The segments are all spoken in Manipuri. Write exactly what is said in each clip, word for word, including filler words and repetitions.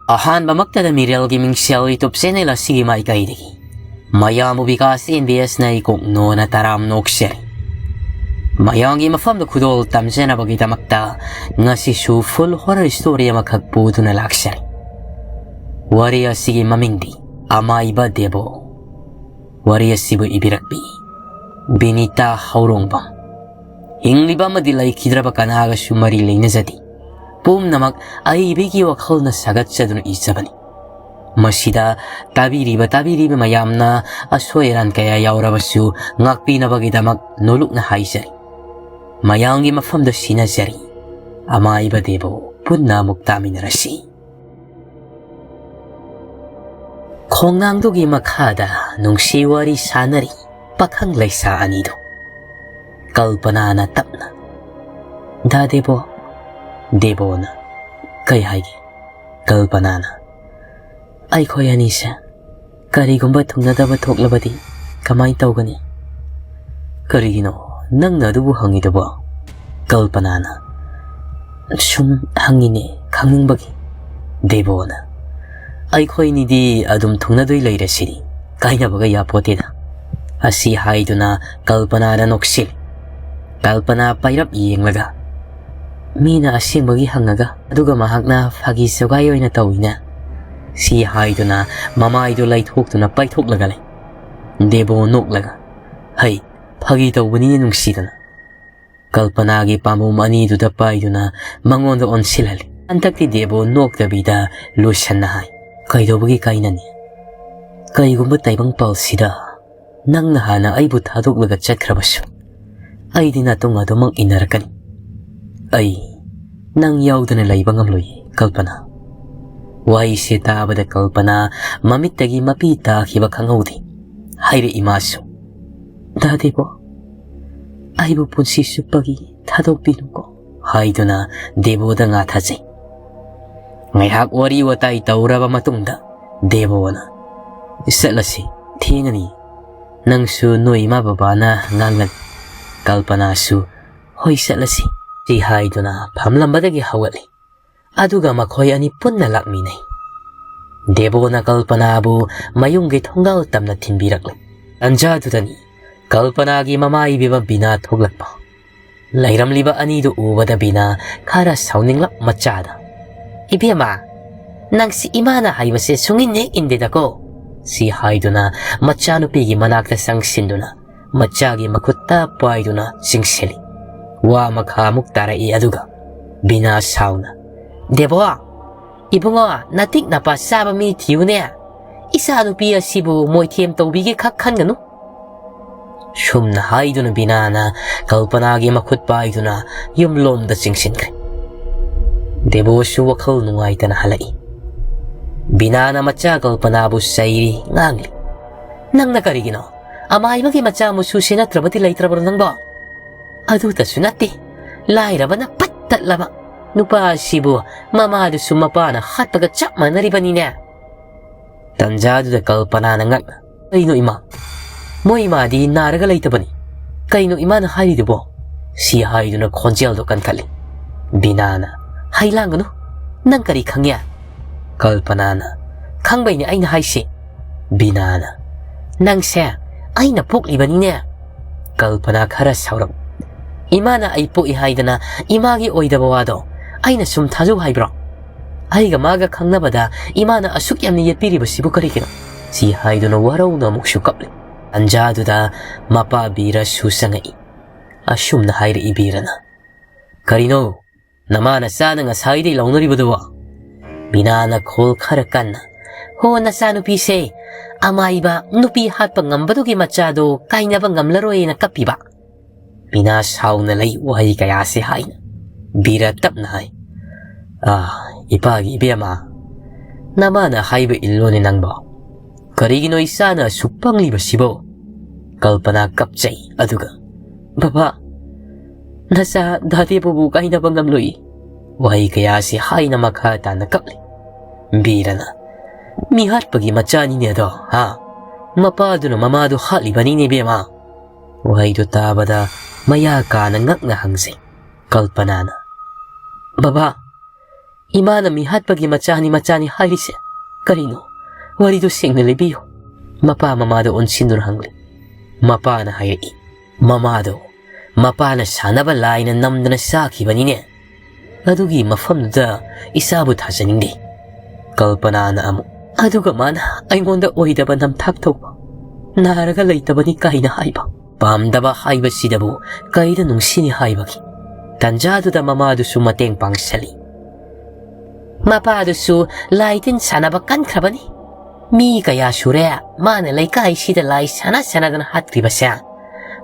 ꯑꯍꯥꯟꯕꯃꯛꯇꯗ ꯃꯤꯔꯦꯜꯒꯤ ꯃꯤꯡꯁꯦꯜ YouTube channel ꯑꯁꯤꯒꯤ ꯃꯥꯏꯀꯩꯗꯒꯤ ꯃꯌꯥꯝꯕꯨ ꯕꯤꯀꯥꯁ ꯑꯦꯝ ꯕꯤ ꯑꯦꯁꯅ ꯏꯀꯣꯛ ꯅꯣꯅ ꯇꯔꯥꯝ ꯅꯣꯛꯆꯔꯤ꯫ ꯃꯌꯥꯝꯒꯤ ꯃꯐꯝꯗ ꯈꯨꯗꯣꯜ ꯇꯝꯖꯅꯕꯒꯤꯗꯃꯛꯇ ꯉꯁꯤꯁꯨ full horror story ꯑꯃꯈꯛ ꯄꯨꯗꯨꯅ ꯂꯥꯛꯆꯔꯤ꯫ ꯋꯥꯔꯤ ꯑꯁꯤꯒꯤ ꯃꯃꯤꯡꯗꯤ ꯑꯃꯥꯏꯕ ꯗꯦꯕꯣ꯫ ꯋꯥꯔꯤ ꯑꯁꯤꯕꯨ ꯏꯕꯤꯔꯛꯄꯤ ꯕꯤꯅꯤꯇꯥ ꯍꯧꯔꯣꯡꯕꯝ꯫ ꯍꯤꯡꯂꯤꯕ ꯑꯃꯗꯤ ꯂꯩꯈꯤꯗ꯭ꯔꯕ ꯀꯅꯥꯒꯁꯨ ꯃꯔꯤ ꯂꯩꯅꯖꯗꯦ꯫ ꯄꯨꯝꯅꯃꯛ ꯑꯏꯕꯤꯒꯤ ꯋꯥꯈꯜꯅ ꯁꯥꯒꯠꯆꯗꯨꯅ ꯏꯖꯕꯅꯤ꯫ ꯃꯁꯤꯗ ꯇꯥꯕꯤꯔꯤꯕ, ꯇꯥꯕꯤꯔꯤꯕ ꯃꯌꯥꯝꯅ ꯑꯁꯣꯏ ꯑꯔꯥꯟ ꯀꯌꯥ ꯌꯥꯎꯔꯕꯁꯨ ꯉꯥꯛꯄꯤꯅꯕꯒꯤꯗꯃꯛ ꯅꯣꯂꯨꯛꯅ ꯍꯥꯏꯖꯔꯤ꯫ ꯃꯌꯥꯝꯒꯤ ꯃꯐꯝꯗ ꯁꯤꯟꯅꯖꯔꯤ꯫ ꯑꯃꯥꯏꯕ ꯗꯦꯕꯣ, ꯄꯨꯟꯅ ꯑꯃꯨꯛ ꯇꯥꯃꯤꯟꯅꯔꯁꯤ꯫ ꯈꯣꯡꯅꯥꯡꯗꯨꯒꯤ ꯃꯈꯥꯗ ꯅꯨꯡꯁꯤ ꯋꯥꯔꯤ ꯁꯥꯟꯅꯔꯤ ꯄꯥꯈꯪ ꯂꯩꯁꯥ ꯑꯅꯤꯗꯨ꯫ ꯀꯜꯄꯅꯥꯅ ꯇꯞꯅ, "ꯗꯥ ꯗꯦꯕꯣ꯫" ꯗꯦꯕꯣꯅ, "ꯀꯩ ꯍꯥꯏꯒꯦ?" ꯀꯜꯄꯅꯥꯅ, "ꯑꯩꯈꯣꯏ ꯑꯅꯤꯁꯦ ꯀꯔꯤꯒꯨꯝꯕ ꯊꯨꯡꯅꯗꯕ ꯊꯣꯛꯂꯕꯗꯤ ꯀꯃꯥꯏ ꯇꯧꯒꯅꯤ?" "ꯀꯔꯤꯒꯤꯅꯣ ꯅꯪꯅ ꯑꯗꯨꯕꯨ ꯍꯪꯉꯤꯗꯨꯕꯣ?" ꯀꯜꯄꯅꯥꯅ, "ꯁꯨꯝ ꯍꯪꯉꯤꯅꯦ, ꯈꯪꯅꯤꯡꯕꯒꯤ꯫" ꯗꯦꯕꯣꯅ, "ꯑꯩꯈꯣꯏꯅꯤꯗꯤ ꯑꯗꯨꯝ ꯊꯨꯡꯅꯗꯣꯏ ꯂꯩꯔꯁꯤꯗꯤ, ꯀꯥꯏꯅꯕꯒ ꯌꯥꯄꯣꯠꯇꯦꯗ꯫" ꯑꯁꯤ ꯍꯥꯏꯗꯨꯅ ꯀꯜꯄꯅꯥꯗ ꯅꯣꯛꯁꯤꯜꯂꯤ꯫ ꯀꯜꯄꯅꯥ ꯄꯥꯏꯔꯞ ꯌꯦꯡꯂꯒ, "ꯃꯤꯅ ꯑꯁꯦꯡꯕꯒꯤ ꯍꯪꯉꯒ, ꯑꯗꯨꯒ ꯃꯍꯥꯛꯅ ꯐꯥꯒꯤ ꯖꯣꯒꯥꯏ ꯑꯣꯏꯅ ꯇꯧꯏꯅꯦ꯫" ꯁꯤ ꯍꯥꯏꯗꯨꯅ ꯃꯃꯥꯏꯗꯨ ꯂꯩꯊꯣꯛꯇꯨꯅ ꯄꯥꯏꯊꯣꯛꯂꯒ ꯂꯩ꯫ ꯗꯦꯕꯣ ꯅꯣꯛꯂꯒ, "ꯍꯩ, ꯐꯥꯒꯤ ꯇꯧꯕꯅꯤꯅꯦ ꯅꯨꯡꯁꯤꯗꯅ꯫" ꯀꯜꯄꯅꯥꯒꯤ ꯄꯥꯝꯕꯣꯝ ꯑꯅꯤꯗꯨꯗ ꯄꯥꯏꯗꯨꯅ ꯃꯉꯣꯟꯗ ꯑꯣꯟꯁꯤꯜꯍꯜꯂꯤ꯫ ꯍꯟꯗꯛꯇꯤ ꯗꯦꯕꯣ ꯅꯣꯛꯇꯕꯤꯗ ꯂꯨꯁꯟꯅ ꯍꯥꯏ, "ꯀꯩꯗꯧꯕꯒꯤ ꯀꯥꯏꯅꯅꯤ? ꯀꯩꯒꯨꯝꯕ ꯇꯥꯏꯕꯪꯄꯥꯜꯁꯤꯗ ꯅꯪꯅ ꯍꯥꯟꯅ ꯑꯩꯕꯨ ꯊꯥꯗꯣꯛꯂꯒ ꯆꯠꯈ꯭ꯔꯕꯁꯨ, ꯑꯩꯗꯤ ꯅꯇꯨꯡ ꯑꯗꯨꯃꯛ ꯏꯟꯅꯔꯛꯀꯅꯤ꯫ ꯑꯩ ꯅꯪ ꯌꯥꯎꯗꯅ ꯂꯩꯕ ꯉꯝꯂꯣꯏꯌꯦ, ꯀꯜꯄꯅꯥ꯫" ꯋꯥꯍꯩꯁꯦ ꯇꯥꯕꯗ ꯀꯜꯄꯅꯥ ꯃꯃꯤꯠꯇꯒꯤ ꯃꯄꯤ ꯇꯥꯈꯤꯕ ꯈꯪꯍꯧꯗꯦ꯫ ꯍꯥꯏꯔꯛꯏ ꯃꯥꯁꯨ, "ꯗꯥ ꯗꯦꯕꯣ, ꯑꯩꯕꯨ ꯄꯨꯟꯁꯤ ꯆꯨꯞꯄꯒꯤ ꯊꯥꯗꯣꯛꯄꯤꯅꯨꯀꯣ" ꯍꯥꯏꯗꯨꯅ ꯗꯦꯕꯣꯗ ꯉꯥꯊꯖꯩ꯫ ꯉꯥꯏꯍꯥꯛ ꯋꯥꯔꯤ ꯋꯥꯇꯥꯏ ꯇꯧꯔꯕ ꯃꯇꯨꯡꯗ ꯗꯦꯕꯣꯅ, "ꯆꯠꯂꯁꯤ, ꯊꯦꯡꯉꯅꯤ꯫ ꯅꯪꯁꯨ ꯅꯣꯏ ꯏꯃꯥ ꯕꯕꯥꯅ ꯉꯥꯡꯒꯅꯤ꯫" ꯀꯜꯄꯅꯥꯁꯨ, "ꯍꯣꯏ, ꯆꯠꯂꯁꯤ" ꯁꯤ ꯍꯥꯏꯗꯨꯅ ꯐꯝꯂꯝꯕꯗꯒꯤ ꯍꯧꯒꯠꯂꯤ꯫ ꯑꯗꯨꯒ ꯃꯈꯣꯏ ꯑꯅꯤ ꯄꯨꯟꯅ ꯂꯥꯛꯃꯤꯟꯅꯩ꯫ ꯗꯦꯕꯣꯅ ꯀꯜꯄꯅꯥꯕꯨ ꯃꯌꯨꯝꯒꯤ ꯊꯣꯡꯒꯥꯜ ꯇꯝꯅ ꯊꯤꯟꯕꯤꯔꯛꯂꯦ꯫ ꯇꯟꯖꯥꯗꯨꯗꯅꯤ ꯀꯜꯄꯅꯥꯒꯤ ꯃꯃꯥ ꯏꯕꯦꯝꯃ ꯕꯤꯅꯥ ꯊꯣꯛꯂꯛꯄ꯫ ꯂꯩꯔꯝꯂꯤꯕ ꯑꯅꯤꯗꯨ ꯎꯕꯗ ꯕꯤꯅꯥ ꯈꯔ ꯁꯥꯎꯅꯤꯡꯂꯞ ꯃꯆꯥꯗ, "ꯏꯕꯦꯝꯃ, ꯅꯪꯁꯤ ꯏꯃꯥꯅ ꯍꯥꯏꯕꯁꯦ ꯁꯨꯡꯏꯟ ꯍꯦꯛ ꯏꯟꯗꯦꯗꯀꯣ," ꯁꯤ ꯍꯥꯏꯗꯨꯅ ꯃꯆꯥꯅꯨꯄꯤꯒꯤ ꯃꯅꯥꯛꯇ ꯆꯪꯁꯤꯟꯗꯨꯅ ꯃꯆꯥꯒꯤ ꯃꯈꯨꯠꯇ ꯄꯥꯏꯗꯨꯅ ꯆꯤꯡꯁꯤꯜꯂꯤ꯫ ꯋꯥ ꯃꯈꯥ ꯑꯃꯨꯛ ꯇꯥꯔꯛꯏ, ꯑꯗꯨꯒ ꯕꯤꯅꯥ ꯁꯥꯎꯅ, "ꯗꯦꯕꯣ, ꯏꯕꯨꯡꯉꯣ, ꯅꯇꯤꯛ ꯅꯄꯥ ꯆꯥꯕ ꯃꯤ ꯊꯤꯌꯨꯅꯦ꯫ ꯏꯆꯥꯅꯨꯄꯤ ꯑꯁꯤꯕꯨ ꯃꯣꯏꯊꯦꯝ ꯇꯧꯕꯤꯒꯦ ꯈꯛ ꯈꯟꯒꯅꯨ꯫" ꯁꯨꯝꯅ ꯍꯥꯏꯗꯨꯅ ꯕꯤꯅꯥꯅ ꯀꯜꯄꯅꯥꯒꯤ ꯃꯈꯨꯠ ꯄꯥꯏꯗꯨꯅ ꯌꯨꯝꯂꯣꯝꯗ ꯆꯤꯡꯁꯤꯟꯈ꯭ꯔꯦ꯫ ꯗꯦꯕꯣꯁꯨ ꯋꯥꯈꯜ ꯅꯨꯡꯉꯥꯏꯇꯅ ꯍꯜꯂꯛꯏ꯫ ꯕꯤꯅꯥꯅ ꯃꯆꯥ ꯀꯜꯄꯅꯥꯕꯨ ꯆꯩꯔꯤ, ꯉꯥꯡꯂꯤ, "ꯅꯪꯅ ꯀꯔꯤꯒꯤꯅꯣ ꯑꯃꯥꯏꯕꯒꯤ ꯃꯆꯥ ꯃꯁꯨꯁꯦ ꯅꯠꯇ꯭ꯔꯕꯗꯤ ꯂꯩꯇ꯭ꯔꯕ꯭ꯔꯣ ꯅꯪꯕꯣ? ꯑꯗꯨꯇꯁꯨ ꯅꯠꯇꯦ, ꯂꯥꯏꯔꯕꯅ ꯄꯠ ꯇꯠꯂꯕ ꯅꯨꯄꯥ ꯑꯁꯤꯕꯨ ꯃꯃꯥꯗꯨꯁꯨ ꯃꯄꯥꯅ ꯍꯥꯠꯄꯒ ꯆꯞ ꯃꯥꯟꯅꯔꯤꯕꯅꯤꯅꯦ꯫" ꯇꯟꯖꯥꯗꯨꯗ ꯀꯜꯄꯅꯥꯅ ꯉꯛꯅ, "ꯀꯩꯅꯣ ꯏꯃꯥ? ꯃꯣꯏ ꯏꯃꯥꯗꯤ ꯅꯥꯔꯒ ꯂꯩꯇꯕꯅꯤ꯫ ꯀꯩꯅꯣ ꯏꯃꯥꯅ ꯍꯥꯏꯔꯤꯗꯨꯕꯣ?" ꯁꯤ ꯍꯥꯏꯗꯨꯅ ꯈꯣꯟꯖꯦꯜꯗꯣ ꯀꯟꯈꯠꯂꯤ꯫ ꯕꯤꯅꯥꯅ, "ꯍꯩ ꯂꯥꯡꯒꯅꯨ꯫ ꯅꯪ ꯀꯔꯤ ꯈꯪꯉꯦ?" ꯀꯜꯄꯅꯥꯅ, "ꯈꯪꯕꯩꯅꯦ ꯑꯩꯅ ꯍꯥꯏꯁꯦ꯫" ꯕꯤꯅꯥꯅ, "ꯅꯪꯁꯦ ꯑꯩꯅ ꯄꯣꯛꯂꯤꯕꯅꯤꯅꯦ꯫" ꯀꯜꯄꯅꯥ ꯈꯔ ꯁꯥꯎꯔꯞ, "ꯏꯃꯥꯅ ꯑꯩ ꯄꯣꯛꯏ ꯍꯥꯏꯗꯅ ꯏꯃꯥꯒꯤ ꯑꯣꯏꯗꯕ ꯋꯥꯗꯣ ꯑꯩꯅ ꯁꯨꯝ ꯊꯥꯖꯧ ꯍꯥꯏꯕ꯭ꯔꯣ? ꯑꯩꯒ ꯃꯥꯒ ꯈꯪꯅꯕꯗ ꯏꯃꯥꯅ ꯑꯁꯨꯛ ꯌꯥꯝꯅ ꯌꯦꯠꯄꯤꯔꯤꯕꯁꯤꯕꯨ ꯀꯔꯤꯒꯤꯅꯣ?" ꯁꯤ ꯍꯥꯏꯗꯨꯅ ꯋꯥꯔꯧꯅ ꯑꯃꯨꯛꯁꯨ ꯀꯞꯂꯤ꯫ ꯇꯟꯖꯥꯗꯨꯗ ꯃꯄꯥ ꯕꯤꯔꯁꯨ ꯆꯪꯉꯛꯏ꯫ ꯑꯁꯨꯝꯅ ꯍꯥꯏꯔꯛꯏ ꯕꯤꯔꯅ, "ꯀꯔꯤꯅꯣ ꯅꯃꯥ ꯅꯆꯥꯅ ꯉꯁꯥꯏꯗꯩ ꯂꯥꯎꯅꯔꯤꯕꯗꯨꯕꯣ?" ꯕꯤꯅꯥꯅ ꯈꯣꯜ ꯈꯔ ꯀꯟꯅ, "ꯍꯣ, ꯅꯆꯥꯅꯨꯄꯤꯁꯦ ꯑꯃꯥꯏꯕ ꯅꯨꯄꯤ ꯍꯥꯠꯄ ꯉꯝꯕꯗꯨꯒꯤ ꯃꯆꯥꯗꯣ ꯀꯥꯏꯅꯕ ꯉꯝꯂꯔꯣꯏꯅ ꯀꯞꯄꯤꯕ꯫" ꯕꯤꯅꯥ ꯁꯥꯎꯅ ꯂꯩ ꯋꯥꯍꯩ ꯀꯌꯥꯁꯦ ꯍꯥꯏꯅ꯫ ꯕꯤꯔ ꯇꯞꯅ ꯍꯥꯏ, "ꯑꯥ, ꯏꯄꯥꯒꯤ ꯏꯕꯦꯝꯃ, ꯅꯃꯥꯅ ꯍꯥꯏꯕ ꯏꯜꯂꯣꯅꯦ ꯅꯪꯕꯣ꯫ ꯀꯔꯤꯒꯤꯅꯣ ꯏꯆꯥꯅ ꯑꯁꯨꯛ ꯄꯪꯂꯤꯕꯁꯤꯕꯣ?" ꯀꯜꯄꯅꯥ ꯀꯞꯆꯩ, ꯑꯗꯨꯒ, "ꯕꯕꯥ, ꯅꯆꯥ ꯗꯥꯗꯦꯕꯨꯕꯨ ꯀꯥꯏꯅꯕ ꯉꯝꯂꯣꯏ꯫" ꯋꯥꯍꯩ ꯀꯌꯥꯁꯤ ꯍꯥꯏꯅ ꯃꯈꯥ ꯇꯥꯅ ꯀꯞꯂꯤ꯫ ꯕꯤꯔꯅ, "ꯃꯤꯍꯥꯠꯄꯒꯤ ꯃꯆꯥꯅꯤꯅꯦ ꯑꯗꯣ, ꯍꯥ? ꯃꯄꯥꯗꯨꯅ ꯃꯃꯥꯗꯨ ꯍꯥꯠꯂꯤꯕꯅꯤꯅꯦ ꯏꯕꯦꯝꯃ꯫" ꯋꯥꯍꯩꯗꯨ ꯇꯥꯕꯗ ꯃꯌꯥ ꯀꯥꯅ ꯉꯛꯅ ꯍꯪꯖꯩ꯫ ꯀꯜꯄꯅꯥꯅ, "ꯕꯕꯥ, ꯏꯃꯥꯅ ꯃꯤꯍꯥꯠꯄꯒꯤ ꯃꯆꯥꯅꯤ, ꯃꯆꯥꯅꯤ ꯍꯥꯏꯔꯤꯁꯦ "ꯀꯔꯤꯅꯣ? ꯋꯥꯔꯤꯗꯨ ꯁꯦꯡꯅ ꯂꯤꯕꯤꯌꯨ", ꯃꯄꯥ ꯃꯃꯥꯗ ꯑꯣꯟꯁꯤꯟꯗꯨꯅ ꯍꯪꯂꯤ꯫ ꯃꯄꯥꯅ ꯍꯥꯏꯔꯛꯏ, "ꯃꯃꯥꯗꯣ ꯃꯄꯥꯅ ꯁꯥꯟꯅꯕ ꯂꯥꯏꯅ ꯅꯝꯗꯅ ꯆꯥꯈꯤꯕꯅꯤꯅꯦ꯫ ꯑꯗꯨꯒꯤ ꯃꯐꯝꯗꯨꯗ ꯏꯆꯥꯕꯨ ꯊꯥꯖꯅꯤꯡꯗꯦ"꯫ ꯀꯜꯄꯅꯥꯅ ꯑꯃꯨꯛ, "ꯑꯗꯨꯒ ꯃꯥꯅ ꯑꯩꯉꯣꯟꯗ ꯑꯣꯏꯗꯕ ꯅꯝꯊꯥꯛ ꯇꯧꯕ, ꯅꯥꯔꯒ ꯂꯩꯇꯕꯅꯤ ꯀꯥꯏꯅ ꯍꯥꯏꯕ꯫ ꯄꯥꯝꯗꯕ ꯍꯥꯏꯕꯁꯤꯗꯕꯨ ꯀꯩꯗ ꯅꯨꯡꯁꯤꯅꯤ ꯍꯥꯏꯕꯒꯦ?" ꯇꯟꯖꯥꯗꯨꯗ ꯃꯃꯥꯗꯨꯁꯨ ꯃꯇꯦꯡ ꯄꯥꯡꯁꯜꯂꯤ꯫ "ꯃꯄꯥꯗꯨꯁꯨ ꯂꯥꯏ ꯇꯤꯟ ꯁꯥꯟꯅꯕ ꯀꯟꯈ꯭ꯔꯕꯅꯤ꯫ ꯃꯤ ꯀꯌꯥ ꯁꯨꯔꯦ ꯃꯥꯅ ꯂꯩꯀꯥꯏꯁꯤꯗ ꯂꯥꯏ ꯁꯥꯟꯅ ꯁꯥꯟꯅꯗꯅ ꯍꯥꯠꯈ꯭ꯔꯤꯕꯁꯦ꯫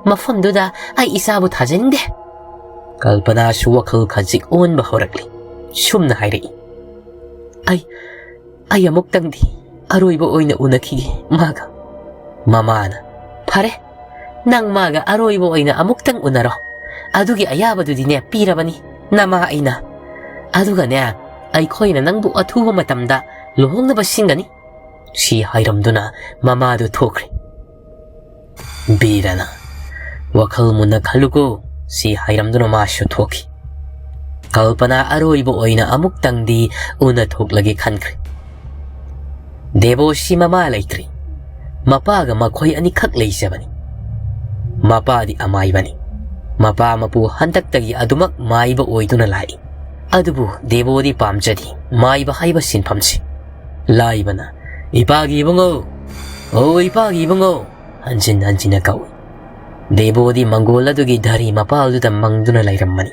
ꯃꯐꯝꯗꯨꯗ ꯑꯩ ꯏꯆꯥꯕꯨ ꯊꯥꯖꯅꯤꯡꯗꯦ"꯫ ꯀꯜꯄꯅꯥꯁꯨ ꯋꯥꯈꯜ ꯈꯖꯤꯛ ꯑꯣꯟꯕ ꯍꯧꯔꯛꯂꯤ꯫ ꯁꯨꯝꯅ ꯍꯥꯏꯔꯛꯏ, "ꯑꯩ, ꯑꯩ ꯑꯃꯨꯛꯇꯪꯗꯤ ꯑꯔꯣꯏꯕ ꯑꯣꯏꯅ ꯎꯅꯈꯤꯒꯦ ꯃꯥꯒ"꯫ ꯃꯃꯥꯅ, "ꯐꯔꯦ, ꯅꯪ ꯃꯥꯒ ꯑꯔꯣꯏꯕ ꯑꯣꯏꯅ ꯑꯃꯨꯛꯇꯪ ꯎꯅꯔꯣ꯫ ꯑꯗꯨꯒꯤ ꯑꯌꯥꯕꯗꯨꯗꯤꯅꯦ ꯄꯤꯔꯕꯅꯤ ꯅꯃꯥ ꯑꯩꯅ꯫ ꯑꯗꯨꯒꯅꯦ, ꯑꯩꯈꯣꯏꯅ ꯅꯪꯕꯨ ꯑꯊꯨꯕ ꯃꯇꯝꯗ ꯂꯨꯍꯣꯡꯅꯕ ꯁꯤꯟꯒꯅꯤ"꯫ ꯁꯤ ꯍꯥꯏꯔꯝꯗꯨꯅ ꯃꯃꯥꯗꯨ ꯊꯣꯛꯈ꯭ꯔꯦ꯫ ꯕꯤꯔꯅ, "ꯋꯥꯈꯜ ꯃꯨꯟꯅ ꯈꯜꯂꯨꯀꯣ"꯫ ꯁꯤ ꯍꯥꯏꯔꯝꯗꯨꯅ ꯃꯥꯁꯨ ꯊꯣꯛꯈꯤ꯫ ꯀꯜꯄꯅꯥ ꯑꯔꯣꯏꯕ ꯑꯣꯏꯅ ꯑꯃꯨꯛꯇꯪꯗꯤ ꯎꯅ ꯊꯣꯛꯂꯒꯦ ꯈꯟꯈ꯭ꯔꯦ꯫ ꯗꯦꯕꯣꯁꯤ ꯃꯃꯥ ꯂꯩꯇ꯭ꯔꯤ꯫ ꯃꯄꯥꯒ ꯃꯈꯣꯏ ꯑꯅꯤꯈꯛ ꯂꯩꯖꯕꯅꯤ꯫ ꯃꯄꯥꯗꯤ ꯑꯃꯥꯏꯕꯅꯤ꯫ ꯃꯄꯥ ꯃꯄꯨ ꯍꯟꯗꯛꯇꯒꯤ ꯑꯗꯨꯃꯛ ꯃꯥꯏꯕ ꯑꯣꯏꯗꯨꯅ ꯂꯥꯛꯏ꯫ ꯑꯗꯨꯕꯨ ꯗꯦꯕꯣꯗꯤ ꯄꯥꯝꯖꯗꯦ ꯃꯥꯏꯕ ꯍꯥꯏꯕ ꯁꯤꯟꯐꯝꯁꯤ꯫ ꯂꯥꯏꯕꯅ, "ꯏꯄꯥꯒꯤ ꯏꯕꯨꯡꯉꯣ! ꯑꯣ ꯏꯄꯥꯒꯤ ꯏꯕꯨꯡꯉꯣ!" ꯍꯟꯖꯤꯟ ꯍꯟꯖꯤꯟꯅ ꯀꯧꯏ꯫ ꯗꯦꯕꯣꯗꯤ ꯃꯪꯒꯣꯜ ꯑꯗꯨꯒꯤ ꯙꯔꯤ ꯃꯄꯥꯜꯗꯨꯗ ꯃꯪꯗꯨꯅ ꯂꯩꯔꯝꯕꯅꯤ꯫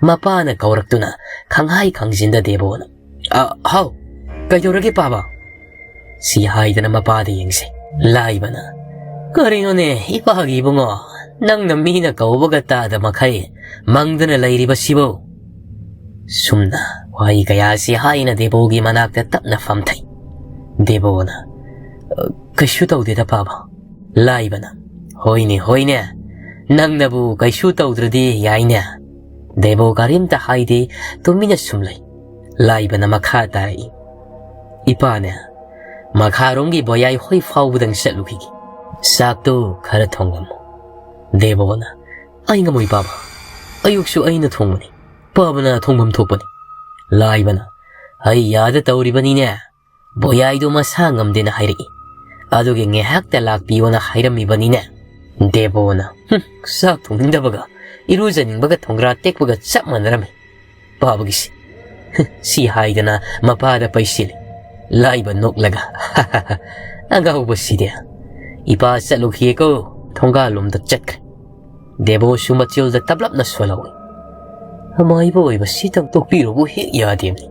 ꯃꯄꯥꯅ ꯀꯧꯔꯛꯇꯨꯅ ꯈꯪꯍꯥꯏ ꯈꯪꯖꯤꯟꯗ ꯗꯦꯕꯣꯅ, "ꯑ, ꯍꯥꯎ, ꯀꯩꯗꯧꯔꯒꯦ ꯄꯥꯕ?" ꯁꯤ ꯍꯥꯏꯗꯅ ꯃꯄꯥꯗ ꯌꯦꯡꯁꯤ꯫ ꯂꯥꯏꯕꯅ, "ꯀꯔꯤꯅꯣꯅꯦ ꯏꯄꯥꯒꯤ ꯏꯕꯨꯡꯉꯣ, ꯅꯪꯅ ꯃꯤꯅ ꯀꯧꯕꯒ ꯇꯥꯗ ꯃꯈꯩ ꯃꯪꯗꯨꯅ ꯂꯩꯔꯤꯕꯁꯤꯕꯨ?" ꯁꯨꯝꯅ ꯋꯥꯍꯩ ꯀꯌꯥꯁꯤ ꯍꯥꯏꯅ ꯗꯦꯕꯣꯒꯤ ꯃꯅꯥꯛꯇ ꯇꯞꯅ ꯐꯝꯊꯩ꯫ ꯗꯦꯕꯣꯅ, "ꯀꯩꯁꯨ ꯇꯧꯗꯦꯗ ꯄꯥꯕ"꯫ ꯂꯥꯏꯕꯅ, "ꯍꯣꯏꯅꯦ, ꯍꯣꯏꯅꯦ, ꯅꯪꯅꯕꯨ ꯀꯩꯁꯨ ꯇꯧꯗ꯭ꯔꯗꯤ ꯌꯥꯏꯅꯦ"꯫ ꯗꯦꯕꯣ ꯀꯔꯤꯝꯇ ꯍꯥꯏꯗꯦ, ꯇꯨꯃꯤꯟꯅ ꯁꯨꯝ ꯂꯩ꯫ ꯂꯥꯏꯕꯅ ꯃꯈꯥ ꯇꯥꯔꯛꯏ, "ꯏꯄꯥꯅꯦ, ꯃꯈꯥꯔꯣꯝꯒꯤ ꯕꯣꯌꯥꯏ ꯍꯣꯏ ꯐꯥꯎꯕꯗꯪ ꯆꯠꯂꯨꯈꯤꯒꯦ꯫ ꯆꯥꯛꯇꯨ ꯈꯔ ꯊꯣꯡꯂꯝꯃꯨ"꯫ ꯗꯦꯕꯣꯅ, "ꯑꯩ ꯉꯝꯃꯣꯏ ꯄꯥꯕ, ꯑꯌꯨꯛꯁꯨ ꯑꯩꯅ ꯊꯣꯡꯕꯅꯤ, ꯄꯥꯕꯅ ꯊꯣꯡꯐꯝ ꯊꯣꯛꯄꯅꯤ"꯫ ꯂꯥꯏꯕꯅ, "ꯍꯩ ꯌꯥꯗ ꯇꯧꯔꯤꯕꯅꯤꯅꯦ, ꯕꯣꯌꯥꯏꯗꯨ ꯃꯁꯥ ꯉꯝꯗꯦꯅ ꯍꯥꯏꯔꯛꯏ꯫ "ꯑꯗꯨꯒꯤ ꯉꯥꯏꯍꯥꯛꯇ ꯂꯥꯛꯄꯤꯌꯣꯅ ꯍꯥꯏꯔꯝꯃꯤꯕꯅꯤꯅꯦ?" ꯗꯦꯕꯣꯅ, "ꯍꯨꯝ, ꯆꯥꯛ ꯊꯣꯡꯅꯤꯡꯗꯕꯒ ꯏꯔꯨꯖꯅꯤꯡꯕꯒ ꯊꯣꯡꯒ꯭ꯔꯥ ꯇꯦꯛꯄꯒ ꯆꯞ ꯃꯥꯟꯅꯔꯝꯃꯤ ꯄꯥꯕꯒꯤꯁꯤ꯫" ꯁꯤ ꯍꯥꯏꯗꯅ ꯃꯄꯥꯗ ꯄꯩꯁꯤꯜꯂꯤ꯫ ꯂꯥꯏꯕ ꯅꯣꯛꯂꯒ, "ꯑꯉꯥꯎꯕꯁꯤꯗꯤ, ꯏꯄꯥ ꯆꯠꯂꯨꯈꯤꯌꯦꯀꯣ꯫" ꯊꯣꯡꯒꯥꯜꯂꯣꯝꯗ ꯆꯠꯈ꯭ꯔꯦ꯫ ꯗꯦꯕꯣꯁꯨ ꯃꯆꯤꯜꯗ ꯇꯞꯂꯞꯅ ꯁꯣꯜꯍꯧꯏ꯫ "ꯑꯃꯥꯏꯕ ꯑꯣꯏꯕꯁꯤꯗꯪ ꯇꯣꯛꯄꯤꯔꯨꯕꯨ ꯍꯦꯛ ꯌꯥꯗꯦꯅꯦ꯫"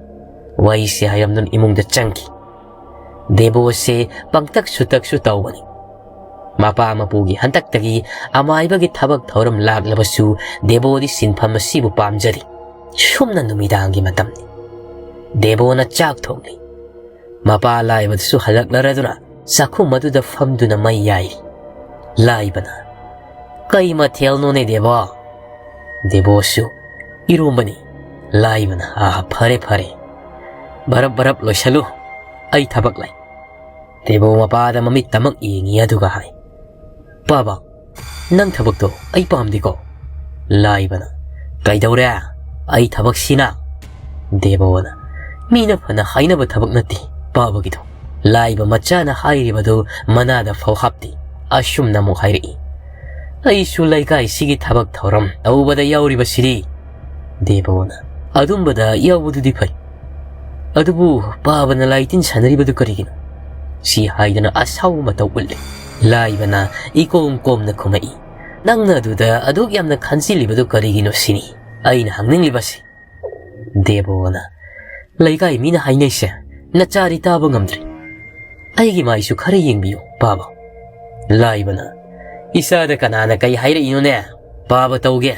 ꯋꯥꯔꯤꯁꯦ ꯍꯥꯏꯔꯝꯗꯨꯅ ꯏꯃꯨꯡꯗ ꯆꯪꯈꯤ꯫ ꯗꯦꯕꯣꯁꯦ ꯄꯪꯇꯛ ꯁꯨꯇꯛꯁꯨ ꯇꯧꯕꯅꯤ꯫ ꯃꯄꯥ ꯃꯄꯨꯒꯤ ꯍꯟꯗꯛꯇꯒꯤ ꯑꯃꯥꯏꯕꯒꯤ ꯊꯕꯛ ꯊꯧꯔꯝ ꯂꯥꯛꯂꯕꯁꯨ ꯗꯦꯕꯣꯗꯤ ꯁꯤꯟꯐꯝ ꯑꯁꯤꯕꯨ ꯄꯥꯝꯖꯔꯤ꯫ ꯁꯨꯝꯅ ꯅꯨꯃꯤꯗꯥꯡꯒꯤ ꯃꯇꯝꯅꯤ꯫ ꯗꯦꯕꯣꯅ ꯆꯥꯛ ꯊꯣꯡꯂꯤ꯫ ꯃꯄꯥ ꯂꯥꯏꯕꯗꯨꯁꯨ ꯍꯜꯂꯛꯂꯔꯗꯨꯅ ꯆꯥꯛꯈꯨꯝ ꯑꯗꯨꯗ ꯐꯝꯗꯨꯅ ꯃꯩ ꯌꯥꯏꯔꯤ꯫ ꯂꯥꯏꯕꯅ, "ꯀꯩ ꯃꯊꯦꯜꯅꯣꯅꯦ ꯗꯦꯕꯣ?" ꯗꯦꯕꯣꯁꯨ, "ꯏꯔꯣꯝꯕꯅꯤ꯫" ꯂꯥꯏꯕꯅ, "ꯑꯥ, ꯐꯔꯦ ꯐꯔꯦ, ꯕꯔꯞ ꯕꯔꯞ ꯂꯣꯏꯁꯜꯂꯨ, ꯑꯩ ꯊꯕꯛ ꯂꯩ꯫" ꯗꯦꯕꯣ ꯃꯄꯥꯗ ꯃꯃꯤꯠ ꯇꯃꯛ ꯌꯦꯡꯉꯤ ꯑꯗꯨꯒ ꯍꯥꯏ, "ꯄꯥꯕ, ꯅꯪ ꯊꯕꯛꯇꯣ ꯑꯩ ꯄꯥꯝꯗꯦꯀꯣ꯫" ꯂꯥꯏꯕꯅ, "ꯀꯩꯗꯧꯔꯦ? ꯑꯩ ꯊꯕꯛꯁꯤꯅ?" ꯗꯦꯕꯣꯅ, "ꯃꯤꯅ ꯐꯅ ꯍꯥꯏꯅꯕ ꯊꯕꯛ ꯅꯠꯇꯦ ꯄꯥꯕꯒꯤꯗꯣ꯫" ꯂꯥꯏꯕ ꯃꯆꯥꯅ ꯍꯥꯏꯔꯤꯕꯗꯨ ꯃꯅꯥꯗ ꯐꯥꯎ ꯍꯥꯞꯇꯦ꯫ ꯑꯁꯨꯝꯅ ꯑꯃꯨꯛ ꯍꯥꯏꯔꯛꯏ, "ꯑꯩꯁꯨ ꯂꯩꯀꯥꯏꯁꯤꯒꯤ ꯊꯕꯛ ꯊꯧꯔꯝ ꯇꯧꯕꯗ ꯌꯥꯎꯔꯤꯕꯁꯤꯗꯤ꯫" ꯗꯦꯕꯣꯅ, "ꯑꯗꯨꯝꯕꯗ ꯌꯥꯎꯕꯗꯨꯗꯤ ꯐꯩ꯫ ꯑꯗꯨꯕꯨ ꯄꯥꯕꯅ ꯂꯥꯏ ꯇꯤꯟ ꯁꯥꯟꯅꯔꯤꯕꯗꯨ ꯀꯔꯤꯒꯤꯅꯣ?" ꯁꯤ ꯍꯥꯏꯗꯅ ꯑꯁꯥꯎꯕ ꯃꯇꯧ ꯎꯠꯂꯤ꯫ ꯂꯥꯏꯕꯅ ꯏꯀꯣꯝ ꯀꯣꯝꯅ ꯈꯨꯝꯃꯛꯏ, "ꯅꯪꯅ ꯑꯗꯨꯗ ꯑꯗꯨꯛ ꯌꯥꯝꯅ ꯈꯟꯖꯤꯜꯂꯤꯕꯗꯨ ꯀꯔꯤꯒꯤꯅꯣ ꯁꯤꯅꯤ ꯑꯩꯅ ꯍꯪꯅꯤꯡꯂꯤꯕꯁꯤ꯫" ꯗꯦꯕꯣꯅ, "ꯂꯩꯀꯥꯏ ꯃꯤꯅ ꯍꯥꯏꯅꯩꯁꯦ ꯅꯆꯥꯗꯤ ꯇꯥꯕ ꯉꯝꯗ꯭ꯔꯤ꯫ ꯑꯩꯒꯤ ꯃꯥꯏꯁꯨ ꯈꯔ ꯌꯦꯡꯕꯤꯌꯨ ꯄꯥꯕ꯫" ꯂꯥꯏꯕꯅ, "ꯏꯆꯥꯗ ꯀꯅꯥꯅ ꯀꯩ ꯍꯥꯏꯔꯛꯏꯅꯣꯅꯦ? ꯄꯥꯕ ꯇꯧꯒꯦ꯫"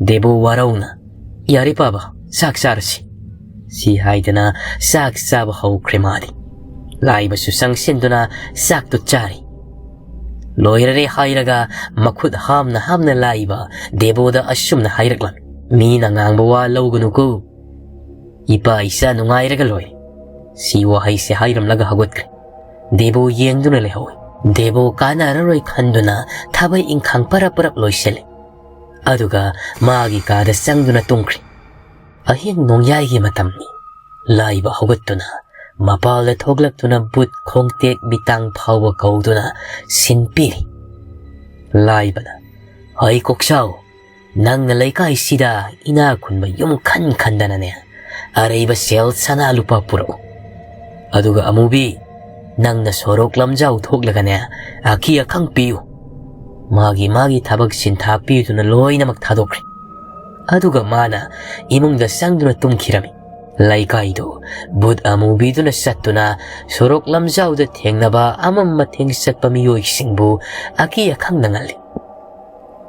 ꯗꯦꯕꯣ ꯋꯥꯔꯧꯅ, "ꯌꯥꯔꯦ ꯄꯥꯕ, ꯆꯥꯛ ꯆꯥꯔꯁꯤ꯫" ꯁꯤ ꯍꯥꯏꯗꯅ ꯆꯥꯛ ꯆꯥꯕ ꯍꯧꯈ꯭ꯔꯦ ꯃꯥꯗꯤ꯫ ꯂꯥꯏꯕꯁꯨ ꯆꯪꯁꯤꯟꯗꯨꯅ ꯆꯥꯛꯇꯨ ꯆꯥꯔꯤ꯫ ꯂꯣꯏꯔꯔꯦ ꯍꯥꯏꯔꯒ ꯃꯈꯨꯠ ꯍꯥꯝꯅ ꯍꯥꯝꯅ ꯂꯥꯛꯏꯕ ꯗꯦꯕꯣꯗ ꯑꯁꯨꯝꯅ ꯍꯥꯏꯔꯛꯂꯝꯃꯤ, "ꯃꯤꯅ ꯉꯥꯡꯕ ꯋꯥ ꯂꯧꯒꯅꯨꯀꯣ꯫ ꯏꯄꯥ ꯏꯆꯥ ꯅꯨꯡꯉꯥꯏꯔꯒ ꯂꯣꯏꯔꯦ꯫" ꯁꯤ ꯋꯥꯍꯩꯁꯦ ꯍꯥꯏꯔꯝꯂꯒ ꯍꯧꯒꯠꯈ꯭ꯔꯦ꯫ ꯗꯦꯕꯣ ꯌꯦꯡꯗꯨꯅ ꯂꯩꯍꯧꯏ꯫ ꯗꯦꯕꯣ ꯀꯥꯟꯅꯔꯔꯣꯏ ꯈꯟꯗꯨꯅ ꯊꯕꯛ ꯏꯪꯈꯥꯡ ꯄꯔꯞ ꯄꯔꯞ ꯂꯣꯏꯁꯤꯜꯂꯤ꯫ ꯑꯗꯨꯒ ꯃꯥꯒꯤ ꯀꯥꯗ ꯆꯪꯗꯨꯅ ꯇꯨꯝꯈ꯭ꯔꯦ꯫ ꯑꯍꯤꯡ ꯅꯣꯡꯌꯥꯏꯒꯤ ꯃꯇꯝꯅꯤ꯫ ꯂꯥꯏꯕ ꯍꯧꯒꯠꯇꯨꯅ ꯃꯄꯥꯜꯗ ꯊꯣꯛꯂꯛꯇꯨꯅ ꯕꯨꯠ ꯈꯣꯡꯇꯦꯛ ꯃꯤꯇꯥꯡ ꯐꯥꯎꯕ ꯀꯧꯗꯨꯅ ꯁꯤꯟ ꯄꯤꯔꯤ꯫ ꯂꯥꯏꯕꯅ, "ꯍꯩ ꯀꯣꯛꯆꯥꯎ, ꯅꯪꯅ ꯂꯩꯀꯥꯏꯁꯤꯗ ꯏꯅꯥꯛ ꯈꯨꯟꯕ ꯌꯨꯝ ꯈꯟ ꯈꯟꯗꯅꯅꯦ, ꯑꯔꯩꯕ ꯁꯦꯜ ꯁꯅꯥ ꯂꯨꯄꯥ ꯄꯨꯔꯛꯎ꯫ ꯑꯗꯨꯒ ꯑꯃꯨꯕꯤ, ꯅꯪꯅ ꯁꯣꯔꯣꯛ ꯂꯝꯖꯥꯎ ꯊꯣꯛꯂꯒꯅꯦ, ꯑꯀꯤ ꯑꯈꯪ ꯄꯤꯌꯨ꯫" ꯃꯥꯒꯤ ꯃꯥꯒꯤ ꯊꯕꯛ ꯁꯤꯟꯊꯥ ꯄꯤꯗꯨꯅ ꯂꯣꯏꯅꯃꯛ ꯊꯥꯗꯣꯛꯈ꯭ꯔꯦ꯫ ꯑꯗꯨꯒ ꯃꯥꯅ ꯏꯃꯨꯡꯗ ꯆꯪꯗꯨꯅ ꯇꯨꯝꯈꯤꯔꯝꯃꯤ꯫ ꯂꯩꯀꯥꯏꯗꯨ ꯕꯨꯠ ꯑꯃꯨꯕꯤꯗꯨꯅ ꯆꯠꯇꯨꯅ ꯁꯣꯔꯣꯛ ꯂꯝꯖꯥꯎꯗ ꯊꯦꯡꯅꯕ ꯑꯃꯝ ꯑꯊꯦꯡ ꯆꯠꯄ ꯃꯤꯑꯣꯏꯁꯤꯡꯕꯨ ꯑꯀꯤ ꯑꯈꯪꯅ ꯉꯜꯂꯤ꯫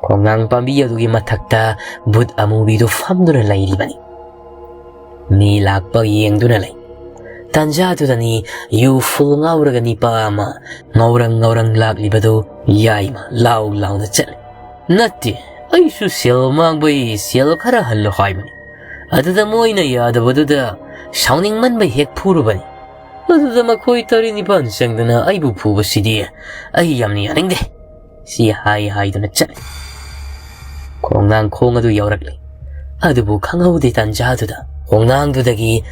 ꯈꯣꯡꯅꯥꯡ ꯄꯥꯝꯕꯤ ꯑꯗꯨꯒꯤ ꯃꯊꯛꯇ ꯕꯨꯠ ꯑꯃꯨꯕꯤꯗꯨ ꯐꯝꯗꯨꯅ ꯂꯩꯔꯤꯕꯅꯤ꯫ ꯃꯤ ꯂꯥꯛꯄ ꯌꯦꯡꯗꯨꯅ ꯂꯩ꯫ ꯇꯥꯟꯖꯥꯗꯨꯗꯅꯤ ꯌꯨ ꯐꯨꯜ ꯉꯥꯎꯔꯒ ꯅꯤꯄꯥ ꯑꯃ ꯉꯧꯔꯪ ꯉꯧꯔꯪ ꯂꯥꯛꯂꯤꯕꯗꯨ ꯌꯥꯏꯃ ꯂꯥꯎ ꯂꯥꯎꯅ ꯆꯠꯂꯤ꯫ "ꯅꯠꯇꯦ, ꯑꯩꯁꯨ ꯁꯦꯜ ꯃꯥꯡꯕꯩ ꯁꯦꯜ ꯈꯔ ꯍꯜꯂꯣ ꯍꯥꯏꯕꯅꯤ꯫ ꯑꯗꯨꯗ ꯃꯣꯏꯅ ꯌꯥꯗꯕꯗꯨꯗ ꯁꯥꯎꯅꯤꯡꯃꯟꯕꯩ ꯍꯦꯛ ꯐꯨꯔꯨꯕꯅꯤ꯫ ꯑꯗꯨꯗ ꯃꯈꯣꯏ ꯇꯔꯦꯠ ꯅꯤꯄꯥꯜ ꯆꯪꯗꯅ ꯑꯩꯕꯨ ꯐꯨꯕꯁꯤꯗꯤ ꯑꯩ ꯌꯥꯝꯅ ꯌꯥꯅꯤꯡꯗꯦ꯫" ꯁꯤ ꯍꯥꯏ ꯍꯥꯏꯗꯨꯅ ꯆꯠꯂꯤ꯫ ꯈꯣꯡꯅꯥꯡꯈꯣꯡ ꯑꯗꯨ ꯌꯧꯔꯛꯂꯤ꯫ ꯑꯗꯨꯕꯨ ꯈꯪꯍꯧꯗꯦ ꯇꯥꯟꯖꯥꯗꯨꯗ ꯈꯣꯡꯅꯥꯡꯗꯨꯗꯒꯤ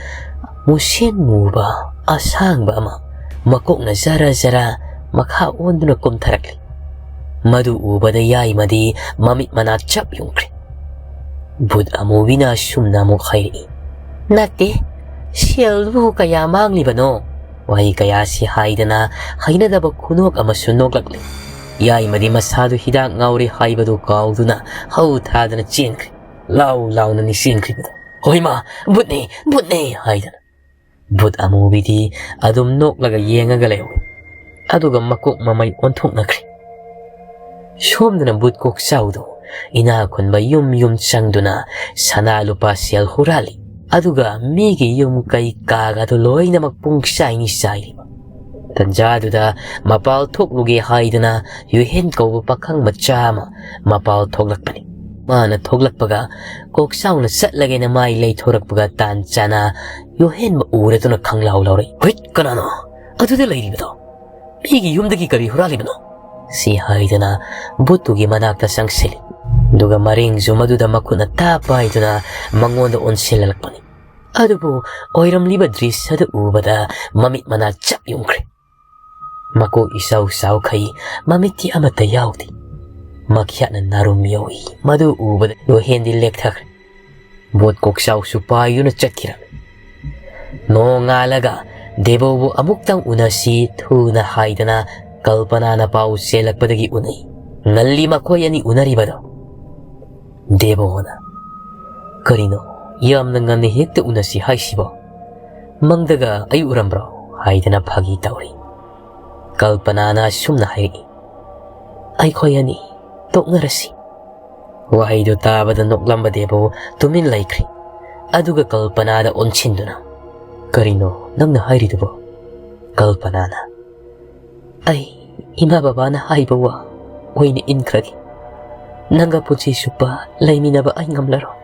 ꯃꯨꯁꯦꯟ ꯃꯨꯕ ꯑꯁꯥꯡꯕ ꯑꯃ ꯃꯀꯣꯛꯅ ꯖꯔ ꯖꯔ ꯃꯈꯥ ꯑꯣꯟꯗꯨꯅ ꯀꯨꯝꯊꯔꯛꯂꯤ꯫ ꯃꯗꯨ ꯎꯕꯗ ꯌꯥꯏꯃꯗꯤ ꯃꯃꯤꯠ ꯃꯅꯥ ꯆꯞ ꯌꯨꯡꯈ꯭ꯔꯦ꯫ ꯕꯨꯠ ꯑꯃꯨꯕꯤꯅ ꯑꯁꯨꯝꯅ ꯑꯃꯨꯛ ꯍꯥꯏꯔꯛꯏ, "ꯅꯠꯇꯦ, ꯁꯦꯜꯗꯨꯕꯨ ꯀꯌꯥ ꯃꯥꯡꯂꯤꯕꯅꯣ?" ꯋꯥꯍꯩ ꯀꯌꯥꯁꯤ ꯍꯥꯏꯗꯅ ꯍꯩꯅꯗꯕ ꯈꯨꯅꯣꯛ ꯑꯃꯁꯨ ꯅꯣꯛꯂꯛꯂꯤ꯫ ꯌꯥꯏꯃꯗꯤ ꯃꯁꯥꯗꯨ ꯍꯤꯗꯥꯛ ꯉꯥꯎꯔꯦ ꯍꯥꯏꯕꯗꯨ ꯀꯥꯎꯗꯨꯅ ꯍꯧ ꯊꯥꯗꯅ ꯆꯦꯟꯈ꯭ꯔꯦ꯫ ꯂꯥꯎ ꯂꯥꯎꯅꯅꯤ ꯆꯦꯟꯈ꯭ꯔꯤꯕꯗꯣ꯫ "ꯍꯣꯏꯃꯥ, ꯕꯨꯠꯅꯦ, ꯕꯨꯠꯅꯦ!" ꯍꯥꯏꯗꯅ꯫ ꯕꯨꯠ ꯑꯃꯨꯕꯤꯗꯤ ꯑꯗꯨꯝ ꯅꯣꯛꯂꯒ ꯌꯦꯡꯉꯒ ꯂꯩꯍꯧꯏ꯫ ꯑꯗꯨꯒ ꯃꯀꯣꯛ ꯃꯃꯩ ꯑꯣꯟꯊꯣꯛꯅꯈ꯭ꯔꯦ꯫ ꯁꯣꯝꯗꯅ ꯕꯨꯠ ꯀꯣꯛꯆꯥꯎꯗꯣ ꯏꯅꯥꯛ ꯈꯨꯟꯕ ꯌꯨꯝ ꯌꯨꯝ ꯆꯪꯗꯨꯅ ꯁꯅꯥ ꯂꯨꯄꯥ ꯁꯦꯜ ꯍꯨꯔꯥꯜꯂꯤ꯫ ꯑꯗꯨꯒ ꯃꯤꯒꯤ ꯌꯨꯝ ꯀꯩ ꯀꯥꯒꯗꯨ ꯂꯣꯏꯅꯃꯛ ꯄꯨꯡ ꯆꯥꯏꯅꯤ ꯆꯥꯏꯔꯤꯕ꯫ ꯇꯟꯖꯥꯗꯨꯗ ꯃꯄꯥꯜ ꯊꯣꯛꯂꯨꯒꯦ ꯍꯥꯏꯗꯅ ꯌꯨꯍꯦꯟ ꯀꯧꯕ ꯄꯥꯈꯪ ꯃꯆꯥ ꯑꯃ ꯃꯄꯥꯜ ꯊꯣꯛꯂꯛꯄꯅꯤ꯫ ꯃꯥꯅ ꯊꯣꯛꯂꯛꯄꯒ ꯀꯣꯛꯆꯥꯎꯅ ꯆꯠꯂꯒꯦꯅ ꯃꯥꯏ ꯂꯩꯊꯣꯔꯛꯄꯒ ꯇꯥꯟ ꯆꯥꯅ ꯌꯨꯍꯦꯟꯕ ꯎꯔꯗꯨꯅ ꯈꯪꯂꯥꯎ ꯂꯥꯎꯔꯛꯏ꯫ "ꯍꯨꯏꯠ, ꯀꯅꯥꯅꯣ ꯑꯗꯨꯗ ꯂꯩꯔꯤꯕꯗꯣ? ꯃꯤꯒꯤ ꯌꯨꯝꯗꯒꯤ ꯀꯔꯤ ꯍꯨꯔꯥꯜꯂꯤꯕꯅꯣ?" ꯁꯤ ꯍꯥꯏꯗꯅ ꯕꯨꯠꯇꯨꯒꯤ ꯃꯅꯥꯛꯇ ꯆꯪꯁꯤꯜꯂꯤ꯫ ꯑꯗꯨꯒ ꯃꯔꯦꯡꯁꯨ ꯃꯗꯨꯗ ꯃꯈꯨꯠꯅ ꯇꯥꯞ ꯄꯥꯏꯗꯨꯅ ꯃꯉꯣꯟꯗ ꯑꯣꯟꯁꯤꯜꯂꯛꯄꯅꯤ꯫ ꯑꯗꯨꯕꯨ ꯑꯣꯏꯔꯝꯂꯤꯕ ꯗ꯭ꯔꯤꯁ꯭ꯌꯗꯨ ꯎꯕꯗ ꯃꯃꯤꯠ ꯃꯅꯥ ꯆꯞ ꯌꯨꯡꯈ꯭ꯔꯦ꯫ ꯃꯀꯣꯛ ꯏꯆꯥꯎ ꯆꯥꯎꯈꯩ, ꯃꯃꯤꯠꯇꯤ ꯑꯃꯠꯇ ꯌꯥꯎꯗꯦ꯫ ꯃꯈ꯭ꯌꯥꯠꯅ ꯅꯥꯔꯨꯝ ꯌꯧꯏ꯫ ꯃꯗꯨ ꯎꯕꯗ ꯌꯣꯍꯦꯟꯗꯤ ꯂꯦꯛꯊꯈ꯭ꯔꯦ꯫ ꯕꯣꯠ ꯀꯣꯛꯆꯥꯎꯁꯨ ꯄꯥꯏꯗꯨꯅ ꯆꯠꯈꯤꯔꯝꯃꯤ꯫ ꯅꯣꯡꯉꯥꯜꯂꯒ ꯗꯦꯕꯣꯕꯨ ꯑꯃꯨꯛꯇꯪ ꯎꯅꯁꯤ ꯊꯨꯅ ꯍꯥꯏꯗꯅ ꯀꯜꯄꯅꯥꯅ ꯄꯥꯎ ꯆꯦꯜꯂꯛꯄꯗꯒꯤ ꯎꯅꯩ꯫ ꯉꯜꯂꯤ ꯃꯈꯣꯏ ꯑꯅꯤ ꯎꯅꯔꯤꯕꯗꯣ꯫ ꯗꯦꯕꯣꯅ, "ꯀꯔꯤꯅꯣ, ꯌꯥꯝꯅ ꯉꯟꯅ ꯍꯦꯛꯇ ꯎꯅꯁꯤ ꯍꯥꯏꯁꯤꯕꯣ? ꯃꯪꯗꯒ ꯑꯩ ꯎꯔꯝꯕ꯭ꯔꯣ?" ꯍꯥꯏꯗꯅ ꯐꯥꯒꯤ ꯇꯧꯔꯤ꯫ ꯀꯜꯄꯅꯥꯅ ꯑꯁꯨꯝꯅ ꯍꯥꯏꯔꯛꯏ, "ꯑꯩꯈꯣꯏ ꯑꯅꯤ ꯇꯣꯛꯅꯔꯁꯤ꯫" ꯋꯥꯍꯩꯗꯨ ꯇꯥꯕꯗ ꯅꯣꯛꯂꯝꯕ ꯗꯦꯕꯣ ꯇꯨꯃꯤꯟ ꯂꯩꯈ꯭ꯔꯦ꯫ ꯑꯗꯨꯒ ꯀꯜꯄꯅꯥꯗ ꯑꯣꯟꯁꯤꯟꯗꯨꯅ, "ꯀꯔꯤꯅꯣ ꯅꯪꯅ ꯍꯥꯏꯔꯤꯗꯨꯕꯣ?" ꯀꯜꯄꯅꯥꯅ, "ꯑꯩ ꯏꯃꯥ ꯕꯕꯥꯅ ꯍꯥꯏꯕ ꯋꯥ ꯑꯣꯏꯅ ꯏꯟꯈ꯭ꯔꯒꯦ꯫ ꯅꯪꯒ ꯄꯨꯟꯁꯤ ꯆꯨꯞꯄ ꯂꯩꯃꯤꯟꯅꯕ ꯑꯩ ꯉꯝꯂꯔꯣꯏ꯫"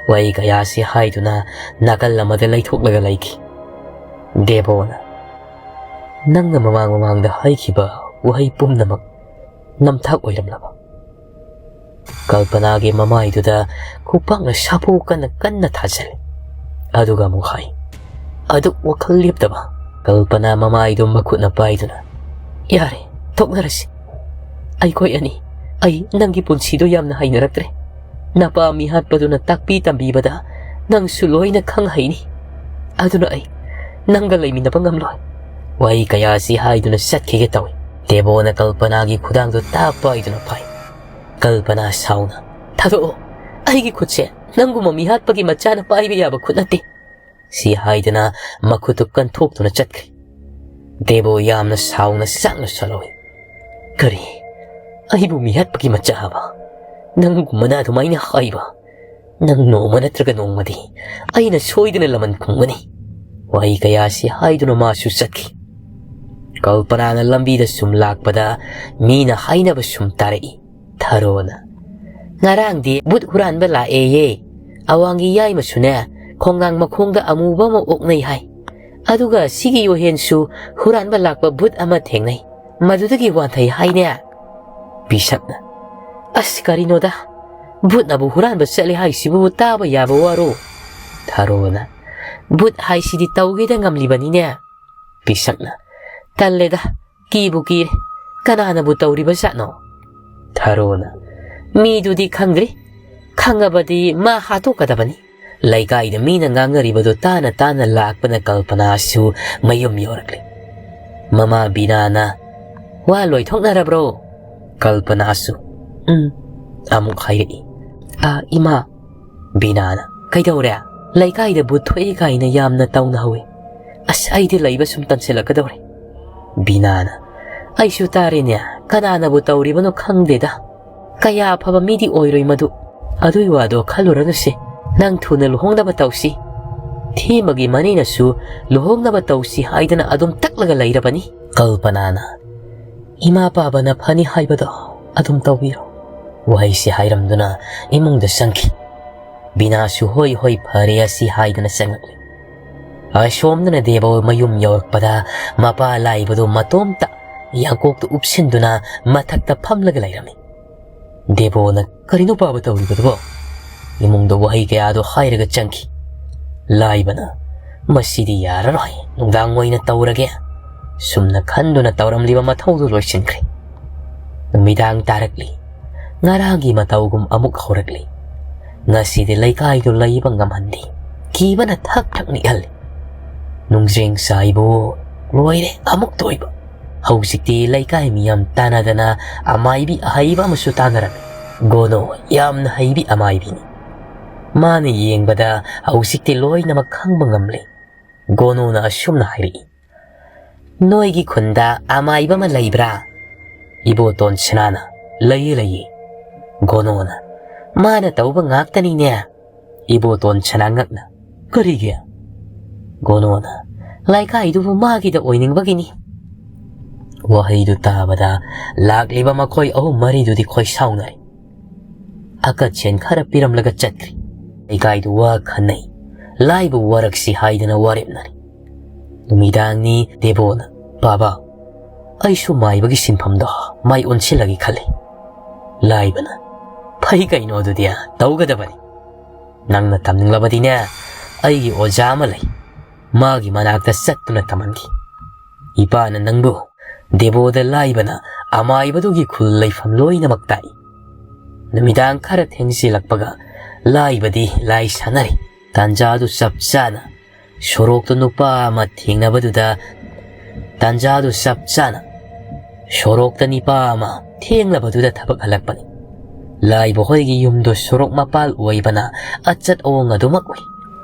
ꯋꯥꯍꯩ ꯀꯌꯥꯁꯤ ꯍꯥꯏꯗꯨꯅ ꯅꯥꯀꯜ ꯑꯃꯗ ꯂꯩꯊꯣꯛꯂꯒ ꯂꯩꯈꯤ꯫ ꯗꯦꯕꯣꯅ, "ꯅꯪꯅ ꯃꯃꯥꯡ ꯃꯃꯥꯡꯗ ꯍꯥꯏꯈꯤꯕ ꯋꯥꯍꯩ ꯄꯨꯝꯅꯃꯛ ꯅꯝꯊꯥꯛ ꯑꯣꯏꯔꯝꯂꯕ?" ꯀꯜꯄꯅꯥꯒꯤ ꯃꯃꯥꯏꯗꯨꯗ ꯈꯨꯄꯥꯛꯅ ꯁꯥꯐꯨ ꯀꯟꯅ ꯀꯟꯅ ꯊꯥꯖꯤꯜꯂꯤ꯫ ꯑꯗꯨꯒ ꯑꯃꯨꯛ ꯍꯥꯏ, ꯑꯗꯨꯛ ꯋꯥꯈꯜ ꯂꯦꯞꯇꯕ꯫ ꯀꯜꯄꯅꯥ ꯃꯃꯥꯏꯗꯨ ꯃꯈꯨꯠꯅ ꯄꯥꯏꯗꯨꯅ, "ꯌꯥꯔꯦ, ꯊꯣꯛꯅꯔꯁꯤ꯫ ꯑꯩꯈꯣꯏ ꯑꯅꯤ, ꯑꯩ ꯅꯪꯒꯤ ꯄꯨꯟꯁꯤꯗꯣ ꯌꯥꯝꯅ ꯍꯩꯅꯔꯛꯇ꯭ꯔꯦ꯫ ꯅꯄꯥ ꯃꯤꯍꯥꯠꯄꯗꯨꯅ ꯇꯥꯛꯄꯤ ꯇꯝꯕꯤꯕꯗ ꯅꯪꯁꯨ ꯂꯣꯏꯅ ꯈꯪ ꯍꯩꯅꯤ꯫ ꯑꯗꯨꯅ ꯑꯩ ꯅꯪꯒ ꯂꯩꯃꯤꯟꯅꯕ ꯉꯝꯂꯣꯏ꯫" ꯋꯥꯍꯩ ꯀꯌꯥꯁꯤ ꯍꯥꯏꯗꯨꯅ ꯆꯠꯈꯤꯒꯦ ꯇꯧꯏ꯫ ꯗꯦꯕꯣꯅ ꯀꯜꯄꯅꯥꯒꯤ ꯈꯨꯗꯥꯡꯗꯨ ꯇꯥꯞ ꯄꯥꯏꯗꯨꯅ ꯐꯥꯏ꯫ ꯀꯜꯄꯅꯥ ꯁꯥꯎꯅ, "ꯊꯥꯗꯣꯛꯑꯣ꯫ ꯑꯩꯒꯤ ꯈꯨꯠꯁꯦ ꯅꯪꯒꯨꯝꯕ ꯃꯤꯍꯥꯠꯄꯒꯤ ꯃꯆꯥꯅ ꯄꯥꯏꯕ ꯌꯥꯕ ꯈꯨꯠ ꯅꯠꯇꯦ꯫" ꯁꯤ ꯍꯥꯏꯗꯨꯅ ꯃꯈꯨꯠꯇꯨ ꯀꯟꯊꯣꯛꯇꯨꯅ ꯆꯠꯈ꯭ꯔꯦ꯫ ꯗꯦꯕꯣ ꯌꯥꯝꯅ ꯁꯥꯎꯅ ꯆꯥꯛꯅ ꯁꯣꯜꯍꯧꯏ꯫ "ꯀꯔꯤ? ꯑꯩꯕꯨ ꯃꯤꯍꯥꯠꯄꯒꯤ ꯃꯆꯥ ꯍꯥꯏꯕ? ꯅꯪꯒꯨꯝꯕꯅ ꯑꯗꯨꯃꯥꯏꯅ ꯍꯥꯏꯕ? ꯅꯪ ꯅꯣꯡꯃ ꯅꯠꯇ꯭ꯔꯒ ꯅꯣꯡꯃꯗꯤ ꯑꯩꯅ ꯁꯣꯏꯗꯅ ꯂꯃꯟ ꯈꯨꯝꯒꯅꯤ꯫" ꯋꯥꯍꯩ ꯀꯌꯥꯁꯤ ꯍꯥꯏꯗꯨꯅ ꯃꯥꯁꯨ ꯆꯠꯈꯤ꯫ ꯀꯜꯄꯅꯥꯅ ꯂꯝꯕꯤꯗ ꯁꯨꯝ ꯂꯥꯛꯄꯗ ꯃꯤꯅ ꯍꯥꯏꯅꯕ ꯁꯨꯝ ꯇꯥꯔꯛꯏ꯫ ꯊꯔꯣꯅ, "ꯉꯔꯥꯡꯗꯤ ꯕꯨꯠ ꯍꯨꯔꯥꯟꯕ ꯂꯥꯛꯑꯦꯌꯦ꯫ ꯑꯋꯥꯡꯒꯤ ꯌꯥꯏꯃꯁꯨꯅꯦ, ꯈꯣꯡꯅꯥꯡ ꯃꯈꯣꯡꯗ ꯑꯃꯨꯕ ꯑꯃ ꯑꯣꯛꯅꯩ ꯍꯥꯏ꯫ ꯑꯗꯨꯒ ꯁꯤꯒꯤ ꯌꯣꯍꯦꯟꯁꯨ ꯍꯨꯔꯥꯟꯕ ꯂꯥꯛꯄ ꯕꯨꯠ ꯑꯃ ꯊꯦꯡꯅꯩ꯫ ꯃꯗꯨꯗꯒꯤ ꯋꯥꯟꯊꯩ ꯍꯥꯏꯅꯦ꯫" ꯕꯤꯁꯛꯅ, "ꯑꯁ, ꯀꯔꯤꯅꯣꯗ? ꯕꯨꯠꯅꯕꯨ ꯍꯨꯔꯥꯟꯕ ꯆꯠꯂꯦ ꯍꯥꯏꯁꯤꯕꯨ ꯇꯥꯕ ꯌꯥꯕ ꯋꯥꯔꯣ?" ꯊꯔꯣꯅ, "ꯚꯨꯠ ꯍꯥꯏꯁꯤꯗꯤ ꯇꯧꯒꯦꯗ ꯉꯝꯂꯤꯕꯅꯤꯅꯦ"꯫ ꯄꯤꯁꯛꯅ, "ꯇꯜꯂꯦꯗ, ꯀꯤꯕꯨ ꯀꯤꯔꯦ꯫ ꯀꯅꯥꯅꯕꯨ ꯇꯧꯔꯤꯕ ꯖꯥꯠꯅꯣ?" ꯊꯔꯣꯅ, "ꯃꯤꯗꯨꯗꯤ ꯈꯪꯗ꯭ꯔꯤ꯫ ꯈꯪꯉꯕꯗꯤ ꯃꯥ ꯍꯥꯠꯇꯣꯛꯀꯗꯕꯅꯤ"꯫ ꯂꯩꯀꯥꯏꯗ ꯃꯤꯅ ꯉꯥꯡꯅꯔꯤꯕꯗꯨ ꯇꯥꯅ ꯇꯥꯅ ꯂꯥꯛꯄꯅ ꯀꯜꯄꯅꯥꯁꯨ ꯃꯌꯨꯝ ꯌꯧꯔꯛꯂꯦ꯫ ꯃꯃꯥ ꯕꯤꯅꯥꯅ, "ꯋꯥ ꯂꯣꯏꯊꯣꯛꯅꯔꯕ꯭ꯔꯣ?" ꯀꯜꯄꯅꯥꯁꯨ, "ꯎꯝ"꯫ ꯑꯃꯨꯛ ꯍꯥꯏꯔꯛꯏ꯫ "ꯑꯥ, ꯏꯃꯥ"꯫ ꯕꯤꯅꯥꯅ, "ꯀꯩꯗꯧꯔꯦ? ꯂꯩꯀꯥꯏꯗ ꯚꯨꯠ ꯊꯣꯛꯏ ꯀꯥꯏꯅ ꯌꯥꯝꯅ ꯇꯧꯅꯍꯧꯋꯤ꯫ ꯑꯁ, ꯑꯩꯗꯤ ꯂꯩꯕ ꯁꯨꯝ ꯇꯟꯁꯤꯜꯂꯛꯀꯗꯧꯔꯦ"꯫ ꯕꯤꯅꯥꯅ, "ꯑꯩꯁꯨ ꯇꯥꯔꯦꯅꯦ, ꯀꯅꯥꯅꯕꯨ ꯇꯧꯔꯤꯕꯅꯣ ꯈꯪꯗꯦꯗ꯫ ꯀꯌꯥ ꯑꯐꯕ ꯃꯤꯗꯤ ꯑꯣꯏꯔꯣꯏ ꯃꯗꯨ꯫ ꯑꯗꯨꯏ ꯋꯥꯗꯣ ꯈꯜꯂꯨꯔꯅꯨꯁꯦ꯫ ꯅꯪ ꯊꯨꯅ ꯂꯨꯍꯣꯡꯅꯕ ꯇꯧꯁꯤ꯫ ꯊꯦꯝꯕꯒꯤ ꯃꯅꯦꯅꯁꯨ ꯂꯨꯍꯣꯡꯅꯕ ꯇꯧꯁꯤ ꯍꯥꯏꯗꯅ ꯑꯗꯨꯝ ꯇꯛꯂꯒ ꯂꯩꯔꯕꯅꯤ"꯫ ꯀꯜꯄꯅꯥꯅ, "ꯏꯃꯥ ꯄꯥꯕꯅ ꯐꯅꯤ ꯍꯥꯏꯕꯗꯣ ꯑꯗꯨꯝ ꯇꯧꯕꯤꯔꯣ"꯫ ꯋꯥꯍꯩꯁꯤ ꯍꯥꯏꯔꯝꯗꯨꯅ ꯏꯃꯨꯡꯗ ꯆꯪꯈꯤ꯫ ꯕꯤꯅꯥꯁꯨ "ꯍꯣꯏ, ꯍꯣꯏ, ꯐꯔꯦ" ꯑꯁꯤ ꯍꯥꯏꯗꯅ ꯆꯪꯂꯛꯂꯤ꯫ ꯑꯁꯣꯝꯗꯅ ꯗꯦꯕꯣ ꯃꯌꯨꯝ ꯌꯧꯔꯛꯄꯗ ꯃꯄꯥ ꯂꯥꯏꯕꯗꯨ ꯃꯇꯣꯝꯇ ꯌꯥꯡꯀꯣꯛꯇ ꯎꯞꯁꯤꯟꯗꯨꯅ ꯃꯊꯛꯇ ꯐꯝꯂꯒ ꯂꯩꯔꯝꯃꯤ꯫ ꯗꯦꯕꯣꯅ, "ꯀꯔꯤꯅꯣ ꯄꯥꯕ ꯇꯧꯔꯤꯕꯗꯨꯕꯣ?" ꯏꯃꯨꯡꯗ ꯋꯥꯍꯩ ꯀꯌꯥꯗꯣ ꯍꯥꯏꯔꯒ ꯆꯪꯈꯤ꯫ ꯂꯥꯏꯕꯅ, "ꯃꯁꯤꯗꯤ ꯌꯥꯔꯔꯣꯏ, ꯅꯨꯡꯗꯥꯡ ꯑꯣꯏꯅ ꯇꯧꯔꯒꯦ"꯫ ꯁꯨꯝꯅ ꯈꯟꯗꯨꯅ ꯇꯧꯔꯝꯂꯤꯕ ꯃꯊꯧꯗꯨ ꯂꯣꯏꯁꯤꯟꯈ꯭ꯔꯦ꯫ ꯅꯨꯃꯤꯗꯥꯡ ꯇꯥꯔꯛꯂꯤ꯫ ꯉꯔꯥꯡꯒꯤ ꯃꯇꯧꯒꯨꯝ ꯑꯃꯨꯛ ꯍꯧꯔꯛꯂꯤ꯫ ꯉꯁꯤꯗꯤ ꯂꯩꯀꯥꯏꯗꯨ ꯂꯩꯕ ꯉꯝꯍꯟꯗꯦ꯫ ꯀꯤꯕꯅ ꯊꯛ ꯊꯛ ꯅꯤꯛꯍꯜꯂꯤ꯫ ꯅꯨꯡꯖ꯭ꯔꯦꯡ ꯆꯥꯏꯕꯨ ꯂꯣꯏꯔꯦ ꯑꯃꯨꯛꯇ ꯑꯣꯏꯕ꯫ ꯍꯧꯖꯤꯛꯇꯤ ꯂꯩꯀꯥꯏ ꯃꯤꯌꯥꯝ ꯇꯥꯟꯅꯗꯅ ꯑꯃꯥꯏꯕꯤ ꯑꯍꯩꯕ ꯑꯃꯁꯨ ꯇꯥꯟꯅꯔꯝꯃꯤ꯫ ꯒꯣꯅꯣ ꯌꯥꯝꯅ ꯍꯩꯕꯤ ꯑꯃꯥꯏꯕꯤꯅꯤ꯫ ꯃꯥꯅ ꯌꯦꯡꯕꯗ ꯍꯧꯖꯤꯛꯇꯤ ꯂꯣꯏꯅꯃꯛ ꯈꯪꯕ ꯉꯝꯂꯦ꯫ ꯒꯣꯅꯣꯅ ꯑꯁꯨꯝꯅ ꯍꯥꯏꯔꯛꯏ, "ꯅꯣꯏꯒꯤ ꯈꯨꯟꯗ ꯑꯃꯥꯏꯕ ꯑꯃ ꯂꯩꯕ꯭ꯔꯥ?" ꯏꯕꯣꯇꯣꯟ ꯁꯅꯥꯅ, "ꯂꯩꯌꯦ, ꯂꯩꯌꯦ"꯫ ꯒꯣꯅꯣꯅ, "ꯃꯥꯅ ꯇꯧꯕ ꯉꯥꯛꯇꯅꯤꯅꯦ"꯫ ꯏꯕꯣꯇꯣꯟ ꯁꯅꯥ ꯉꯛꯅ, "ꯀꯔꯤꯒꯤ?" ꯒꯣꯅꯣꯅ, "ꯂꯩꯀꯥꯏꯗꯨꯕꯨ ꯃꯥꯒꯤꯗ ꯑꯣꯏꯅꯤꯡꯕꯒꯤꯅꯤ"꯫ ꯋꯥꯍꯩꯗꯨ ꯇꯥꯕꯗ ꯂꯥꯛꯂꯤꯕ ꯃꯈꯣꯏ ꯑꯍꯨꯝ ꯃꯔꯤꯗꯨꯗꯤ ꯈꯣꯏꯁꯥꯎꯅꯔꯦ꯫ ꯑꯀꯠꯁꯦꯟ ꯈꯔ ꯄꯤꯔꯝꯂꯒ ꯆꯠꯈ꯭ꯔꯦ꯫ ꯂꯩꯀꯥꯏꯗꯨ ꯋꯥ ꯈꯟꯅꯩ꯫ ꯂꯥꯏꯕꯨ ꯋꯥꯔꯛꯁꯤ ꯍꯥꯏꯗꯅ ꯋꯥꯔꯦꯞꯅꯔꯦ꯫ ꯅꯨꯃꯤꯗꯥꯡꯅꯤ꯫ ꯗꯦꯕꯣꯅ, "ꯄꯥꯕ, ꯑꯩꯁꯨ ꯃꯥꯏꯕꯒꯤ ꯁꯤꯟꯐꯝꯗꯣ ꯃꯥꯏ ꯑꯣꯟꯁꯤꯜꯂꯒꯦ ꯈꯜꯂꯤ"꯫ ꯂꯥꯏꯕꯅ, "ꯐꯩ ꯀꯩꯅꯣ, ꯑꯗꯨꯗꯤ ꯇꯧꯒꯗꯕꯅꯤ꯫ ꯅꯪꯅ ꯇꯝꯅꯤꯡꯂꯕꯗꯤꯅꯦ, ꯑꯩꯒꯤ ꯑꯣꯖꯥ ꯑꯃ ꯂꯩ, ꯃꯥꯒꯤ ꯃꯅꯥꯛꯇ ꯆꯠꯇꯨꯅ ꯇꯝꯍꯟꯈꯤ꯫ ꯏꯄꯥꯅ ꯅꯪꯕꯨ ꯗꯦꯕꯣꯗ ꯂꯥꯏꯕꯅ ꯑꯃꯥꯏꯕꯗꯨꯒꯤ ꯈꯨꯜ ꯂꯩꯐꯝ ꯂꯣꯏꯅꯃꯛ ꯇꯥꯛꯏ꯫ ꯅꯨꯃꯤꯗꯥꯡ ꯈꯔ ꯊꯦꯡꯖꯤꯜꯂꯛꯄꯒ ꯂꯥꯏꯕꯗꯤ ꯂꯥꯏ ꯁꯥꯟꯅꯔꯤ꯫ ꯇꯥꯟꯖꯥꯗꯨ ꯆꯞ ꯆꯥꯅ ꯁꯣꯔꯣꯛꯇ ꯅꯨꯄꯥ ꯑꯃ ꯊꯦꯡꯅꯕꯗꯨꯗ, ꯇꯥꯟꯖꯥꯗꯨ ꯆꯞ ꯆꯥꯅ ꯁꯣꯔꯣꯛꯇ ꯅꯤꯄꯥ ꯑꯃ ꯊꯦꯡꯂꯕꯗꯨꯗ ꯊꯕꯛ ꯍꯜꯂꯛꯄꯅꯤ꯫ ꯂꯥꯏꯕ ꯍꯣꯏꯒꯤ ꯌꯨꯝꯗꯣ ꯁꯣꯔꯣꯛ ꯃꯄꯥꯜ ꯑꯣꯏꯕꯅ ꯑꯆꯠ ꯑꯋꯣꯡ ꯑꯗꯨꯃꯛ ꯎꯏ꯫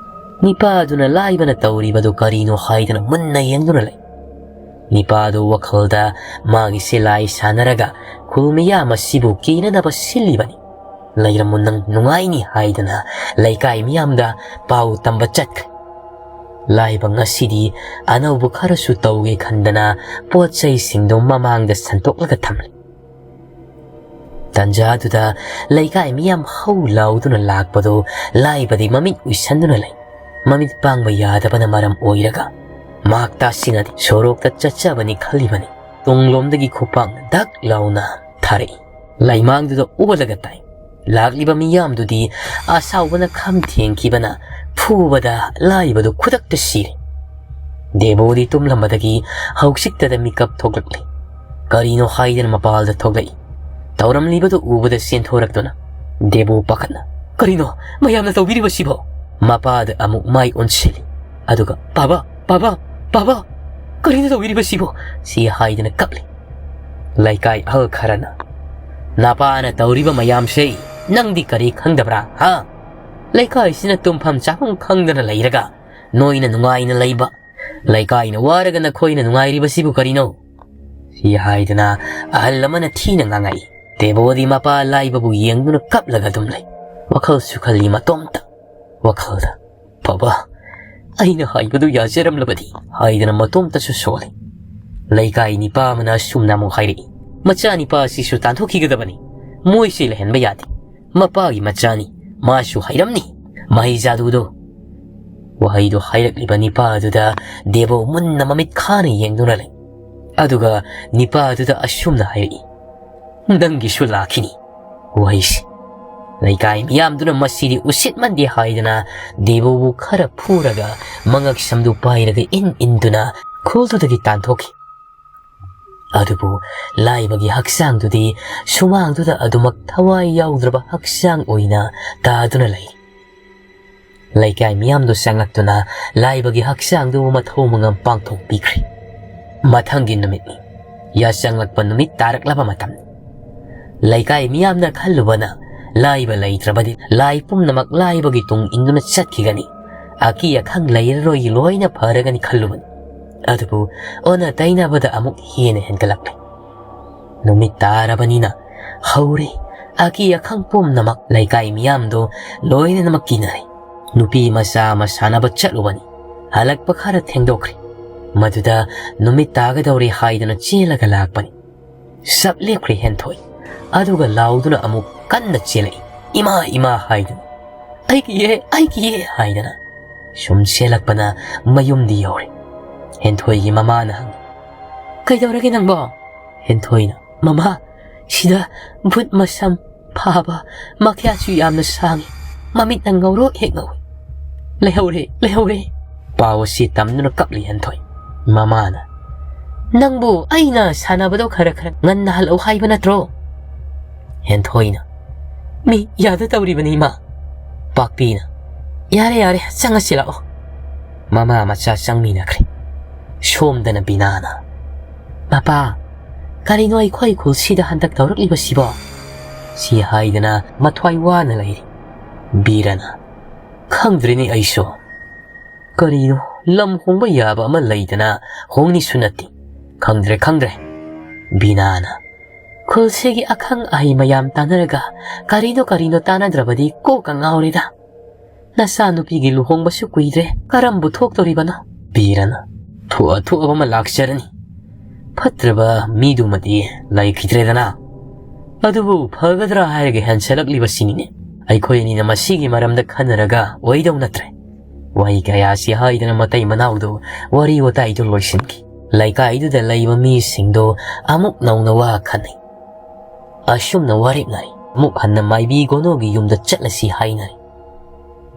ꯅꯤꯄꯥꯗꯨꯅ ꯂꯥꯏꯕꯅ ꯇꯧꯔꯤꯕꯗꯨ ꯀꯔꯤꯅꯣ ꯍꯥꯏꯗꯨꯅ ꯃꯨꯟꯅ ꯌꯦꯡꯗꯨꯅ ꯂꯩ꯫ ꯅꯤꯄꯥꯗꯨ ꯋꯥꯈꯜꯗ ꯃꯥꯒꯤ ꯁꯤꯂꯥꯏ ꯁꯥꯟꯅꯔꯒ ꯈꯨꯜ ꯃꯤꯌꯥꯝ ꯑꯁꯤꯕꯨ ꯀꯤꯅꯅꯕ ꯁꯤꯜꯂꯤꯕꯅꯤ꯫ ꯂꯩꯔꯝꯃꯨ, ꯅꯪ ꯅꯨꯡꯉꯥꯏꯅꯤ ꯍꯥꯏꯗꯅ ꯂꯩꯀꯥꯏ ꯃꯤꯌꯥꯝꯗ ꯄꯥꯎ ꯇꯝꯕ ꯆꯠꯈ꯭ꯔꯦ꯫ ꯂꯥꯏꯕ ꯉꯁꯤꯗꯤ ꯑꯅꯧꯕ ꯈꯔꯁꯨ ꯇꯧꯒꯦ ꯈꯟꯗꯅ ꯄꯣꯠ ꯆꯩꯁꯤꯡꯗꯨ ꯃꯃꯥꯡꯗ ꯁꯟꯇꯣꯛꯂꯒ ꯊꯝꯂꯤ꯫ ꯇꯟꯖꯥꯗꯨꯗ ꯂꯩꯀꯥꯏ ꯃꯤꯌꯥꯝ ꯍꯧ ꯂꯥꯎꯗꯨꯅ ꯂꯥꯛꯄꯗꯨ ꯂꯥꯏꯕꯗꯤ ꯃꯃꯤꯠ ꯎꯏꯁꯟꯗꯨꯅ ꯂꯩ꯫ ꯃꯃꯤꯠ ꯄꯥꯡꯕ ꯌꯥꯗꯕꯅ ꯃꯔꯝ ꯑꯣꯏꯔꯒ ꯃꯍꯥꯛ ꯇꯥꯁꯤꯟꯅꯗꯦ꯫ ꯁꯣꯔꯣꯛꯇ ꯆꯠꯆꯕꯅꯤ ꯈꯜꯂꯤꯕꯅꯤ꯫ ꯇꯨꯡꯂꯣꯝꯗꯒꯤ ꯈꯨꯄꯥꯛꯅ ꯗꯛ ꯂꯥꯎꯅ ꯊꯥꯔꯛꯏ꯫ ꯂꯩꯃꯥꯡꯗꯨꯗ ꯑꯣꯜꯂꯒ ꯇꯥꯏ꯫ ꯂꯥꯛꯂꯤꯕ ꯃꯤꯌꯥꯝꯗꯨꯗꯤ ꯑꯁꯥꯎꯕꯅ ꯈꯝ ꯊꯦꯡꯈꯤꯕꯅ ꯐꯨꯕꯗ ꯂꯥꯏꯕꯗꯨ ꯈꯨꯗꯛꯇ ꯁꯤꯔꯦ꯫ ꯗꯦꯕꯣꯗꯤ ꯇꯨꯝꯂꯝꯕꯗꯒꯤ ꯍꯧꯖꯤꯛꯇꯗ ꯃꯤꯀꯞ ꯊꯣꯛꯂꯛꯂꯤ꯫ ꯀꯔꯤꯅꯣ ꯍꯥꯏꯗꯅ ꯃꯄꯥꯜꯗ ꯊꯣꯛꯂꯛꯏ꯫ ꯇꯧꯔꯝꯂꯤꯕꯗꯨ ꯎꯕꯗ ꯆꯦꯟꯊꯣꯔꯛꯇꯨꯅ ꯗꯦꯕꯣ ꯄꯥꯈꯠꯅ, "ꯀꯔꯤꯅꯣ ꯃꯌꯥꯝꯅ ꯇꯧꯕꯤꯔꯤꯕꯁꯤꯕꯣ?" ꯃꯄꯥꯗ ꯑꯃꯨꯛ ꯃꯥꯏ ꯑꯣꯟꯁꯤꯜꯂꯤ꯫ ꯑꯗꯨꯒ, "ꯄꯥꯕ, ꯄꯥꯕ, ꯄꯥꯕ, ꯀꯔꯤꯅꯣ ꯇꯧꯕꯤꯔꯤꯕꯁꯤꯕꯣ?" ꯁꯤ ꯍꯥꯏꯗꯨꯅ ꯀꯞꯂꯤ꯫ ꯂꯩꯀꯥꯏ ꯑꯍꯜ ꯈꯔꯅ, "ꯅꯄꯥꯅ ꯇꯧꯔꯤꯕ ꯃꯌꯥꯝꯁꯦ ꯅꯪꯗꯤ ꯀꯔꯤ ꯈꯪꯗꯕ꯭ꯔꯥ, ꯍꯥ? ꯂꯩꯀꯥꯏꯁꯤꯅ ꯇꯨꯝꯐꯝ ꯆꯥꯐꯝ ꯈꯪꯗꯅ ꯂꯩꯔꯒ ꯅꯣꯏꯅ ꯅꯨꯡꯉꯥꯏꯅ ꯂꯩꯕ, ꯂꯩꯀꯥꯏꯅ ꯋꯥꯔꯒ ꯅꯈꯣꯏꯅ ꯅꯨꯡꯉꯥꯏꯔꯤꯕꯁꯤꯕꯨ ꯀꯔꯤꯅꯣ?" ꯁꯤ ꯍꯥꯏꯗꯨꯅ ꯑꯍꯜ ꯑꯃꯅ ꯊꯤꯅ ꯉꯥꯡꯉꯛꯏ꯫ ꯗꯦꯕꯣꯗꯤ ꯃꯄꯥ ꯂꯥꯏꯕꯕꯨ ꯌꯦꯡꯗꯨꯅ ꯀꯞꯂꯒ ꯑꯗꯨꯝ ꯂꯩ꯫ ꯋꯥꯈꯜꯁꯨ ꯈꯜꯂꯤ ꯃꯇꯣꯝꯇ꯫ ꯋꯥꯈꯜꯗ, "ꯐꯕ, ꯑꯩꯅ ꯍꯥꯏꯕꯗꯨ ꯌꯥꯖꯔꯝꯂꯕꯗꯤ" ꯍꯥꯏꯗꯅ ꯃꯇꯣꯝꯇꯁꯨ ꯁꯣꯜꯂꯤ꯫ ꯂꯩꯀꯥꯏ ꯅꯤꯄꯥ ꯑꯃꯅ ꯑꯁꯨꯝꯅ ꯑꯃꯨꯛ ꯍꯥꯏꯔꯛꯏ, "ꯃꯆꯥ ꯅꯤꯄꯥ ꯑꯁꯤꯁꯨ ꯇꯥꯟꯊꯣꯛꯈꯤꯒꯗꯕꯅꯤ꯫ ꯃꯣꯏꯁꯦ ꯂꯩꯍꯟꯕ ꯌꯥꯗꯦ꯫ ꯃꯄꯥꯒꯤ ꯃꯆꯥꯅꯤ, ꯃꯥꯁꯨ ꯍꯩꯔꯝꯅꯤ, ꯃꯍꯩ ꯖꯥꯗꯨꯗꯣ"꯫ ꯋꯥꯍꯩꯗꯨ ꯍꯥꯏꯔꯛꯂꯤꯕ ꯅꯤꯄꯥ ꯑꯗꯨꯗ ꯗꯦꯕꯣ ꯃꯨꯟꯅ ꯃꯃꯤꯠ ꯈꯥꯅ ꯌꯦꯡꯗꯨꯅ ꯂꯩ꯫ ꯑꯗꯨꯒ ꯅꯤꯄꯥ ꯑꯗꯨꯗ ꯑꯁꯨꯝꯅ ꯍꯥꯏꯔꯛꯏ, "ꯅꯪꯒꯤꯁꯨ ꯂꯥꯛꯈꯤꯅꯤ ꯋꯥꯍꯩꯁꯤ"꯫ ꯂꯩꯀꯥꯏ ꯃꯤꯌꯥꯝꯗꯨꯅ ꯃꯁꯤꯗꯤ ꯎꯁꯤꯠꯃꯟꯗꯦ ꯍꯥꯏꯗꯅ ꯗꯦꯕꯨꯕꯨ ꯈꯔ ꯐꯨꯔꯒ ꯃꯉꯛ ꯁꯝꯗꯨ ꯄꯥꯏꯔꯒ ꯏꯟ ꯏꯟꯗꯨꯅ ꯈꯨꯜꯗꯨꯗꯒꯤ ꯇꯥꯟꯊꯣꯛꯈꯤ꯫ ꯑꯗꯨꯕꯨ ꯂꯥꯏꯕꯒꯤ ꯍꯛꯆꯥꯡꯗꯨꯗꯤ ꯁꯨꯃꯥꯡꯗꯨꯗ ꯑꯗꯨꯃꯛ ꯊꯋꯥꯏ ꯌꯥꯎꯗ꯭ꯔꯕ ꯍꯛꯆꯥꯡ ꯑꯣꯏꯅ ꯇꯥꯗꯨꯅ ꯂꯩ꯫ ꯂꯩꯀꯥꯏ ꯃꯤꯌꯥꯝꯗꯨ ꯆꯪꯂꯛꯇꯨꯅ ꯂꯥꯏꯕꯒꯤ ꯍꯛꯆꯥꯡꯗꯨꯕꯨ ꯃꯊꯧ ꯃꯉꯝ ꯄꯥꯡꯊꯣꯛꯄꯤꯈ꯭ꯔꯦ꯫ ꯃꯊꯪꯒꯤ ꯅꯨꯃꯤꯠꯅꯤ꯫ ꯌꯥꯆꯪꯂꯛꯄ ꯅꯨꯃꯤꯠ ꯇꯥꯔꯛꯂꯕ ꯃꯇꯝꯅꯤ꯫ ꯂꯩꯀꯥꯏ ꯃꯤꯌꯥꯝꯅ ꯈꯜꯂꯨꯕꯅ ꯂꯥꯏꯕ ꯂꯩꯇ꯭ꯔꯕꯗꯤ ꯂꯥꯏ ꯄꯨꯝꯅꯃꯛ ꯂꯥꯏꯕꯒꯤ ꯇꯨꯡ ꯏꯟꯗꯨꯅ ꯆꯠꯈꯤꯒꯅꯤ, ꯑꯀꯤ ꯑꯈꯪ ꯂꯩꯔꯔꯣꯏ, ꯂꯣꯏꯅ ꯐꯔꯒꯅꯤ ꯈꯜꯂꯨꯕꯅꯤ꯫ ꯑꯗꯨꯕꯨ ꯑꯣꯟꯅ ꯇꯩꯅꯕꯗ ꯑꯃꯨꯛ ꯍꯦꯟꯅ ꯍꯦꯟꯒꯠꯂꯛꯂꯦ꯫ ꯅꯨꯃꯤꯠ ꯇꯥꯔꯕꯅꯤꯅ ꯍꯧꯔꯦ꯫ ꯑꯀꯤ ꯑꯈꯪ ꯄꯨꯝꯅꯃꯛ ꯂꯩꯀꯥꯏ ꯃꯤꯌꯥꯝꯗꯣ ꯂꯣꯏꯅꯃꯛ ꯀꯤꯅꯔꯦ꯫ ꯅꯨꯄꯤ ꯃꯆꯥ ꯑꯃ ꯁꯥꯟꯅꯕ ꯆꯠꯂꯨꯕꯅꯤ꯫ ꯍꯜꯂꯛꯄ ꯈꯔ ꯊꯦꯡꯗꯣꯛꯈ꯭ꯔꯦ꯫ ꯃꯗꯨꯗ ꯅꯨꯃꯤꯠ ꯇꯥꯒꯗꯧꯔꯦ ꯍꯥꯏꯗꯨꯅ ꯆꯦꯜꯂꯒ ꯂꯥꯛꯄꯅꯤ꯫ ꯁꯞ ꯂꯦꯞꯈ꯭ꯔꯦ ꯍꯦꯟꯊꯣꯏ꯫ ꯑꯗꯨꯒ ꯂꯥꯎꯗꯨꯅ ꯑꯃꯨꯛ ꯀꯟꯅ ꯆꯦꯜꯂꯛꯏ꯫ "ꯏꯃꯥ, ꯏꯃꯥ" ꯍꯥꯏꯗꯨꯅ꯫ "ꯑꯩ ꯀꯤꯌꯦ, ꯑꯩ ꯀꯤꯌꯦ" ꯍꯥꯏꯗꯅ꯫ ꯁꯨꯝ ꯆꯦꯜꯂꯛꯄꯅ ꯃꯌꯨꯝꯗꯤ ꯌꯧꯔꯦ꯫ ꯍꯦꯟꯊꯣꯏꯒꯤ ꯃꯃꯥꯅ ꯍꯪꯉꯤ, "ꯀꯩꯗꯧꯔꯒꯦ ꯅꯪꯕꯣ?" ꯍꯦꯟꯊꯣꯏꯅ, "ꯃꯃꯥ, ꯁꯤꯗ ꯚꯨꯠ ꯃꯁꯝ ꯐꯥꯕ, ꯃꯈ꯭ꯌꯥꯠꯁꯨ ꯌꯥꯝꯅ ꯁꯥꯡꯉꯤ, ꯃꯃꯤꯠꯅ ꯉꯧꯔꯣꯛ ꯍꯦꯛ ꯉꯧꯏ꯫ ꯂꯩꯍꯧꯔꯦ, ꯂꯩꯍꯧꯔꯦ꯫" ꯄꯥꯎ ꯑꯁꯤ ꯇꯝꯗꯨꯅ ꯀꯞꯂꯤ ꯍꯦꯟꯊꯣꯏ꯫ ꯃꯃꯥꯅ, "ꯅꯪꯕꯨ ꯑꯩꯅ ꯁꯥꯟꯅꯕꯗꯣ ꯈꯔ ꯈꯔ ꯉꯟꯅ ꯍꯜꯂꯛꯎ ꯍꯥꯏꯕ ꯅꯠꯇ꯭ꯔꯣ?" ꯍꯦꯟꯊꯣꯏꯅ, "ꯃꯤ ꯌꯥꯗ ꯇꯧꯔꯤꯕꯅꯤ, ꯏꯃꯥ꯫" ꯄꯥꯛꯄꯤꯅ, "ꯌꯥꯔꯦ, ꯌꯥꯔꯦ, ꯆꯪꯉꯁꯤ ꯂꯥꯛꯑꯣ꯫" ꯃꯃꯥ ꯃꯆꯥ ꯆꯪꯃꯤꯟꯅꯈ꯭ꯔꯦ꯫ ꯁꯣꯝꯗꯅ ꯕꯤꯅꯥꯅ, "ꯃꯄꯥ, ꯀꯔꯤꯅꯣ ꯑꯩꯈꯣꯏ ꯈꯨꯜꯁꯤꯗ ꯍꯟꯗꯛ ꯇꯧꯔꯛꯂꯤꯕꯁꯤꯕꯣ?" ꯁꯤ ꯍꯥꯏꯗꯅ ꯃꯊ꯭ꯋꯥꯏ ꯋꯥꯅ ꯂꯩꯔꯤ꯫ ꯕꯤꯔꯅ, "ꯈꯪꯗ꯭ꯔꯦꯅꯦ ꯑꯩꯁꯨ꯫ ꯀꯔꯤꯅꯣ, ꯂꯝ ꯍꯣꯡꯕ ꯌꯥꯕ ꯑꯃ ꯂꯩꯗꯅ ꯍꯣꯡꯅꯤꯁꯨ ꯅꯠꯇꯦ꯫ ꯈꯪꯗ꯭ꯔꯦ, ꯈꯪꯗ꯭ꯔꯦ꯫" ꯕꯤꯅꯥꯅ, "ꯈꯨꯜꯁꯤꯒꯤ ꯑꯈꯪ ꯑꯍꯩ ꯃꯌꯥꯝ ꯇꯥꯟꯅꯔꯒ ꯀꯔꯤꯅꯣ ꯀꯔꯤꯅꯣ ꯇꯥꯟꯅꯗ꯭ꯔꯕꯗꯤ ꯀꯣꯛꯀ ꯉꯥꯎꯔꯦꯗ꯫ ꯅꯆꯥꯅꯨꯄꯤꯒꯤ ꯂꯨꯍꯣꯡꯕꯁꯨ ꯀꯨꯏꯗ꯭ꯔꯦ, ꯀꯔꯝꯕꯨ ꯊꯣꯛꯇꯧꯔꯤꯕꯅꯣ?" ꯕꯤꯔꯅ, "ꯊꯣꯛꯑ ꯊꯣꯛꯑꯕ ꯑꯃ ꯂꯥꯛꯆꯔꯅꯤ꯫ ꯐꯠꯇ꯭ꯔꯕ ꯃꯤꯗꯨꯃꯗꯤ ꯂꯩꯈꯤꯗ꯭ꯔꯦꯗꯅ꯫ ꯑꯗꯨꯕꯨ ꯐꯒꯗ꯭ꯔꯥ ꯍꯥꯏꯔꯒ ꯍꯦꯟꯁꯜꯂꯛꯂꯤꯕꯁꯤꯅꯤꯅꯦ꯫ ꯑꯩꯈꯣꯏ ꯑꯅꯤꯅ ꯃꯁꯤꯒꯤ ꯃꯔꯝꯗ ꯈꯟꯅꯔꯒ ꯑꯣꯏꯗꯧ ꯅꯠꯇ꯭ꯔꯦ꯫" ꯋꯥꯍꯩ ꯀꯌꯥꯁꯤ ꯍꯥꯏꯗꯅ ꯃꯇꯩ ꯃꯅꯥꯎꯗꯨ ꯋꯥꯔꯤ ꯋꯥꯇꯥꯏꯗꯨ ꯂꯣꯏꯁꯤꯟꯈꯤ꯫ ꯂꯩꯀꯥꯏꯗꯨꯗ ꯂꯩꯕ ꯃꯤꯁꯤꯡꯗꯨ ꯑꯃꯨꯛ ꯅꯧꯅ ꯋꯥ ꯈꯟꯅꯩ꯫ ꯑꯁꯨꯝꯅ ꯋꯥꯔꯦꯞꯅꯔꯤ꯫ ꯑꯃꯨꯛ ꯍꯟꯅ ꯃꯥꯏꯕꯤ ꯒꯣꯅꯣꯒꯤ ꯌꯨꯝꯗ ꯆꯠꯂꯁꯤ ꯍꯥꯏꯅꯔꯦ꯫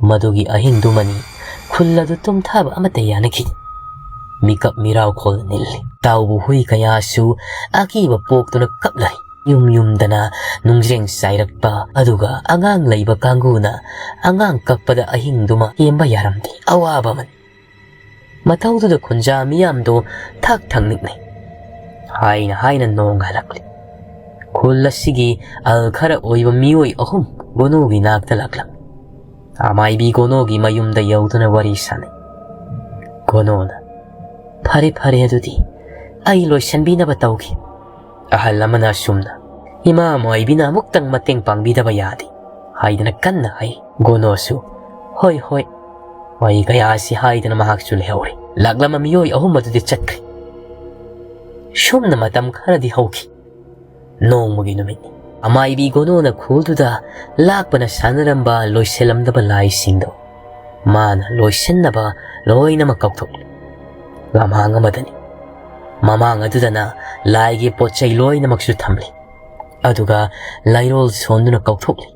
ꯃꯗꯨꯒꯤ ꯑꯍꯤꯡꯗꯨꯃꯅꯤ ꯈꯨꯜ ꯑꯗꯨ ꯇꯨꯝꯊꯕ ꯑꯃꯠꯇ ꯌꯥꯅꯈꯤꯗꯦ꯫ ꯃꯤꯀꯞ ꯃꯤꯔꯥꯎꯈꯣꯜ ꯅꯤꯜꯂꯤ꯫ ꯇꯥꯎꯕ ꯍꯨꯏ ꯀꯌꯥꯁꯨ ꯑꯀꯤꯕ ꯄꯣꯛꯇꯨꯅ ꯀꯞꯂꯔꯤ꯫ ꯌꯨꯝ ꯌꯨꯝꯗꯅ ꯅꯨꯡꯖ꯭ꯔꯦꯡ ꯆꯥꯏꯔꯛꯄ, ꯑꯗꯨꯒ ꯑꯉꯥꯡ ꯂꯩꯕ ꯀꯥꯡꯕꯨꯅ ꯑꯉꯥꯡ ꯀꯞꯄꯗ ꯑꯍꯤꯡꯗꯨꯃ ꯊꯦꯝꯕ ꯌꯥꯔꯝꯗꯦ꯫ ꯑꯋꯥꯕ ꯑꯃꯅꯤ꯫ ꯃꯊꯧꯗꯨꯗ ꯈꯨꯟꯖꯥ ꯃꯤꯌꯥꯝꯗꯣ ꯊꯛ ꯊꯛ ꯅꯤꯛꯅꯩ꯫ ꯍꯥꯏꯅ ꯍꯥꯏꯅ ꯅꯣꯡ ꯍꯜꯂꯛꯂꯤ꯫ ꯈꯨꯜ ꯑꯁꯤꯒꯤ ꯑꯜ ꯈꯔ ꯑꯣꯏꯕ ꯃꯤꯑꯣꯏ ꯑꯍꯨꯝ ꯒꯣꯅꯣꯒꯤ ꯅꯥꯛꯇ ꯂꯥꯛꯂꯝꯃꯤ꯫ ꯑꯃꯥꯏꯕꯤ ꯒꯣꯅꯣꯒꯤ ꯃꯌꯨꯝꯗ ꯌꯧꯗꯨꯅ ꯋꯥꯔꯤ ꯁꯥꯟꯅꯩ꯫ ꯒꯣꯅꯣꯅ, "ꯐꯔꯦ, ꯐꯔꯦ, ꯑꯗꯨꯗꯤ ꯑꯩ ꯂꯣꯏꯁꯤꯟꯕꯤꯅꯕ ꯇꯧꯒꯦ"꯫ ꯑꯍꯜ ꯑꯃꯅ ꯑꯁꯨꯝꯅ, "ꯏꯃꯥ ꯃꯥꯏꯕꯤꯅ ꯑꯃꯨꯛꯇꯪ ꯃꯇꯦꯡ ꯄꯥꯡꯕꯤꯗꯕ ꯌꯥꯗꯦ" ꯍꯥꯏꯗꯅ ꯀꯟꯅ ꯍꯥꯏ꯫ ꯒꯣꯅꯣꯁꯨ, "ꯍꯣꯏ, ꯍꯣꯏ"꯫ ꯋꯥꯍꯩ ꯀꯌꯥ ꯑꯁꯤ ꯍꯥꯏꯗꯅ ꯃꯍꯥꯛꯁꯨ ꯂꯩꯍꯧꯔꯦ꯫ ꯂꯥꯛꯂꯝꯕ ꯃꯤꯑꯣꯏ ꯑꯍꯨꯝ ꯑꯗꯨꯗꯤ ꯆꯠꯈ꯭ꯔꯦ꯫ ꯁꯨꯝꯅ ꯃꯇꯝ ꯈꯔꯗꯤ ꯍꯧꯈꯤ꯫ ꯅꯣꯡꯃꯒꯤ ꯅꯨꯃꯤꯠꯅꯤ꯫ ꯑꯃꯥꯏꯕꯤ ꯒꯣꯅꯣꯅ ꯈꯨꯜꯗꯨꯗ ꯂꯥꯛꯄꯅ ꯁꯥꯟꯅꯔꯝꯕ ꯂꯣꯏꯁꯤꯜꯂꯝꯗꯕ ꯂꯥꯏꯁꯤꯡꯗꯣ ꯃꯥꯅ ꯂꯣꯏꯁꯤꯟꯅꯕ ꯂꯣꯏꯅꯃꯛ ꯀꯧꯊꯣꯛꯂꯤ꯫ ꯂꯃꯥꯡ ꯑꯃꯗꯅꯤ꯫ ꯃꯃꯥꯡ ꯑꯗꯨꯗꯅ ꯂꯥꯏꯒꯤ ꯄꯣꯠ ꯆꯩ ꯂꯣꯏꯅꯃꯛꯁꯨ ꯊꯝꯂꯤ꯫ ꯑꯗꯨꯒ ꯂꯥꯏꯔꯣꯜ ꯁꯣꯟꯗꯨꯅ ꯀꯧꯊꯣꯛꯂꯤ꯫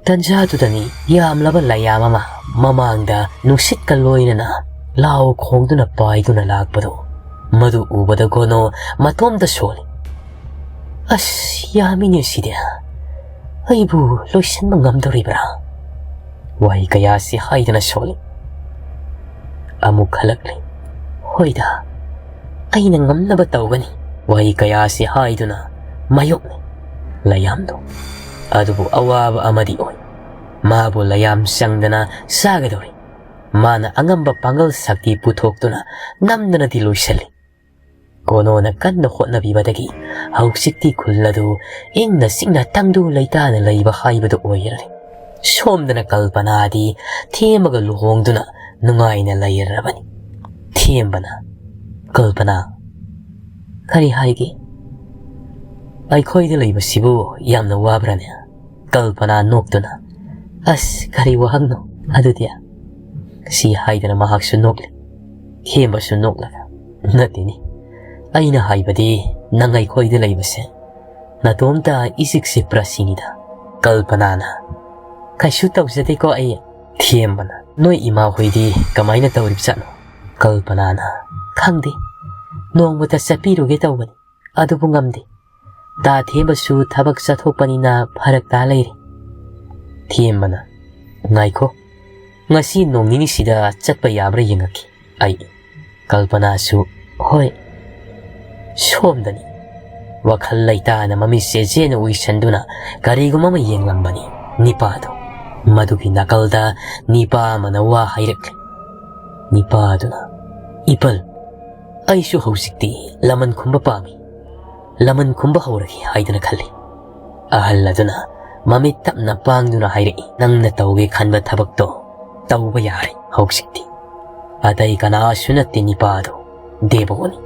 ꯇꯟꯖꯥꯗꯨꯗꯅꯤ ꯌꯥꯝꯂꯕ ꯂꯥꯏꯌꯥꯝ ꯑꯃ ꯃꯃꯥꯡꯗ ꯅꯨꯡꯁꯤꯠꯀ ꯂꯣꯏꯅꯅ ꯂꯥꯎ ꯈꯣꯡꯗꯨꯅ ꯄꯥꯏꯗꯨꯅ ꯂꯥꯛꯄꯗꯣ꯫ ꯃꯗꯨ ꯎꯕꯗ ꯒꯣꯅꯣ ꯃꯇꯣꯝꯇ ꯁꯣꯜꯂꯤ꯫ "ꯑꯁ, ꯌꯥꯝꯃꯤꯅꯦ ꯁꯤꯗꯤ꯫ ꯑꯩꯕꯨ ꯂꯣꯏꯁꯤꯟꯕ ꯉꯝꯗꯧꯔꯤꯕ꯭ꯔꯥ?" ꯋꯥꯍꯩ ꯀꯌꯥꯁꯤ ꯍꯥꯏꯗꯅ ꯁꯣꯜꯂꯤ꯫ ꯑꯃꯨꯛ ꯈꯜꯂꯛꯂꯤ꯫ "ꯍꯣꯏꯗ, ꯑꯩꯅ ꯉꯝꯅꯕ ꯇꯧꯒꯅꯤ"꯫ ꯋꯥꯍꯩ ꯀꯌꯥꯁꯤ ꯍꯥꯏꯗꯨꯅ ꯃꯥꯌꯣꯛꯅꯩ ꯂꯥꯏꯌꯥꯝꯗꯣ꯫ ꯑꯗꯨꯕꯨ ꯑꯋꯥꯕ ꯑꯃꯗꯤ ꯑꯣꯏ꯫ ꯃꯥꯕꯨ ꯂꯥꯏꯌꯥꯝ ꯆꯪꯗꯅ ꯆꯥꯒꯗꯧꯔꯤ꯫ ꯃꯥꯅ ꯑꯉꯝꯕ ꯄꯥꯡꯒꯜ ꯁꯛꯇꯤ ꯄꯨꯊꯣꯛꯇꯨꯅ ꯅꯝꯗꯅꯗꯤ ꯂꯣꯏꯁꯤꯜꯂꯤ꯫ ꯒꯣꯅꯣꯅ ꯀꯟꯅ ꯍꯣꯠꯅꯕꯤꯕꯗꯒꯤ ꯍꯧꯖꯤꯛꯇꯤ ꯈꯨꯜ ꯑꯗꯨ ꯏꯪꯅ ꯆꯤꯛꯅ ꯇꯪꯗꯨ ꯂꯩꯇꯥꯅ ꯂꯩꯕ ꯍꯥꯏꯕꯗꯨ ꯑꯣꯏꯔꯦ꯫ ꯁꯣꯝꯗꯅ ꯀꯜꯄꯅꯥꯗꯤ ꯊꯦꯝꯕꯒ ꯂꯨꯍꯣꯡꯗꯨꯅ ꯅꯨꯡꯉꯥꯏꯅ ꯂꯩꯔꯕꯅꯤ꯫ ꯊꯦꯝꯕꯅ, "ꯀꯜꯄꯅꯥ"꯫ "ꯀꯔꯤ ꯍꯥꯏꯒꯦ? ꯑꯩꯈꯣꯏꯗ ꯂꯩꯕꯁꯤꯕꯨ ꯌꯥꯝꯅ ꯋꯥꯕ꯭ꯔꯥꯅꯦ?" ꯀꯜꯄꯅꯥ ꯅꯣꯛꯇꯨꯅ, "ꯑꯁ, ꯀꯔꯤ ꯋꯥꯍꯪꯅꯣ ꯑꯗꯨꯗꯤ?" ꯁꯤ ꯍꯥꯏꯗꯅ ꯃꯍꯥꯛꯁꯨ ꯅꯣꯛꯂꯤ꯫ ꯊꯦꯝꯕꯁꯨ ꯅꯣꯛꯂꯒ, "ꯅꯠꯇꯦꯅꯦ, ꯑꯩꯅ ꯍꯥꯏꯕꯗꯤ ꯅꯪ ꯑꯩꯈꯣꯏꯗ ꯂꯩꯕꯁꯦ ꯅꯇꯣꯝꯇ ꯏꯆꯤꯛ ꯆꯤꯛꯄ꯭ꯔꯥ ꯁꯤꯅꯤꯗ꯫ ꯀꯜꯄꯅꯥꯅ, "ꯀꯩꯁꯨ ꯇꯧꯖꯗꯦꯀꯣ ꯑꯩ꯫" ꯊꯦꯝꯕꯅ, "ꯅꯣꯏ ꯏꯃꯥ ꯍꯣꯏꯗꯤ ꯀꯃꯥꯏꯅ ꯇꯧꯔꯤꯕꯖꯥꯠꯅꯣ?" ꯀꯜꯄꯅꯥꯅ, "ꯈꯪꯗꯦ, ꯅꯣꯡꯃꯇ ꯆꯠꯄꯤꯔꯨꯒꯦ ꯇꯧꯕꯅꯤ, ꯑꯗꯨꯕꯨ ꯉꯝꯗꯦ꯫ ꯇꯥ ꯊꯦꯝꯕꯁꯨ ꯊꯕꯛ ꯆꯠꯊꯣꯛꯄꯅꯤꯅ ꯐꯔꯛ ꯇꯥ ꯂꯩꯔꯦ꯫" ꯊꯦꯝꯕꯅ, "ꯉꯥꯏꯈꯣ, ꯉꯁꯤ ꯅꯣꯡ ꯅꯤꯅꯤꯁꯤꯗ ꯆꯠꯄ ꯌꯥꯕ꯭ꯔꯥ ꯌꯦꯡꯉꯛꯈꯤ ꯑꯩ꯫" ꯀꯜꯄꯅꯥꯁꯨ, "ꯍꯣꯏ꯫" ꯁꯣꯝꯗꯅꯤ ꯋꯥꯈꯜ ꯂꯩꯇꯥꯅ ꯃꯃꯤꯠꯁꯦ ꯆꯦꯅ ꯎꯏꯁꯟꯗꯨꯅ ꯀꯔꯤꯒꯨꯝꯕ ꯑꯃ ꯌꯦꯡꯂꯝꯕꯅꯤ ꯅꯤꯄꯥꯗꯣ꯫ ꯃꯗꯨꯒꯤ ꯅꯥꯀꯜꯗ ꯅꯤꯄꯥ ꯑꯃꯅ ꯋꯥ ꯍꯥꯏꯔꯛꯂꯦ꯫ ꯅꯤꯄꯥꯗꯨꯅ, "ꯏꯄꯜ, ꯑꯩꯁꯨ ꯍꯧꯖꯤꯛꯇꯤ ꯂꯃꯟ ꯈꯨꯝꯕ ꯄꯥꯝꯃꯤ꯫ ꯂꯃꯟ ꯈꯨꯝꯕ ꯍꯧꯔꯒꯦ ꯍꯥꯏꯗꯅ ꯈꯜꯂꯤ꯫" ꯑꯍꯜ ꯑꯗꯨꯅ ꯃꯃꯤꯠ ꯇꯞꯅ ꯄꯥꯡꯗꯨꯅ ꯍꯥꯏꯔꯛꯏ, "ꯅꯪꯅ ꯇꯧꯒꯦ ꯈꯟꯕ ꯊꯕꯛꯇꯣ ꯇꯧꯕ ꯌꯥꯔꯦ ꯍꯧꯖꯤꯛꯇꯤ꯫ ꯑꯇꯩ ꯀꯅꯥꯁꯨ ꯅꯠꯇꯦ ꯅꯤꯄꯥꯗꯣ, ꯗꯦꯕꯣꯅꯤ꯫"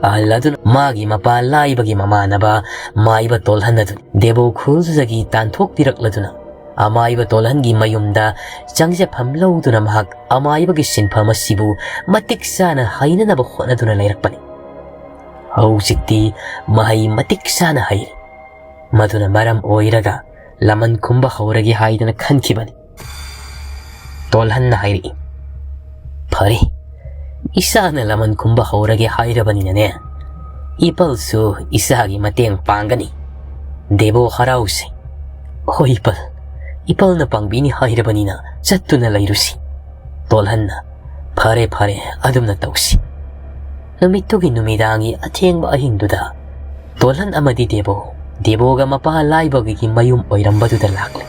ꯑꯍꯜ ꯑꯗꯨꯅ ꯃꯥꯒꯤ ꯃꯄꯥ ꯂꯥꯏꯕꯒꯤ ꯃꯃꯥꯟꯅꯕ ꯃꯥꯏꯕ ꯇꯣꯜꯍꯟ ꯑꯗꯨ ꯗꯦꯕꯣ ꯈꯨꯜꯗꯨꯗꯒꯤ ꯇꯥꯟꯊꯣꯛꯄꯤꯔꯛꯂꯗꯨꯅ ꯑꯃꯥꯏꯕ ꯇꯣꯜꯍꯟꯒꯤ ꯃꯌꯨꯝꯗ ꯆꯪꯖꯐꯝ ꯂꯧꯗꯨꯅ ꯃꯍꯥꯛ ꯑꯃꯥꯏꯕꯒꯤ ꯁꯤꯟꯐꯝ ꯑꯁꯤꯕꯨ ꯃꯇꯤꯛ ꯆꯥꯅ ꯍꯩꯅꯅꯕ ꯍꯣꯠꯅꯗꯨꯅ ꯂꯩꯔꯛꯄꯅꯤ꯫ ꯍꯧꯖꯤꯛꯇꯤ ꯃꯍꯩ ꯃꯇꯤꯛ ꯆꯥꯅ ꯍꯩꯔꯦ꯫ ꯃꯗꯨꯅ ꯃꯔꯝ ꯑꯣꯏꯔꯒ ꯂꯃꯟ ꯈꯨꯝꯕ ꯍꯧꯔꯒꯦ ꯍꯥꯏꯗꯅ ꯈꯟꯈꯤꯕꯅꯤ꯫ ꯇꯣꯜꯍꯟꯅ ꯍꯥꯏꯔꯛꯏ, "ꯐꯔꯦ, ꯏꯆꯥꯅ ꯂꯃꯟ ꯈꯨꯝꯕ ꯍꯧꯔꯒꯦ ꯍꯥꯏꯔꯕꯅꯤꯅꯅꯦ, ꯏꯄꯜꯁꯨ ꯏꯆꯥꯒꯤ ꯃꯇꯦꯡ ꯄꯥꯡꯒꯅꯤ꯫ ꯗꯦꯕꯣ ꯍꯔꯥꯎꯁꯦ꯫ ꯍꯣꯏ ꯏꯄꯜ, ꯏꯄꯜꯅ ꯄꯥꯡꯕꯤꯅꯤ ꯍꯥꯏꯔꯕꯅꯤꯅ ꯆꯠꯇꯨꯅ ꯂꯩꯔꯨꯁꯤ꯫" ꯇꯣꯜꯍꯟꯅ, "ꯐꯔꯦ, ꯐꯔꯦ, ꯑꯗꯨꯝꯅ ꯇꯧꯁꯤ꯫" ꯅꯨꯃꯤꯠꯇꯨꯒꯤ ꯅꯨꯃꯤꯗꯥꯡꯒꯤ ꯑꯊꯦꯡꯕ ꯑꯍꯤꯡꯗꯨꯗ ꯇꯣꯜꯍꯟ ꯑꯃꯗꯤ ꯗꯦꯕꯣ, ꯗꯦꯕꯣꯒ ꯃꯄꯥ ꯂꯥꯏꯕꯒꯤꯒꯤ ꯃꯌꯨꯝ ꯑꯣꯏꯔꯝꯕꯗꯨꯗ ꯂꯥꯛꯂꯦ꯫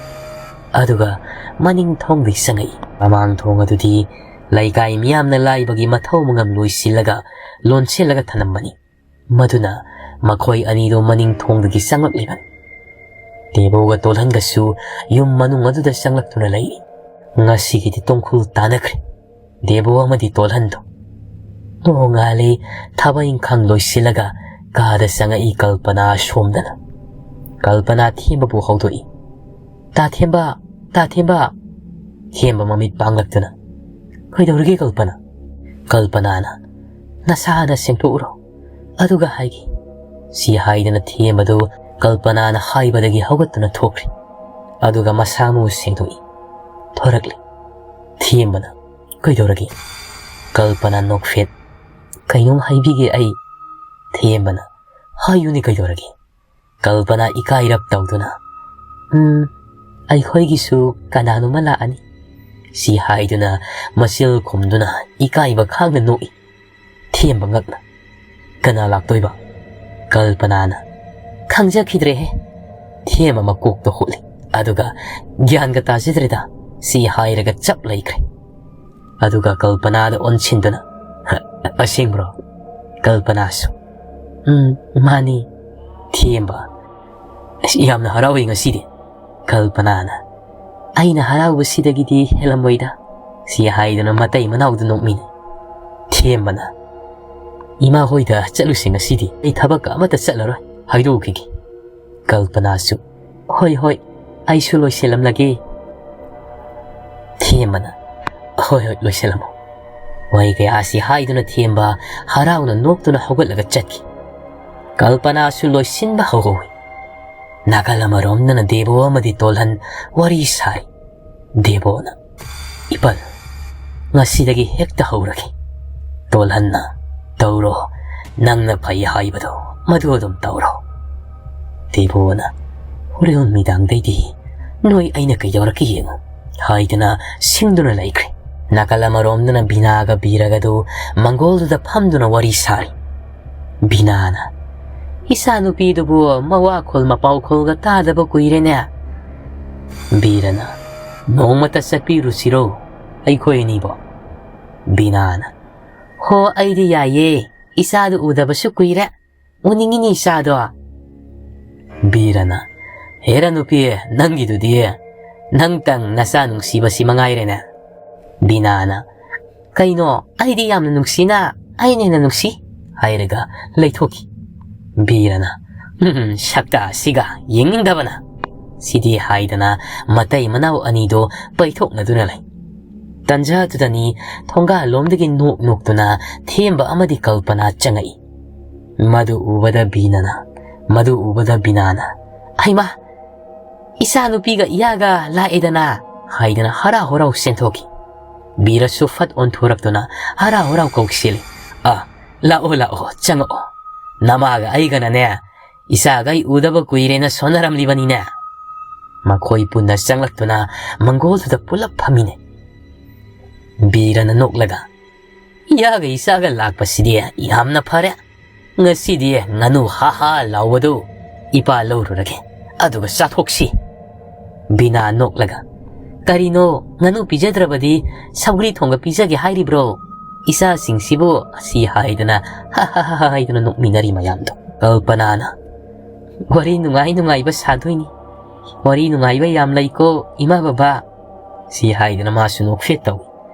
ꯑꯗꯨꯒ ꯃꯅꯤꯡ ꯊꯣꯡꯗꯒꯤ ꯆꯪꯉꯛꯏ꯫ ꯃꯃꯥꯡ ꯊꯣꯡ ꯑꯗꯨꯗꯤ ꯂꯩꯀꯥꯏ ꯃꯤꯌꯥꯝꯅ ꯂꯥꯏꯕꯒꯤ ꯃꯊꯧ ꯃꯉꯝ ꯂꯣꯏꯁꯤꯜꯂꯒ ꯂꯣꯟꯁꯤꯜꯂꯒ ꯊꯅꯝꯕꯅꯤ꯫ ꯃꯗꯨꯅ ꯃꯈꯣꯏ ꯑꯅꯤꯗꯨ ꯃꯅꯤꯡ ꯊꯣꯡꯗꯒꯤ ꯆꯪꯂꯛꯂꯤꯕꯅꯤ꯫ ꯗꯦꯕꯣꯒ ꯇꯣꯜꯍꯟꯒꯁꯨ ꯌꯨꯝ ꯃꯅꯨꯡ ꯑꯗꯨꯗ ꯆꯪꯂꯛꯇꯨꯅ ꯂꯩꯔꯤ꯫ ꯉꯁꯤꯒꯤꯗꯤ ꯇꯣꯡꯈꯨꯜ ꯇꯥꯅꯈ꯭ꯔꯦ꯫ ꯗꯦꯕꯣ ꯑꯃꯗꯤ ꯇꯣꯜꯍꯟꯗꯣ꯫ ꯅꯣꯡꯉꯥꯜꯂꯤ꯫ ꯊꯕꯛ ꯏꯪꯈꯥꯡ ꯂꯣꯏꯁꯤꯜꯂꯒ ꯀꯥꯗ ꯆꯪꯉꯛꯏ ꯀꯜꯄꯅꯥ ꯁꯣꯝꯗꯅ꯫ ꯀꯜꯄꯅꯥ ꯊꯦꯝꯕꯕꯨ ꯍꯧꯗꯣꯛꯏ꯫ "ꯇꯥ ꯊꯦꯝꯕ, ꯇꯥ ꯊꯦꯝꯕ!" ꯊꯦꯝꯕ ꯃꯃꯤꯠ ꯄꯥꯡꯂꯛꯇꯨꯅ, "ꯀꯩꯗꯧꯔꯒꯦ ꯀꯜꯄꯅꯥ?" ꯀꯜꯄꯅꯥꯅ, "ꯅꯁꯥ ꯍꯥꯟꯅ ꯁꯦꯡꯗꯣꯛꯎꯔꯣ, ꯑꯗꯨꯒ ꯍꯥꯏꯒꯦ꯫" ꯁꯤ ꯍꯥꯏꯗꯅ ꯊꯦꯝꯕꯗꯨ ꯀꯜꯄꯅꯥꯅ ꯍꯥꯏꯕꯗꯒꯤ ꯍꯧꯒꯠꯇꯨꯅ ꯊꯣꯛꯈ꯭ꯔꯦ꯫ ꯑꯗꯨꯒ ꯃꯁꯥ ꯃꯎ ꯁꯦꯡꯗꯣꯛꯏ꯫ ꯊꯣꯔꯛꯂꯦ꯫ ꯊꯦꯝꯕꯅ, "ꯀꯩꯗꯧꯔꯒꯦ?" ꯀꯜꯄꯅꯥ ꯅꯣꯛꯐꯦꯠ, "ꯀꯩꯅꯣꯝ ꯍꯥꯏꯕꯤꯒꯦ ꯑꯩ꯫" ꯊꯦꯝꯕꯅ, "ꯍꯥꯏꯌꯨꯅꯦ, ꯀꯩꯗꯧꯔꯒꯦ?" ꯀꯜꯄꯅꯥ ꯏꯀꯥꯏꯔꯞ ꯇꯧꯗꯨꯅ, "ꯎꯝ, ꯑꯩꯈꯣꯏꯒꯤꯁꯨ ꯀꯅꯥꯅꯣꯃ ꯂꯥꯛꯑꯅꯤ," ꯁꯤ ꯍꯥꯏꯗꯨꯅ ꯃꯆꯤꯜ ꯈꯨꯝꯗꯨꯅ ꯏꯀꯥꯏꯕ ꯈꯥꯡꯅ ꯅꯣꯛꯏ꯫ ꯊꯦꯝꯕ ꯉꯛꯅ, "ꯀꯅꯥ ꯂꯥꯛꯇꯣꯏꯕ?" ꯀꯜꯄꯅꯥꯅ, "ꯈꯪꯖꯈꯤꯗ꯭ꯔꯦꯍꯦ꯫" ꯊꯦꯝꯕ ꯃꯀꯣꯛꯇ ꯍꯨꯠꯂꯤ꯫ ꯑꯗꯨꯒ, "ꯒ꯭ꯌꯥꯟꯒ ꯇꯥꯖꯗ꯭ꯔꯦꯗ," ꯁꯤ ꯍꯥꯏꯔꯒ ꯆꯞ ꯂꯩꯈ꯭ꯔꯦ꯫ ꯑꯗꯨꯒ ꯀꯜꯄꯅꯥꯗ ꯑꯣꯟꯁꯤꯟꯗꯨꯅ, "ꯍ, ꯑꯁꯦꯡꯕ꯭ꯔꯣ?" ꯀꯜꯄꯅꯥꯁꯨ, "ꯎꯝ, ꯃꯥꯅꯤ꯫" ꯊꯦꯝꯕ, "ꯑꯁ, ꯌꯥꯝꯅ ꯍꯔꯥꯎꯏ ꯉꯁꯤꯗꯤ꯫" ꯀꯜꯄꯅꯥꯅ, "ꯑꯩꯅ ꯍꯔꯥꯎꯕꯁꯤꯗꯒꯤꯗꯤ ꯍꯦꯜꯂꯝꯃꯣꯏꯗ," ꯁꯤ ꯍꯥꯏꯗꯨꯅ ꯃꯇꯩ ꯃꯅꯥꯎꯗꯨ ꯅꯣꯛꯃꯤꯟꯅꯩ꯫ ꯊꯦꯝꯕꯅ, "ꯏꯃꯥ ꯍꯣꯏꯗ ꯆꯠꯂꯨꯁꯤ ꯉꯁꯤꯗꯤ, ꯑꯩ ꯊꯕꯛꯀ ꯑꯃꯠꯇ ꯆꯠꯂꯔꯣꯏ, ꯍꯥꯏꯗꯣꯛꯈꯤꯒꯦ꯫" ꯀꯜꯄꯅꯥꯁꯨ, "ꯍꯣꯏ, ꯍꯣꯏ, ꯑꯩꯁꯨ ꯂꯣꯏꯁꯤꯜꯂꯝꯂꯒꯦ꯫" ꯊꯦꯝꯕꯅ, "ꯍꯣꯏ, ꯍꯣꯏ, ꯂꯣꯏꯁꯤꯜꯂꯝꯃꯣ꯫" ꯋꯥꯍꯩ ꯀꯌꯥ ꯑꯁꯤ ꯍꯥꯏꯗꯨꯅ ꯊꯦꯝꯕ ꯍꯔꯥꯎꯅ ꯅꯣꯛꯇꯨꯅ ꯍꯧꯒꯠꯂꯒ ꯆꯠꯈꯤ꯫ ꯀꯜꯄꯅꯥꯁꯨ ꯂꯣꯏꯁꯤꯟꯕ ꯍꯧꯍꯧꯏ꯫ ꯅꯥꯀꯜ ꯑꯃꯔꯣꯝꯗꯅ ꯗꯦꯕꯣ ꯑꯃꯗꯤ ꯇꯣꯜꯍꯟ ꯋꯥꯔꯤ ꯁꯥꯔꯤ꯫ ꯗꯦꯕꯣꯅ, "ꯏꯄꯜ, ꯉꯁꯤꯗꯒꯤ ꯍꯦꯛꯇ ꯍꯧꯔꯒꯦ꯫" ꯇꯣꯜꯍꯟꯅ, "ꯇꯧꯔꯣ, ꯅꯪꯅ ꯐꯩ ꯍꯥꯏꯕꯗꯣ ꯃꯗꯨ ꯑꯗꯨꯝ ꯇꯧꯔꯣ꯫" ꯗꯦꯕꯣꯅ, "ꯍꯣꯔꯦꯟ ꯅꯨꯃꯤꯗꯥꯡꯗꯩꯗꯤ ꯅꯣꯏ ꯑꯩꯅ ꯀꯩꯗꯧꯔꯛꯀꯦ ꯌꯦꯡꯉꯨ," ꯍꯥꯏꯗꯨꯅ ꯁꯤꯡꯗꯨꯅ ꯂꯩꯈ꯭ꯔꯦ꯫ ꯅꯥꯀꯜ ꯑꯃꯔꯣꯝꯗꯅ ꯕꯤꯅꯥꯒ ꯕꯤꯔꯒꯗꯨ ꯃꯪꯒꯣꯜꯗꯨꯗ ꯐꯝꯗꯨꯅ ꯋꯥꯔꯤ ꯁꯥꯔꯤ꯫ ꯕꯤꯅꯥꯅ, "ꯏꯆꯥꯅꯨꯄꯤꯗꯨꯕꯨ ꯃꯋꯥꯈꯣꯜ ꯃꯄꯥꯎꯈꯣꯜꯒ ꯇꯥꯗꯕ ꯀꯨꯏꯔꯦꯅꯦ꯫" ꯕꯤꯔꯅ, "ꯅꯣꯡꯃꯇ ꯆꯠꯄꯤꯔꯨꯁꯤꯔꯣ ꯑꯩꯈꯣꯏ ꯑꯅꯤꯕꯣ?" ꯕꯤꯅꯥꯅ, "ꯍꯣ, ꯑꯩꯗꯤ ꯌꯥꯏꯌꯦ, ꯏꯆꯥꯗꯨ ꯎꯗꯕꯁꯨ ꯀꯨꯏꯔꯦ, ꯎꯅꯤꯡꯉꯤꯅꯤ ꯏꯆꯥꯗꯣ꯫" ꯕꯤꯔꯅ, "ꯍꯦꯔꯥ ꯅꯨꯄꯤ, ꯅꯪꯒꯤꯗꯨꯗꯤ ꯅꯪꯇꯪ ꯅꯆꯥ ꯅꯨꯡꯁꯤꯕꯁꯤ ꯃꯉꯥꯏꯔꯦꯅꯦ꯫" ꯕꯤꯅꯥꯅ, "ꯀꯩꯅꯣ, ꯑꯩꯗꯤ ꯌꯥꯝꯅ ꯅꯨꯡꯁꯤꯅ ꯑꯩꯅ ꯍꯦꯟꯅ ꯅꯨꯡꯁꯤ," ꯍꯥꯏꯔꯒ ꯂꯩꯊꯣꯛꯈꯤ꯫ ꯕꯤꯔꯅ, "ꯍꯨꯝ, ꯁꯛꯇꯥꯁꯤꯒ ꯌꯦꯡꯅꯤꯡꯗꯕꯅ!" ꯁꯤꯗꯤ ꯍꯥꯏꯗꯅ ꯃꯇꯩ ꯃꯅꯥꯎ ꯑꯅꯤꯗꯣ ꯄꯩꯊꯣꯛꯅꯗꯨꯅ ꯂꯩ꯫ ꯇꯟꯖꯥꯗꯨꯗꯅꯤ ꯊꯣꯡꯒꯥꯜꯂꯣꯝꯗꯒꯤ ꯅꯣꯛ ꯅꯣꯛꯇꯨꯅ ꯊꯦꯝꯕ ꯑꯃꯗꯤ ꯀꯜꯄꯅꯥ ꯆꯪꯉꯛꯏ꯫ ꯃꯗꯨ ꯎꯕꯗ ꯕꯤꯅꯅ, ꯃꯗꯨ ꯎꯕꯗ ꯕꯤꯅꯥꯅ, "ꯍꯩꯃꯥ, ꯏꯆꯥꯅꯨꯄꯤꯒ ꯏꯌꯥꯒ ꯂꯥꯛꯑꯦꯗꯅ" ꯍꯥꯏꯗꯅ ꯍꯔꯥꯎ ꯍꯔꯥꯎ ꯆꯦꯟꯊꯣꯛꯈꯤ꯫ ꯕꯤꯔꯁꯨ ꯐꯠ ꯑꯣꯟꯊꯣꯔꯛꯇꯨꯅ ꯍꯔꯥꯎ ꯍꯔꯥꯎ ꯀꯧꯁꯤꯜꯂꯤ, "ꯑ, ꯂꯥꯛꯑꯣ ꯂꯥꯛꯑꯣ, ꯆꯪꯉꯛꯑꯣ꯫ ꯅꯃꯥꯒ ꯑꯩꯒꯅꯅꯦ, ꯏꯆꯥꯒꯩ ꯎꯗꯕ ꯀꯨꯏꯔꯦꯅ ꯁꯣꯟꯅꯔꯝꯂꯤꯕꯅꯤꯅꯦ"꯫ ꯃꯈꯣꯏ ꯄꯨꯟꯅ ꯆꯪꯂꯛꯇꯨꯅ ꯃꯪꯒꯣꯜꯗꯨꯗ ꯄꯨꯂꯞ ꯐꯝꯃꯤꯅꯦ꯫ ꯕꯤꯔꯅ ꯅꯣꯛꯂꯒ, "ꯏꯌꯥꯒ ꯏꯆꯥꯒ ꯂꯥꯛꯄꯁꯤꯗꯤ ꯌꯥꯝꯅ ꯐꯔꯦ꯫ ꯉꯁꯤꯗꯤ ꯉꯥꯅꯨ ꯍꯥ ꯍꯥ ꯂꯥꯎꯕꯗꯨ ꯏꯄꯥ ꯂꯧꯔꯨꯔꯒꯦ, ꯑꯗꯨꯒ ꯆꯥꯊꯣꯛꯁꯤ"꯫ ꯕꯤꯅꯥ ꯅꯣꯛꯂꯒ, "ꯀꯔꯤꯅꯣ, ꯉꯥꯅꯨ ꯄꯤꯖꯗ꯭ꯔꯕꯗꯤ ꯁꯧꯒ꯭ꯔꯤ ꯊꯣꯡꯕ ꯄꯤꯖꯒꯦ ꯍꯥꯏꯔꯤꯕ꯭ꯔꯣ? ꯏꯆꯥꯁꯤꯡꯁꯤꯕꯨ?" ꯑꯁꯤ ꯍꯥꯏꯗꯅ ꯍꯥ ꯍꯥ ꯍꯥ ꯍꯥꯏꯗꯨꯅ ꯅꯣꯛꯃꯤꯟꯅꯔꯤ ꯃꯌꯥꯝꯗꯣ꯫ ꯀꯜꯄꯅꯥꯅ, "ꯋꯥꯔꯤ ꯅꯨꯡꯉꯥꯏ ꯅꯨꯡꯉꯥꯏꯕ ꯁꯥꯗꯣꯏꯅꯤ꯫ ꯋꯥꯔꯤ ꯅꯨꯡꯉꯥꯏꯕ ꯌꯥꯝ ꯂꯩꯀꯣ, ꯏꯃꯥ ꯕꯕꯥ"꯫ ꯁꯤ ꯍꯥꯏꯗꯅ ꯃꯥꯁꯨ ꯅꯣꯛꯐꯦꯠ ꯇꯧꯏ꯫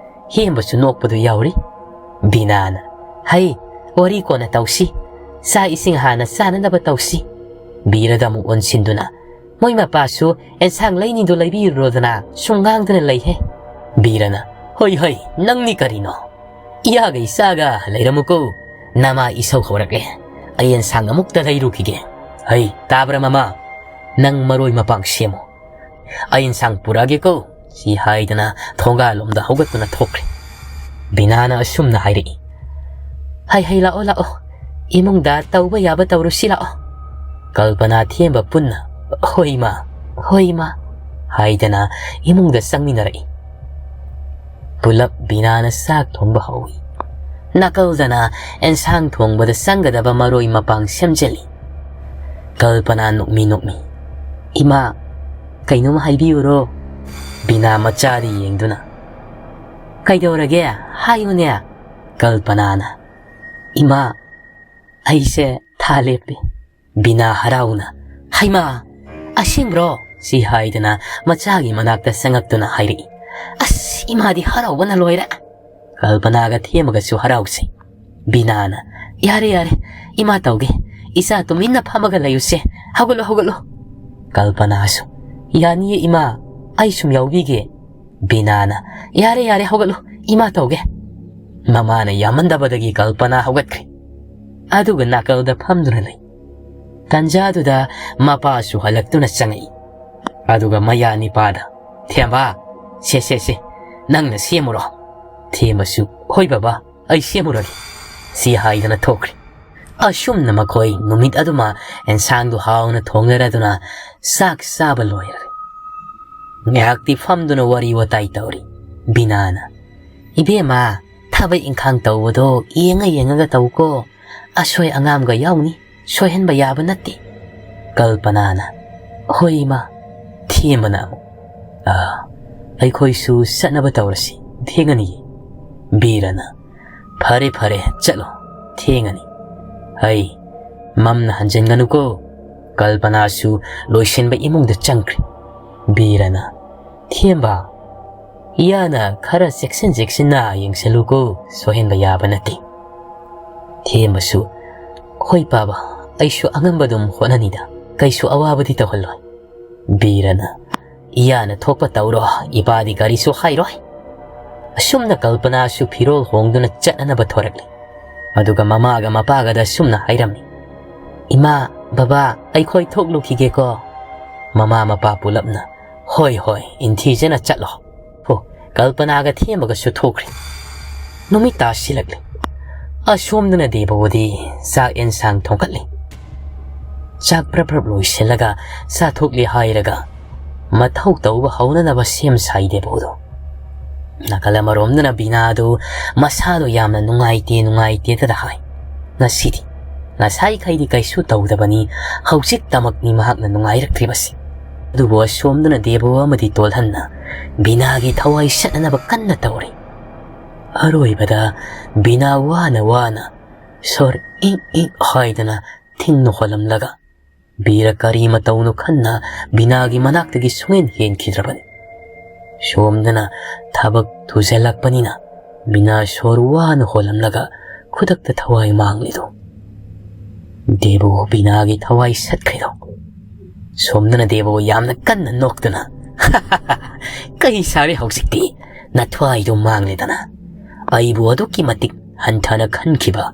ꯍꯦꯝꯕꯁꯨ ꯅꯣꯛꯄꯗꯨ ꯌꯥꯎꯔꯤ꯫ ꯕꯤꯅꯥꯅ, "ꯍꯩ, ꯋꯥꯔꯤ ꯀꯣꯟꯅ ꯇꯧꯁꯤ꯫ ꯆꯥꯛ ꯏꯁꯤꯡ ꯍꯥꯟꯅ ꯆꯥꯅꯅꯕ ꯇꯧꯁꯤ"꯫ ꯕꯤꯔꯗ ꯑꯃꯨꯛ ꯑꯣꯟꯁꯤꯟꯗꯨꯅ, "ꯃꯣꯏ ꯃꯄꯥꯁꯨ ꯑꯦꯟꯁꯥꯡ ꯂꯩꯅꯤꯗꯨ ꯂꯩꯕꯤꯔꯨꯔꯣꯗꯅ, ꯁꯨꯝ ꯉꯥꯡꯗꯅ ꯂꯩꯍꯦ"꯫ ꯕꯤꯔꯅ, "ꯍꯣꯏ ꯍꯣꯏ, ꯅꯪꯅꯤ ꯀꯔꯤꯅꯣ? ꯏꯌꯥꯒ ꯏꯆꯥꯒ ꯂꯩꯔꯝꯃꯨꯀꯣ꯫ ꯅꯃꯥ ꯏꯁꯧ ꯍꯧꯔꯛꯂꯦ꯫ ꯑꯩ ꯑꯦꯟꯁꯥꯡ ꯑꯃꯨꯛꯇ ꯂꯩꯔꯨꯈꯤꯒꯦ꯫ ꯍꯩ, ꯇꯥꯕ꯭ꯔꯥ ꯃꯃꯥ? ꯅꯪ ꯃꯔꯣꯏ ꯃꯄꯥꯡ ꯁꯦꯝꯃꯨ꯫ ꯑꯩ ꯏꯟꯁꯥꯡ ꯄꯨꯔꯛꯑꯒꯦꯀꯣ"꯫ ꯁꯤ ꯍꯥꯏꯗꯅ ꯊꯣꯡꯒꯥꯜꯂꯣꯝꯗ ꯍꯧꯒꯠꯇꯨꯅ ꯊꯣꯛꯈ꯭ꯔꯦ꯫ ꯕꯤꯅꯥꯅ ꯑꯁꯨꯝꯅ ꯍꯥꯏꯔꯛꯏ, "ꯍꯩ ꯍꯩ, ꯂꯥꯛꯑꯣ ꯂꯥꯛꯑꯣ, ꯏꯃꯨꯡꯗ ꯇꯧꯕ ꯌꯥꯕ ꯇꯧꯔꯨꯁꯤ ꯂꯥꯛꯑꯣ"꯫ ꯀꯜꯄꯅꯥ ꯊꯦꯝꯕ ꯄꯨꯟꯅ, "ꯍꯣꯏ ꯏꯃꯥ, ꯍꯣꯏ ꯏꯃꯥ" ꯍꯥꯏꯗꯅ ꯏꯃꯨꯡꯗ ꯆꯪꯃꯤꯟꯅꯔꯛꯏ꯫ ꯄꯨꯂꯞ ꯕꯤꯅꯥꯅ ꯆꯥꯛ ꯊꯣꯡꯕ ꯍꯧꯏ꯫ ꯅꯥꯀꯜꯗꯅ ꯑꯦꯟꯁꯥꯡ ꯊꯣꯡꯕꯗ ꯆꯪꯒꯗꯕ ꯃꯔꯣꯏ ꯃꯄꯥꯡ ꯁꯦꯝꯖꯤꯜꯂꯤ꯫ ꯀꯜꯄꯅꯥ ꯅꯣꯛꯃꯤ ꯅꯣꯛꯃꯤ, "ꯏꯃꯥ, ꯀꯩꯅꯣꯝ ꯍꯥꯏꯕꯤꯌꯨꯔꯣ?" ꯕꯤꯅꯥ ꯃꯆꯥꯗ ꯌꯦꯡꯗꯨꯅ, "ꯀꯩꯗꯧꯔꯒꯦ? ꯍꯥꯏꯌꯨꯅꯦ"꯫ ꯀꯜꯄꯅꯥꯅ, "ꯏꯃꯥ, ꯑꯩꯁꯦ ꯊꯥ ꯂꯦꯞꯄꯦ"꯫ ꯕꯤꯅꯥ ꯍꯔꯥꯎꯅ, "ꯍꯩꯃꯥ, ꯑꯁꯦꯡꯕ꯭ꯔꯣ?" ꯁꯤ ꯍꯥꯏꯗꯅ ꯃꯆꯥꯒꯤ ꯃꯅꯥꯛꯇ ꯆꯪꯉꯛꯇꯨꯅ ꯍꯥꯏꯔꯛꯏ꯫ "ꯑꯁ, ꯏꯃꯥꯗꯤ ꯍꯔꯥꯎꯕꯅ ꯂꯣꯏꯔꯦ"꯫ ꯀꯜꯄꯅꯥꯒ ꯊꯦꯝꯃꯒꯁꯨ ꯍꯔꯥꯎꯁꯤ꯫ ꯕꯤꯅꯥꯅ, "ꯌꯥꯔꯦ, ꯌꯥꯔꯦ, ꯏꯃꯥ ꯇꯧꯒꯦ꯫ ꯏꯆꯥ ꯇꯨꯃꯤꯟꯅ ꯐꯝꯃꯒ ꯂꯩꯌꯨꯁꯦ꯫ ꯍꯧꯒꯠꯂꯣ, ꯍꯧꯒꯠꯂꯣ"꯫ ꯀꯜꯄꯅꯥꯁꯨ, "ꯌꯥꯅꯤꯌꯦ ꯏꯃꯥ, ꯑꯩ ꯁꯨꯝ ꯌꯥꯎꯕꯤꯒꯦ"꯫ ꯕꯤꯅꯥꯅ, "ꯌꯥꯔꯦ, ꯌꯥꯔꯦ, ꯍꯧꯒꯠꯂꯣ, ꯏꯃꯥ ꯇꯧꯒꯦ"꯫ ꯃꯃꯥꯅ ꯌꯥꯃꯟꯗꯕꯗꯒꯤ ꯀꯜꯄꯅꯥ ꯍꯧꯒꯠꯈ꯭ꯔꯦ꯫ ꯑꯗꯨꯒ ꯅꯥꯀꯜꯗ ꯐꯝꯗꯨꯅ ꯂꯩ꯫ ꯇꯥꯟꯖꯥꯗꯨꯗ ꯃꯄꯥꯁꯨ ꯍꯜꯂꯛꯇꯨꯅ ꯆꯪꯉꯛꯏ꯫ ꯑꯗꯨꯒ ꯃꯌꯥ ꯅꯤꯄꯥꯗ, "ꯊꯦꯝꯕ, ꯁꯦ, ꯁꯦ, ꯁꯦ, ꯅꯪꯅ ꯁꯦꯝꯃꯨꯔꯣ?" ꯊꯦꯝꯕꯁꯨ, "ꯍꯣꯏ ꯕꯕꯥ, ꯑꯩ ꯁꯦꯝꯃꯨꯔꯒꯦ," ꯁꯤ ꯍꯥꯏꯗꯨꯅ ꯊꯣꯛꯈ꯭ꯔꯦ꯫ ꯑꯁꯨꯝꯅ ꯃꯈꯣꯏ ꯅꯨꯃꯤꯠ ꯑꯗꯨꯃ ꯑꯦꯟꯁꯥꯡꯗꯨ ꯍꯥꯎꯅ ꯊꯣꯡꯅꯔꯗꯨꯅ ꯆꯥꯛ ꯆꯥꯕ ꯂꯣꯏꯔꯦ꯫ ꯉꯥꯏꯍꯥꯛꯇꯤ ꯐꯝꯗꯨꯅ ꯋꯥꯔꯤ ꯋꯥꯇꯥꯏ ꯇꯧꯔꯤ꯫ ꯕꯤꯅꯥꯅ, "ꯏꯕꯦꯝꯃ, ꯊꯕꯛ ꯏꯪꯈꯥꯡ ꯇꯧꯕꯗꯣ ꯌꯦꯡꯉ ꯌꯦꯡꯉꯒ ꯇꯧꯀꯣ꯫ ꯑꯁꯣꯏ ꯑꯉꯥꯝꯒ ꯌꯥꯎꯅꯤ, ꯁꯣꯏꯍꯟꯕ ꯌꯥꯕ ꯅꯠꯇꯦ꯫" ꯀꯜꯄꯅꯥꯅ, "ꯍꯣꯏ ꯏꯃꯥ꯫" ꯊꯦꯝꯕꯅ ꯑꯃꯨꯛ, "ꯑꯥ, ꯑꯩꯈꯣꯏꯁꯨ ꯆꯠꯅꯕ ꯇꯧꯔꯁꯤ, ꯊꯦꯡꯉꯅꯤꯌꯦ꯫" ꯕꯤꯔꯅ, "ꯐꯔꯦ, ꯐꯔꯦ, ꯆꯠꯂꯣ, ꯊꯦꯡꯉꯅꯤ꯫" "ꯍꯩ, ꯃꯝꯅ ꯍꯟꯖꯤꯟꯒꯅꯨꯀꯣ꯫" ꯀꯜꯄꯅꯥꯁꯨ ꯂꯣꯏꯁꯤꯟꯕ ꯏꯃꯨꯡꯗ ꯆꯪꯈ꯭ꯔꯦ꯫ ꯕꯤꯔꯅ, "ꯊꯦꯝꯕ, ꯏꯌꯥꯅ ꯈꯔ ꯆꯦꯛꯁꯤꯟ ꯆꯦꯛꯁꯤꯟꯅ ꯌꯦꯡꯁꯤꯜꯂꯨꯀꯣ, ꯁꯣꯏꯍꯟꯕ ꯌꯥꯕ ꯅꯠꯇꯦ꯫" ꯊꯦꯝꯕꯁꯨ, "ꯍꯣꯏ ꯄꯥꯕ, ꯑꯩꯁꯨ ꯑꯉꯝꯕ ꯑꯗꯨꯝ ꯍꯣꯠꯅꯅꯤꯗ, ꯀꯩꯁꯨ ꯑꯋꯥꯕꯗꯤ ꯇꯧꯍꯜꯂꯣꯏ꯫" ꯕꯤꯔꯅ, "ꯏꯌꯥꯅ ꯊꯣꯛꯄ ꯇꯧꯔꯣ, ꯏꯄꯥꯗꯤ ꯀꯔꯤꯁꯨ ꯍꯥꯏꯔꯣꯏ꯫" ꯑꯁꯨꯝꯅ ꯀꯜꯄꯅꯥꯁꯨ ꯐꯤꯔꯣꯜ ꯍꯣꯡꯗꯨꯅ ꯆꯠꯅꯅꯕ ꯊꯣꯔꯛꯂꯤ꯫ ꯑꯗꯨꯒ ꯃꯃꯥꯒ ꯃꯄꯥꯒꯗ ꯑꯁꯨꯝꯅ ꯍꯥꯏꯔꯝꯃꯤ, "ꯏꯃꯥ, ꯕꯕꯥ, ꯑꯩꯈꯣꯏ ꯊꯣꯛꯂꯨꯈꯤꯒꯦꯀꯣ꯫" ꯃꯃꯥ ꯃꯄꯥ ꯄꯨꯂꯞꯅ, "ꯍꯣꯏ, ꯍꯣꯏ, ꯏꯟꯊꯤꯖꯅ ꯆꯠꯂꯣ꯫" ꯍꯣ, ꯀꯜꯄꯅꯥꯒ ꯊꯦꯝꯕꯒꯁꯨ ꯊꯣꯛꯈ꯭ꯔꯦ꯫ ꯅꯨꯃꯤꯠ ꯇꯥꯁꯤꯜꯂꯛꯂꯦ꯫ ꯑꯁꯣꯝꯗꯅ ꯗꯦꯕꯣꯗꯤ ꯆꯥꯛ ꯑꯦꯟꯁꯥꯡ ꯊꯣꯡꯒꯠꯂꯤ꯫ ꯆꯥꯛ ꯄ꯭ꯔꯞ ꯄ꯭ꯔꯞ ꯂꯣꯏꯁꯤꯜꯂꯒ ꯆꯥꯊꯣꯛꯂꯦ ꯍꯥꯏꯔꯒ ꯃꯊꯧ ꯇꯧꯕ ꯍꯧꯅꯅꯕ ꯁꯦꯝ ꯁꯥꯏ ꯗꯦꯕꯣꯗꯣ꯫ ꯅꯥꯀꯜ ꯑꯃꯔꯣꯝꯗꯅ ꯕꯤꯅꯥꯗꯨ ꯃꯁꯥꯗꯣ ꯌꯥꯝꯅ ꯅꯨꯡꯉꯥꯏꯇꯦ, ꯅꯨꯡꯉꯥꯏꯇꯦꯗꯗ ꯍꯥꯏ꯫ ꯉꯁꯤꯗꯤ, ꯉꯁꯥꯏꯈꯩꯗꯤ ꯀꯩꯁꯨ ꯇꯧꯗꯕꯅꯤ, ꯍꯧꯖꯤꯛꯇꯃꯛꯅꯤ ꯃꯍꯥꯛꯅ ꯅꯨꯡꯉꯥꯏꯔꯛꯇ꯭ꯔꯤꯕꯁꯤ꯫ ꯑꯗꯨꯕꯨ ꯑꯁꯣꯝꯗꯅ ꯗꯦꯕꯣ ꯑꯃꯗꯤ ꯇꯣꯜꯍꯟꯅ ꯕꯤꯅꯥꯒꯤ ꯊꯋꯥꯏ ꯁꯠꯅꯅꯕ ꯀꯟꯅ ꯇꯧꯔꯤ꯫ ꯑꯔꯣꯏꯕꯗ ꯕꯤꯅꯥ ꯋꯥꯅ ꯋꯥꯅ ꯁꯣꯔ ꯏꯪ ꯏꯪ ꯍꯥꯏꯗꯅ ꯊꯤꯡꯅ ꯍꯣꯜꯂꯝꯂꯒ ꯕꯤꯔ ꯀꯔꯤ ꯃꯇꯧꯅꯣ ꯈꯟꯅ ꯕꯤꯅꯥꯒꯤ ꯃꯅꯥꯛꯇꯒꯤ ꯁꯨꯡꯍꯦꯟ ꯍꯦꯟꯈꯤꯗ꯭ꯔꯕꯅꯤ꯫ ꯁꯣꯝꯗꯅ ꯊꯕꯛ ꯊꯨꯖꯜꯂꯛꯄꯅꯤꯅ ꯕꯤꯅꯥ ꯁꯣꯔ ꯋꯥꯅ ꯍꯣꯜꯂꯝꯂꯒ ꯈꯨꯗꯛꯇ ꯊꯋꯥꯏ ꯃꯥꯡꯂꯤꯗꯣ꯫ ꯗꯦꯕꯣ ꯕꯤꯅꯥꯒꯤ ꯊꯋꯥꯏ ꯁꯠꯈ꯭ꯔꯤꯗꯣ꯫ ꯁꯣꯝꯗꯅ ꯗꯦꯕꯣ ꯌꯥꯝꯅ ꯀꯟꯅ ꯅꯣꯛꯇꯨꯅ, "ꯀꯩ ꯁꯥꯔꯦ ꯍꯧꯖꯤꯛꯇꯤ? ꯅꯊ꯭ꯋꯥꯏꯗꯣ ꯃꯥꯡꯂꯦꯗꯅ꯫ ꯑꯩꯕꯨ ꯑꯗꯨꯛꯀꯤ ꯃꯇꯤꯛ ꯍꯟꯊꯅ ꯈꯟꯈꯤꯕ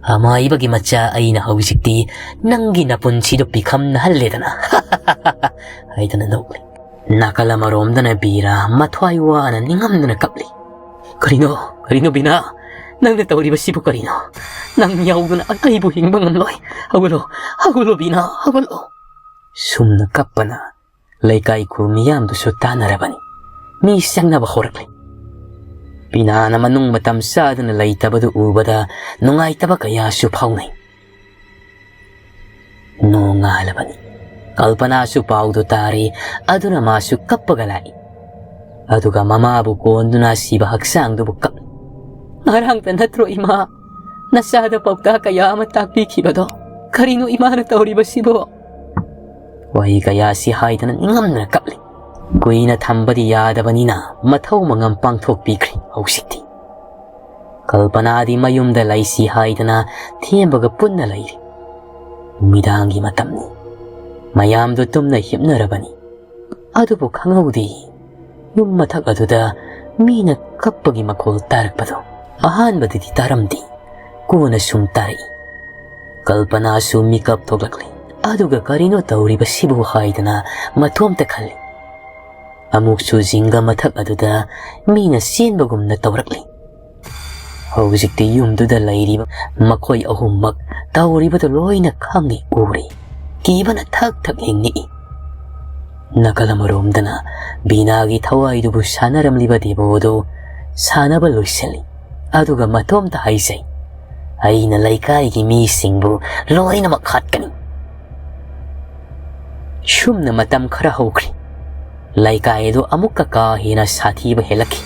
"ꯑꯃꯥꯏꯕꯒꯤ ꯃꯆꯥ ꯑꯩꯅ ꯍꯧꯖꯤꯛꯇꯤ ꯅꯪꯒꯤ ꯅꯄꯨꯟꯁꯤꯗꯨ ꯄꯤꯈꯝꯅꯍꯜꯂꯦꯗꯅ" ꯍꯥꯏꯗꯅ ꯅꯣꯛꯂꯤ꯫ ꯅꯥꯀꯜ ꯑꯃꯔꯣꯝꯗꯅ ꯕꯤꯔꯥ ꯃꯊ꯭ꯋꯥꯏ ꯋꯥꯅ ꯅꯤꯡꯉꯝꯗꯅ ꯀꯞꯂꯤ꯫ "ꯀꯔꯤꯅꯣ, ꯀꯔꯤꯅꯣ ꯕꯤꯅꯥ? ꯅꯪꯅ ꯇꯧꯔꯤꯕꯁꯤꯕꯨ ꯀꯔꯤꯅꯣ? ꯅꯪ ꯌꯥꯎꯗꯅ ꯑꯩꯕꯨ ꯍꯤꯡꯕ ꯉꯝꯂꯣꯏ꯫ ꯍꯧꯒꯠꯂꯣ, ꯍꯧꯒꯠꯂꯣ ꯕꯤꯅꯥ, ꯍꯧꯒꯠꯂꯣ!" ꯁꯨꯝꯅ ꯀꯞꯄꯅ ꯂꯩꯀꯥꯏ ꯈꯨꯜ ꯃꯤꯌꯥꯝꯗꯨꯁꯨ ꯇꯥꯟꯅꯔꯕꯅꯤ꯫ ꯃꯤ ꯆꯪꯅꯕ ꯍꯧꯔꯛꯂꯤ꯫ ꯕꯤꯅꯥꯅ ꯃꯅꯨꯡ ꯃꯇꯝ ꯆꯥꯗꯅ ꯂꯩꯇꯕꯗꯨ ꯎꯕꯗ ꯅꯨꯡꯉꯥꯏꯇꯕ ꯀꯌꯥꯁꯨ ꯐꯥꯎꯅꯩ꯫ ꯅꯣꯡꯉꯥꯜꯂꯕꯅꯤ꯫ ꯀꯜꯄꯅꯥꯁꯨ ꯄꯥꯎꯗꯨ ꯇꯥꯔꯤ, ꯑꯗꯨꯅ ꯃꯥꯁꯨ ꯀꯞꯄꯒ ꯂꯥꯛꯏ꯫ ꯑꯗꯨꯒ ꯃꯃꯥꯕꯨ ꯀꯣꯟꯗꯨꯅ ꯁꯤꯕ ꯍꯛꯆꯥꯡꯗꯨꯕꯨ ꯀꯞꯂꯤ꯫ "ꯉꯔꯥꯡꯇ ꯅꯠꯇ꯭ꯔꯣ ꯏꯃꯥ ꯅꯆꯥꯗ ꯄꯥꯎꯇꯥꯛ ꯀꯌꯥ ꯑꯃ ꯇꯥꯛꯄꯤꯈꯤꯕꯗꯣ? ꯀꯔꯤꯅꯣ ꯏꯃꯥꯅ ꯇꯧꯔꯤꯕꯁꯤꯕꯣ?" ꯋꯥꯍꯩ ꯀꯌꯥꯁꯤ ꯍꯥꯏꯗꯅ ꯅꯤꯡꯉꯝꯗꯅ ꯀꯞꯂꯤ꯫ ꯀꯨꯏꯅ ꯊꯝꯕꯗꯤ ꯌꯥꯗꯕꯅꯤꯅ ꯃꯊꯧ ꯃꯉꯝ ꯄꯥꯡꯊꯣꯛꯄꯤꯈ꯭ꯔꯤ꯫ ꯍꯧꯖꯤꯛꯇꯤ ꯀꯜꯄꯅꯥꯗꯤ ꯃꯌꯨꯝꯗ ꯂꯩꯁꯤ ꯍꯥꯏꯗꯅ ꯊꯦꯝꯕꯒ ꯄꯨꯟꯅ ꯂꯩꯔꯤ꯫ ꯅꯨꯃꯤꯗꯥꯡꯒꯤ ꯃꯇꯝꯅꯤ꯫ ꯃꯌꯥꯝꯗꯨ ꯇꯨꯝꯅ ꯍꯤꯞꯅꯔꯕꯅꯤ꯫ ꯑꯗꯨꯕꯨ ꯈꯪꯍꯧꯗꯦ, ꯌꯨꯝ ꯃꯊꯛ ꯑꯗꯨꯗ ꯃꯤꯅ ꯀꯞꯄꯒꯤ ꯃꯈꯣꯜ ꯇꯥꯔꯛꯄꯗꯨ꯫ ꯑꯍꯥꯟꯕꯗꯗꯤ ꯇꯥꯔꯝꯗꯦ, ꯀꯣꯟꯅ ꯁꯨꯝ ꯇꯥꯔꯛꯏ꯫ ꯀꯜꯄꯅꯥꯁꯨ ꯃꯤꯀꯞ ꯊꯣꯛꯂꯛꯂꯦ꯫ ꯑꯗꯨꯒ "ꯀꯔꯤꯅꯣ ꯇꯧꯔꯤꯕꯁꯤꯕꯨ?" ꯍꯥꯏꯗꯅ ꯃꯇꯣꯝꯇ ꯈꯜꯂꯤ꯫ ꯑꯃꯨꯛꯁꯨ ꯖꯤꯡꯒ ꯃꯊꯛ ꯑꯗꯨꯗ ꯃꯤꯅ ꯆꯦꯟꯕꯒꯨꯝꯅ ꯇꯧꯔꯛꯂꯤ꯫ ꯍꯧꯖꯤꯛꯇꯤ ꯌꯨꯝꯗꯨꯗ ꯂꯩꯔꯤꯕ ꯃꯈꯣꯏ ꯑꯍꯨꯝꯃꯛ ꯇꯧꯔꯤꯕꯗꯨ ꯂꯣꯏꯅ ꯈꯪꯏ ꯎꯔꯤ꯫ ꯀꯤꯕꯅ ꯊꯛ ꯊꯛ ꯅꯤꯛꯏ꯫ ꯅꯥꯀꯜ ꯑꯃꯔꯣꯝꯗꯅ ꯕꯤꯅꯥꯒꯤ ꯊꯋꯥꯏꯗꯨꯕꯨ ꯁꯥꯟꯅꯔꯝꯂꯤꯕ ꯗꯦꯕꯣꯗꯨ ꯁꯥꯟꯅꯕ ꯂꯣꯏꯁꯤꯜꯂꯤ꯫ ꯑꯗꯨꯒ ꯃꯇꯣꯝꯇ ꯍꯥꯏꯖꯩ, "ꯑꯩꯅ ꯂꯩꯀꯥꯏꯒꯤ ꯃꯤꯁꯤꯡꯕꯨ ꯂꯣꯏꯅꯃꯛ ꯍꯥꯠꯀꯅꯤ"꯫ ꯁꯨꯝꯅ ꯃꯇꯝ ꯈꯔ ꯍꯧꯈ꯭ꯔꯤ꯫ ꯂꯩꯀꯥꯏ ꯑꯗꯨ ꯑꯃꯨꯛꯀ ꯀꯥ ꯍꯦꯟꯅ ꯁꯥꯊꯤꯕ ꯍꯦꯜꯂꯛꯈꯤ꯫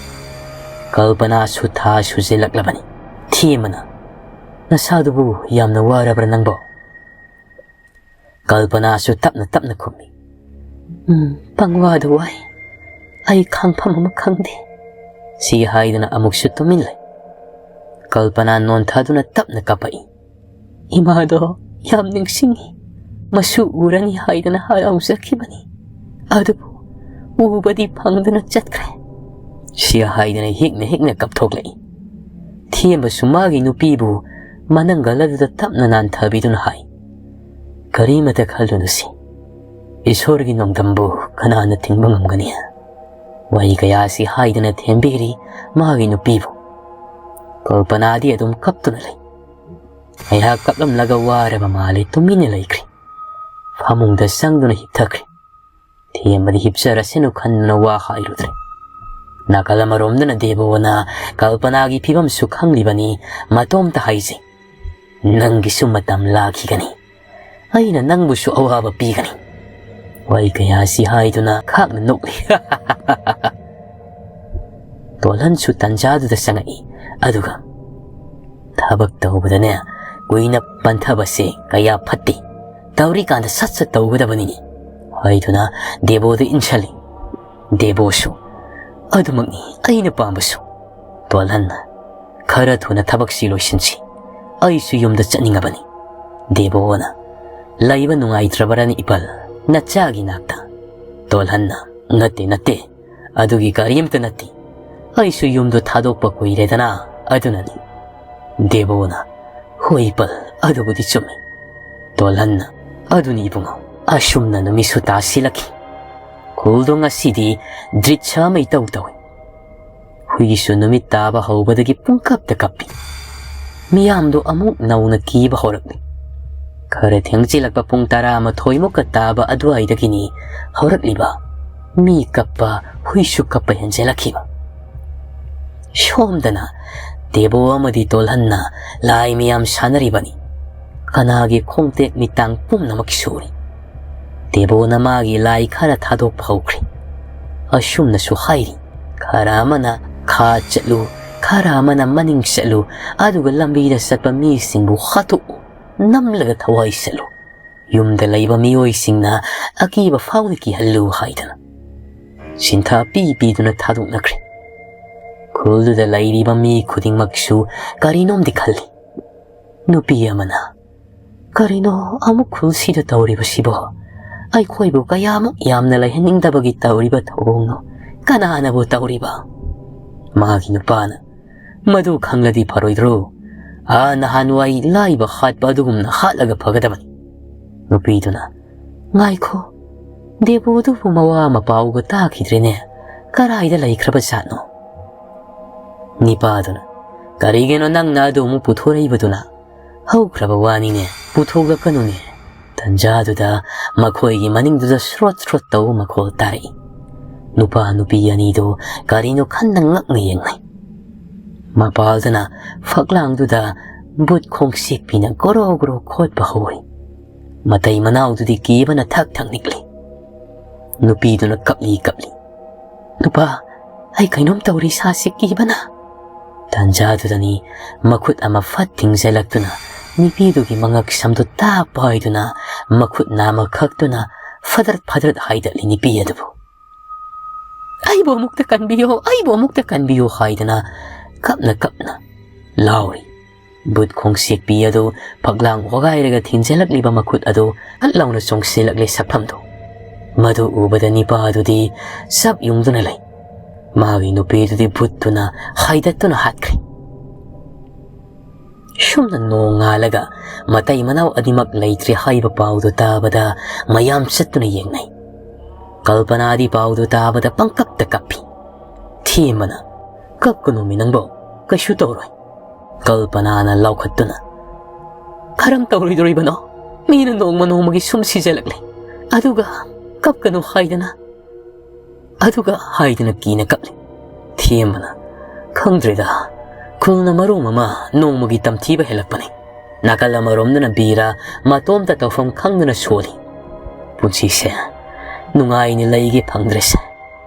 ꯀꯜꯄꯅꯥꯁꯨ ꯊꯥ ꯁꯨꯖꯤꯜꯂꯛꯂꯕꯅꯤ꯫ ꯊꯦꯝꯕꯅ, "ꯅꯁꯥꯗꯨꯕꯨ ꯌꯥꯝꯅ ꯋꯥꯔꯕ꯭ꯔꯥ ꯅꯪꯕꯣ?" ꯀꯜꯄꯅꯥꯁꯨ ꯇꯞꯅ ꯇꯞꯅ ꯈꯨꯝꯃꯤ, "ꯎꯝ, ꯄꯪꯋꯥꯗ ꯋꯥꯏ꯫ ꯑꯩ ꯈꯥꯡꯐꯝ ꯑꯃ ꯈꯪꯗꯦ"꯫ ꯁꯤ ꯍꯥꯏꯗꯨꯅ ꯑꯃꯨꯛꯁꯨ ꯇꯨꯃꯤꯟ ꯂꯩ꯫ ꯀꯜꯄꯅꯥ ꯅꯣꯟꯊꯗꯨꯅ ꯇꯞꯅ ꯀꯞꯄꯛꯏ꯫ "ꯏꯃꯥꯗꯣ ꯌꯥꯝ ꯅꯤꯡꯁꯤꯡꯉꯤ꯫ ꯃꯁꯨ ꯎꯔꯅꯤ ꯍꯥꯏꯗꯅ ꯍꯔꯥꯎꯖꯈꯤꯕꯅꯤ꯫ ꯑꯗꯨꯕꯨ ꯎꯕꯗꯤ ꯐꯪꯗꯅ ꯆꯠꯈ꯭ꯔꯦ"꯫ ꯁꯤ ꯍꯥꯏꯗꯅ ꯍꯤꯛꯅ ꯍꯤꯛꯅ ꯀꯞꯊꯣꯛꯂꯛꯏ꯫ ꯊꯦꯝꯕꯁꯨ ꯃꯥꯒꯤ ꯅꯨꯄꯤꯕꯨ ꯃꯅꯪꯒꯜ ꯑꯗꯨꯗ ꯇꯞꯅ ꯅꯥꯟꯊꯕꯤꯗꯨꯅ ꯍꯥꯏ, "ꯀꯔꯤꯃꯇ ꯈꯜꯂꯨꯅꯨꯁꯤ, ꯏꯁꯣꯔꯒꯤ ꯅꯣꯡꯗꯝꯕꯨ ꯀꯅꯥꯅ ꯊꯤꯡꯕ ꯉꯝꯒꯅꯤ?" ꯋꯥꯍꯩ ꯀꯌꯥꯁꯤ ꯍꯥꯏꯗꯨꯅ ꯊꯦꯝꯕꯤꯔꯤ ꯃꯥꯒꯤ ꯅꯨꯄꯤꯕꯨ꯫ ꯀꯜꯄꯅꯥꯗꯤ ꯑꯗꯨꯝ ꯀꯞꯇꯨꯅ ꯂꯩ꯫ ꯉꯥꯏꯍꯥꯛ ꯀꯞꯂꯝꯂꯒ ꯋꯥꯔꯕ ꯃꯥꯜꯂꯦ, ꯇꯨꯃꯤꯟꯅ ꯂꯩꯈ꯭ꯔꯦ꯫ ꯐꯃꯨꯡꯗ ꯆꯪꯗꯨꯅ ꯍꯤꯞꯊꯈ꯭ꯔꯦ꯫ ꯊꯦꯝꯕꯗꯤ ꯍꯤꯞꯆꯔꯁꯅꯨ ꯈꯟꯗꯨꯅ ꯋꯥ ꯍꯥꯏꯔꯨꯗ꯭ꯔꯦ꯫ ꯅꯥꯀꯜ ꯑꯃꯔꯣꯝꯗꯅ ꯗꯦꯕꯣꯅ ꯀꯜꯄꯅꯥꯒꯤ ꯐꯤꯕꯝꯁꯨ ꯈꯪꯂꯤꯕꯅꯤ, ꯃꯇꯣꯝꯇ ꯍꯥꯏꯖꯩ, "ꯅꯪꯒꯤꯁꯨ ꯃꯇꯝ ꯂꯥꯛꯈꯤꯒꯅꯤ, ꯑꯩꯅ ꯅꯪꯕꯨꯁꯨ ꯑꯋꯥꯕ ꯄꯤꯒꯅꯤ"꯫ ꯋꯥꯍꯩ ꯀꯌꯥꯁꯤ ꯍꯥꯏꯗꯨꯅ ꯈꯥꯛꯅ ꯅꯣꯛꯂꯤ꯫ ꯇꯣꯜꯍꯟꯁꯨ ꯇꯟꯖꯥꯗꯨꯗ ꯆꯪꯉꯛꯏ꯫ ꯑꯗꯨꯒ, "ꯊꯕꯛ ꯇꯧꯕꯗꯅꯦ ꯀꯨꯏꯅ ꯄꯟꯊꯕꯁꯦ ꯀꯌꯥ ꯐꯠꯇꯦ, ꯇꯧꯔꯤꯀꯥꯟꯗ ꯁꯠ ꯁꯠ ꯇꯧꯒꯗꯕꯅꯤꯅꯦ" ꯍꯥꯏꯗꯨꯅ ꯗꯦꯕꯣꯗ ꯏꯟꯁꯜꯂꯤ꯫ ꯗꯦꯕꯣꯁꯨ, "ꯑꯗꯨꯃꯛꯅꯤ ꯑꯩꯅ ꯄꯥꯝꯕꯁꯨ"꯫ ꯇꯣꯜꯍꯟꯅ, "ꯈꯔ ꯊꯨꯅ ꯊꯕꯛꯁꯤ ꯂꯣꯏꯁꯤꯟꯁꯤ, ꯑꯩꯁꯨ ꯌꯨꯝꯗ ꯆꯠꯅꯤꯡꯉꯕꯅꯤ"꯫ ꯗꯦꯕꯣꯅ, "ꯂꯩꯕ ꯅꯨꯡꯉꯥꯏꯇ꯭ꯔꯕꯔꯅꯤ ꯏꯄꯜ, ꯅꯆꯥꯒꯤ ꯅꯥꯛꯇ?" ꯇꯣꯜꯍꯟꯅ, "ꯅꯠꯇꯦ, ꯅꯠꯇꯦ, ꯑꯗꯨꯒꯤ ꯀꯔꯤꯝꯇ ꯅꯠꯇꯦ꯫ ꯑꯩꯁꯨ ꯌꯨꯝꯗꯣ ꯊꯥꯗꯣꯛꯄ ꯀꯨꯏꯔꯦꯗꯅ, ꯑꯗꯨꯅꯅꯤ"꯫ ꯗꯦꯕꯣꯅ, "ꯍꯣꯏ ꯏꯄꯜ, ꯑꯗꯨꯕꯨꯗꯤ ꯆꯨꯝꯃꯤ"꯫ ꯇꯣꯜꯍꯟꯅ, "ꯑꯗꯨꯅꯤ ꯏꯕꯨꯡꯉꯣ, ꯑꯁꯨꯝꯅ ꯅꯨꯃꯤꯠꯁꯨ ꯇꯥꯁꯤꯜꯂꯛꯈꯤ꯫ ꯈꯨꯜꯗꯣ ꯉꯁꯤꯗꯤ ꯗ꯭ꯔꯤꯠꯁ ꯑꯃ ꯏꯇꯧ ꯇꯧꯏ꯫ ꯍꯨꯏꯁꯨ ꯅꯨꯃꯤꯠ ꯇꯥꯕ ꯍꯧꯕꯗꯒꯤ ꯄꯨꯡꯀꯞꯇ ꯀꯞꯄꯤ꯫ ꯃꯤꯌꯥꯝꯗꯣ ꯑꯃꯨꯛ ꯅꯧꯅ ꯀꯤꯕ ꯍꯧꯔꯛꯂꯤ꯫ ꯈꯔ ꯊꯦꯡꯖꯤꯜꯂꯛꯄ ꯄꯨꯡ ꯇꯔꯥꯃꯥꯊꯣꯏ ꯃꯨꯛꯀ ꯇꯥꯕ ꯑꯗꯨꯋꯥꯏꯗꯒꯤꯅꯤ ꯍꯧꯔꯛꯂꯤꯕ ꯃꯤ ꯀꯞꯄ, ꯍꯨꯏꯁꯨ ꯀꯞꯄ ꯍꯦꯟꯖꯤꯜꯂꯛꯈꯤꯕ꯫ ꯁꯣꯝꯗꯅ ꯗꯦꯕꯣ ꯑꯃꯗꯤ ꯇꯣꯜꯍꯟꯅ ꯂꯥꯏ ꯃꯌꯥꯝ ꯁꯥꯟꯅꯔꯤꯕꯅꯤ꯫ ꯀꯅꯥꯒꯤ ꯈꯣꯡꯇꯦꯛ ꯃꯤꯇꯥꯡ ꯄꯨꯝꯅꯃꯛ ꯁꯨꯔꯤ꯫ ꯗꯦꯕꯣꯅ ꯃꯥꯒꯤ ꯂꯥꯏ ꯈꯔ ꯊꯥꯗꯣꯛꯄ ꯍꯧꯈ꯭ꯔꯦ꯫ ꯑꯁꯨꯝꯅꯁꯨ ꯍꯥꯏꯔꯤ, "ꯈꯔ ꯑꯃꯅ ꯈꯥ ꯆꯠꯂꯨ, ꯈꯔ ꯑꯃꯅ ꯃꯅꯤꯡ ꯆꯠꯂꯨ, ꯑꯗꯨꯒ ꯂꯝꯕꯤꯗ ꯆꯠꯄ ꯃꯤꯁꯤꯡꯕꯨ ꯍꯥꯠꯇꯣꯛꯎ, ꯅꯝꯂꯒ ꯊꯋꯥꯏ ꯆꯠꯂꯨ, ꯌꯨꯝꯗ ꯂꯩꯕ ꯃꯤꯑꯣꯏꯁꯤꯡꯅ ꯑꯀꯤꯕ ꯐꯥꯎꯅ ꯀꯤꯍꯜꯂꯨ" ꯍꯥꯏꯗꯅ ꯁꯤꯟꯊꯥ ꯄꯤ ꯄꯤꯗꯨꯅ ꯊꯥꯗꯣꯛꯅꯈ꯭ꯔꯦ꯫ ꯈꯨꯜꯗꯨꯗ ꯂꯩꯔꯤꯕ ꯃꯤ ꯈꯨꯗꯤꯡꯃꯛꯁꯨ ꯀꯔꯤꯅꯣꯝꯗꯤ ꯈꯜꯂꯤ꯫ ꯅꯨꯄꯤ ꯑꯃꯅ, "ꯀꯔꯤꯅꯣ ꯑꯃꯨꯛ ꯈꯨꯜꯁꯤꯗ ꯇꯧꯔꯤꯕꯁꯤꯕꯣ? ꯑꯩꯈꯣꯏꯕꯨ ꯀꯌꯥꯃꯨꯛ ꯌꯥꯝꯅ ꯂꯩꯍꯟꯅꯤꯡꯗꯕꯒꯤ ꯇꯧꯔꯤꯕ ꯊꯧꯑꯣꯡꯅꯣ? ꯀꯅꯥꯅꯕꯨ ꯇꯧꯔꯤꯕ?" ꯃꯥꯒꯤ ꯅꯨꯄꯥꯅ, "ꯃꯗꯨ ꯈꯪꯂꯗꯤ ꯐꯔꯣꯏꯗ꯭ꯔꯣ? "ꯑꯥ, ꯅꯍꯥꯟꯋꯥꯏ ꯂꯥꯏꯕ ꯍꯥꯠꯄ ꯑꯗꯨꯒꯨꯝꯅ ꯍꯥꯠꯂꯒ ꯐꯒꯗꯕꯅꯤ"꯫ ꯅꯨꯄꯤꯗꯨꯅ, "ꯉꯥꯏꯈꯣ, ꯗꯦꯕꯣꯗꯨꯕꯨ ꯃꯋꯥ ꯃꯄꯥꯎꯒ ꯇꯥꯈꯤꯗ꯭ꯔꯦꯅꯦ, ꯀꯔꯥꯏꯗ ꯂꯩꯈ꯭ꯔꯕ ꯖꯥꯠꯅꯣ?" ꯅꯤꯄꯥꯗꯨꯅ, "ꯀꯔꯤꯒꯤꯅꯣ ꯅꯪꯅ ꯑꯗꯨ ꯑꯃꯨꯛ ꯄꯨꯊꯣꯔꯛꯏꯕꯗꯨꯅ? ꯍꯧꯈ꯭ꯔꯕ ꯋꯥꯅꯤꯅꯦ, ꯄꯨꯊꯣꯛꯂꯛꯀꯅꯨꯅꯦ"꯫ ꯇꯟꯖꯥꯗꯨꯗ ꯃꯈꯣꯏꯒꯤ ꯃꯅꯤꯡꯗꯨꯗ ꯁ꯭ꯔꯣꯠ ꯁ꯭ꯔꯣꯠ ꯇꯧꯕ ꯃꯈꯣꯜ ꯇꯥꯔꯛꯏ꯫ ꯅꯨꯄꯥ ꯅꯨꯄꯤ ꯑꯅꯤꯗꯨ ꯀꯔꯤꯅꯣ ꯈꯟꯅ ꯉꯛꯅ ꯌꯦꯡꯅꯩ꯫ ꯃꯄꯥꯜꯗꯨꯅ ꯐꯛꯂꯥꯡꯗꯨꯗ ꯕꯨꯠ ꯈꯣꯡꯆꯦꯛꯄꯤꯅ ꯒꯣꯔꯣ ꯒꯣꯔꯣ ꯈꯣꯠꯄ ꯍꯧꯏ꯫ ꯃꯇꯩ ꯃꯅꯥꯎꯗꯨꯗꯤ ꯀꯤꯕꯅ ꯊꯛ ꯊꯛ ꯅꯤꯛꯂꯤ꯫ ꯅꯨꯄꯤꯗꯨꯅ ꯀꯞꯂꯤ ꯀꯞꯂꯤ, "ꯅꯨꯄꯥ, ꯑꯩ ꯀꯩꯅꯣꯝ ꯇꯧꯔꯤ ꯏꯁꯥꯁꯤ ꯀꯤꯕꯅ"꯫ ꯇꯥꯟꯖꯥꯗꯨꯗꯅꯤ ꯃꯈꯨꯠ ꯑꯃ ꯐꯠ ꯊꯤꯡꯖꯤꯜꯂꯛꯇꯨꯅ ꯅꯨꯄꯤꯗꯨꯒꯤ ꯃꯉꯛ ꯁꯝꯗꯨ ꯇꯥꯛ ꯄꯥꯏꯗꯨꯅ ꯃꯈꯨꯠ ꯅꯥꯝꯃ ꯈꯛꯇꯨꯅ ꯐꯗ꯭ꯔꯠ ꯐꯗ꯭ꯔꯠ ꯍꯥꯏꯗꯠꯂꯤ ꯅꯨꯄꯤ ꯑꯗꯨꯕꯨ꯫ "ꯑꯩꯕꯨ ꯑꯃꯨꯛꯇ ꯀꯟꯕꯤꯌꯨ, ꯑꯩꯕꯨ ꯑꯃꯨꯛꯇ ꯀꯟꯕꯤꯌꯨ" ꯍꯥꯏꯗꯅ ꯀꯞꯅ ꯀꯞꯅ ꯂꯥꯎꯔꯤ꯫ ꯕꯨꯠ ꯈꯣꯡꯆꯦꯛꯄꯤ ꯑꯗꯨ ꯐꯛꯂꯥꯡ ꯍꯣꯒꯥꯏꯔꯒ ꯊꯤꯟꯖꯤꯜꯂꯛꯂꯤꯕ ꯃꯈꯨꯠ ꯑꯗꯨ ꯐꯠ ꯂꯥꯎꯅ ꯆꯣꯡꯁꯤꯜꯂꯛꯂꯦ ꯁꯛꯐꯝꯗꯨ꯫ ꯃꯗꯨ ꯎꯕꯗ ꯅꯤꯄꯥ ꯑꯗꯨꯗꯤ ꯆꯞ ꯌꯨꯡꯗꯨꯅ ꯂꯩ꯫ ꯃꯥꯒꯤ ꯅꯨꯄꯤꯗꯨꯗꯤ ꯕꯨꯠꯇꯨꯅ ꯍꯥꯏꯗꯠꯇꯨꯅ ꯍꯥꯠꯈ꯭ꯔꯦ꯫ ꯁꯨꯝꯅ ꯅꯣꯡ ꯉꯥꯜꯂꯒ ꯃꯇꯩ ꯃꯅꯥꯎ ꯑꯅꯤꯃꯛ ꯂꯩꯇ꯭ꯔꯦ ꯍꯥꯏꯕ ꯄꯥꯎꯗꯨ ꯇꯥꯕꯗ ꯃꯌꯥꯝ ꯆꯠꯇꯨꯅ ꯌꯦꯡꯅꯩ꯫ ꯀꯜꯄꯅꯥꯗꯤ ꯄꯥꯎꯗꯨ ꯇꯥꯕꯗ ꯄꯪꯀꯞꯇ ꯀꯞꯄꯤ꯫ ꯊꯦꯝꯕꯅ, "ꯀꯞꯀꯅꯨꯃꯤ ꯅꯪꯕꯣ, ꯀꯩꯁꯨ ꯇꯧꯔꯣꯏ"꯫ ꯀꯜꯄꯅꯥꯅ ꯂꯥꯎꯈꯠꯇꯨꯅ, "ꯀꯔꯝ ꯇꯧꯔꯣꯏꯗꯣꯔꯤꯕꯅꯣ? ꯃꯤꯅ ꯅꯣꯡꯃ ꯅꯣꯡꯃꯒꯤ ꯁꯨꯝ ꯁꯤꯖꯜꯂꯛꯂꯦ, ꯑꯗꯨꯒ ꯀꯞꯀꯅꯨ ꯍꯥꯏꯗꯅ, ꯑꯗꯨꯒ" ꯍꯥꯏꯗꯨꯅ ꯀꯤꯅ ꯀꯞꯂꯤ꯫ ꯊꯦꯝꯕꯅ, "ꯈꯪꯗ꯭ꯔꯦꯗ, ꯈꯨꯜꯅ ꯃꯔꯣꯝ ꯑꯃ ꯅꯣꯡꯃꯒꯤ ꯇꯝꯊꯤꯕ ꯍꯦꯜꯂꯛꯄꯅꯤ꯫ ꯅꯥꯀꯜ ꯑꯃꯔꯣꯝꯗꯅ ꯕꯤꯔꯥ ꯃꯇꯣꯝꯇ ꯇꯧꯐꯝ ꯈꯪꯗꯅ ꯁꯣꯜꯂꯤ꯫ ꯄꯨꯟꯁꯤꯁꯦ ꯅꯨꯡꯉꯥꯏꯅ ꯂꯩꯒꯦ ꯐꯪꯗ꯭ꯔꯦꯁꯦ꯫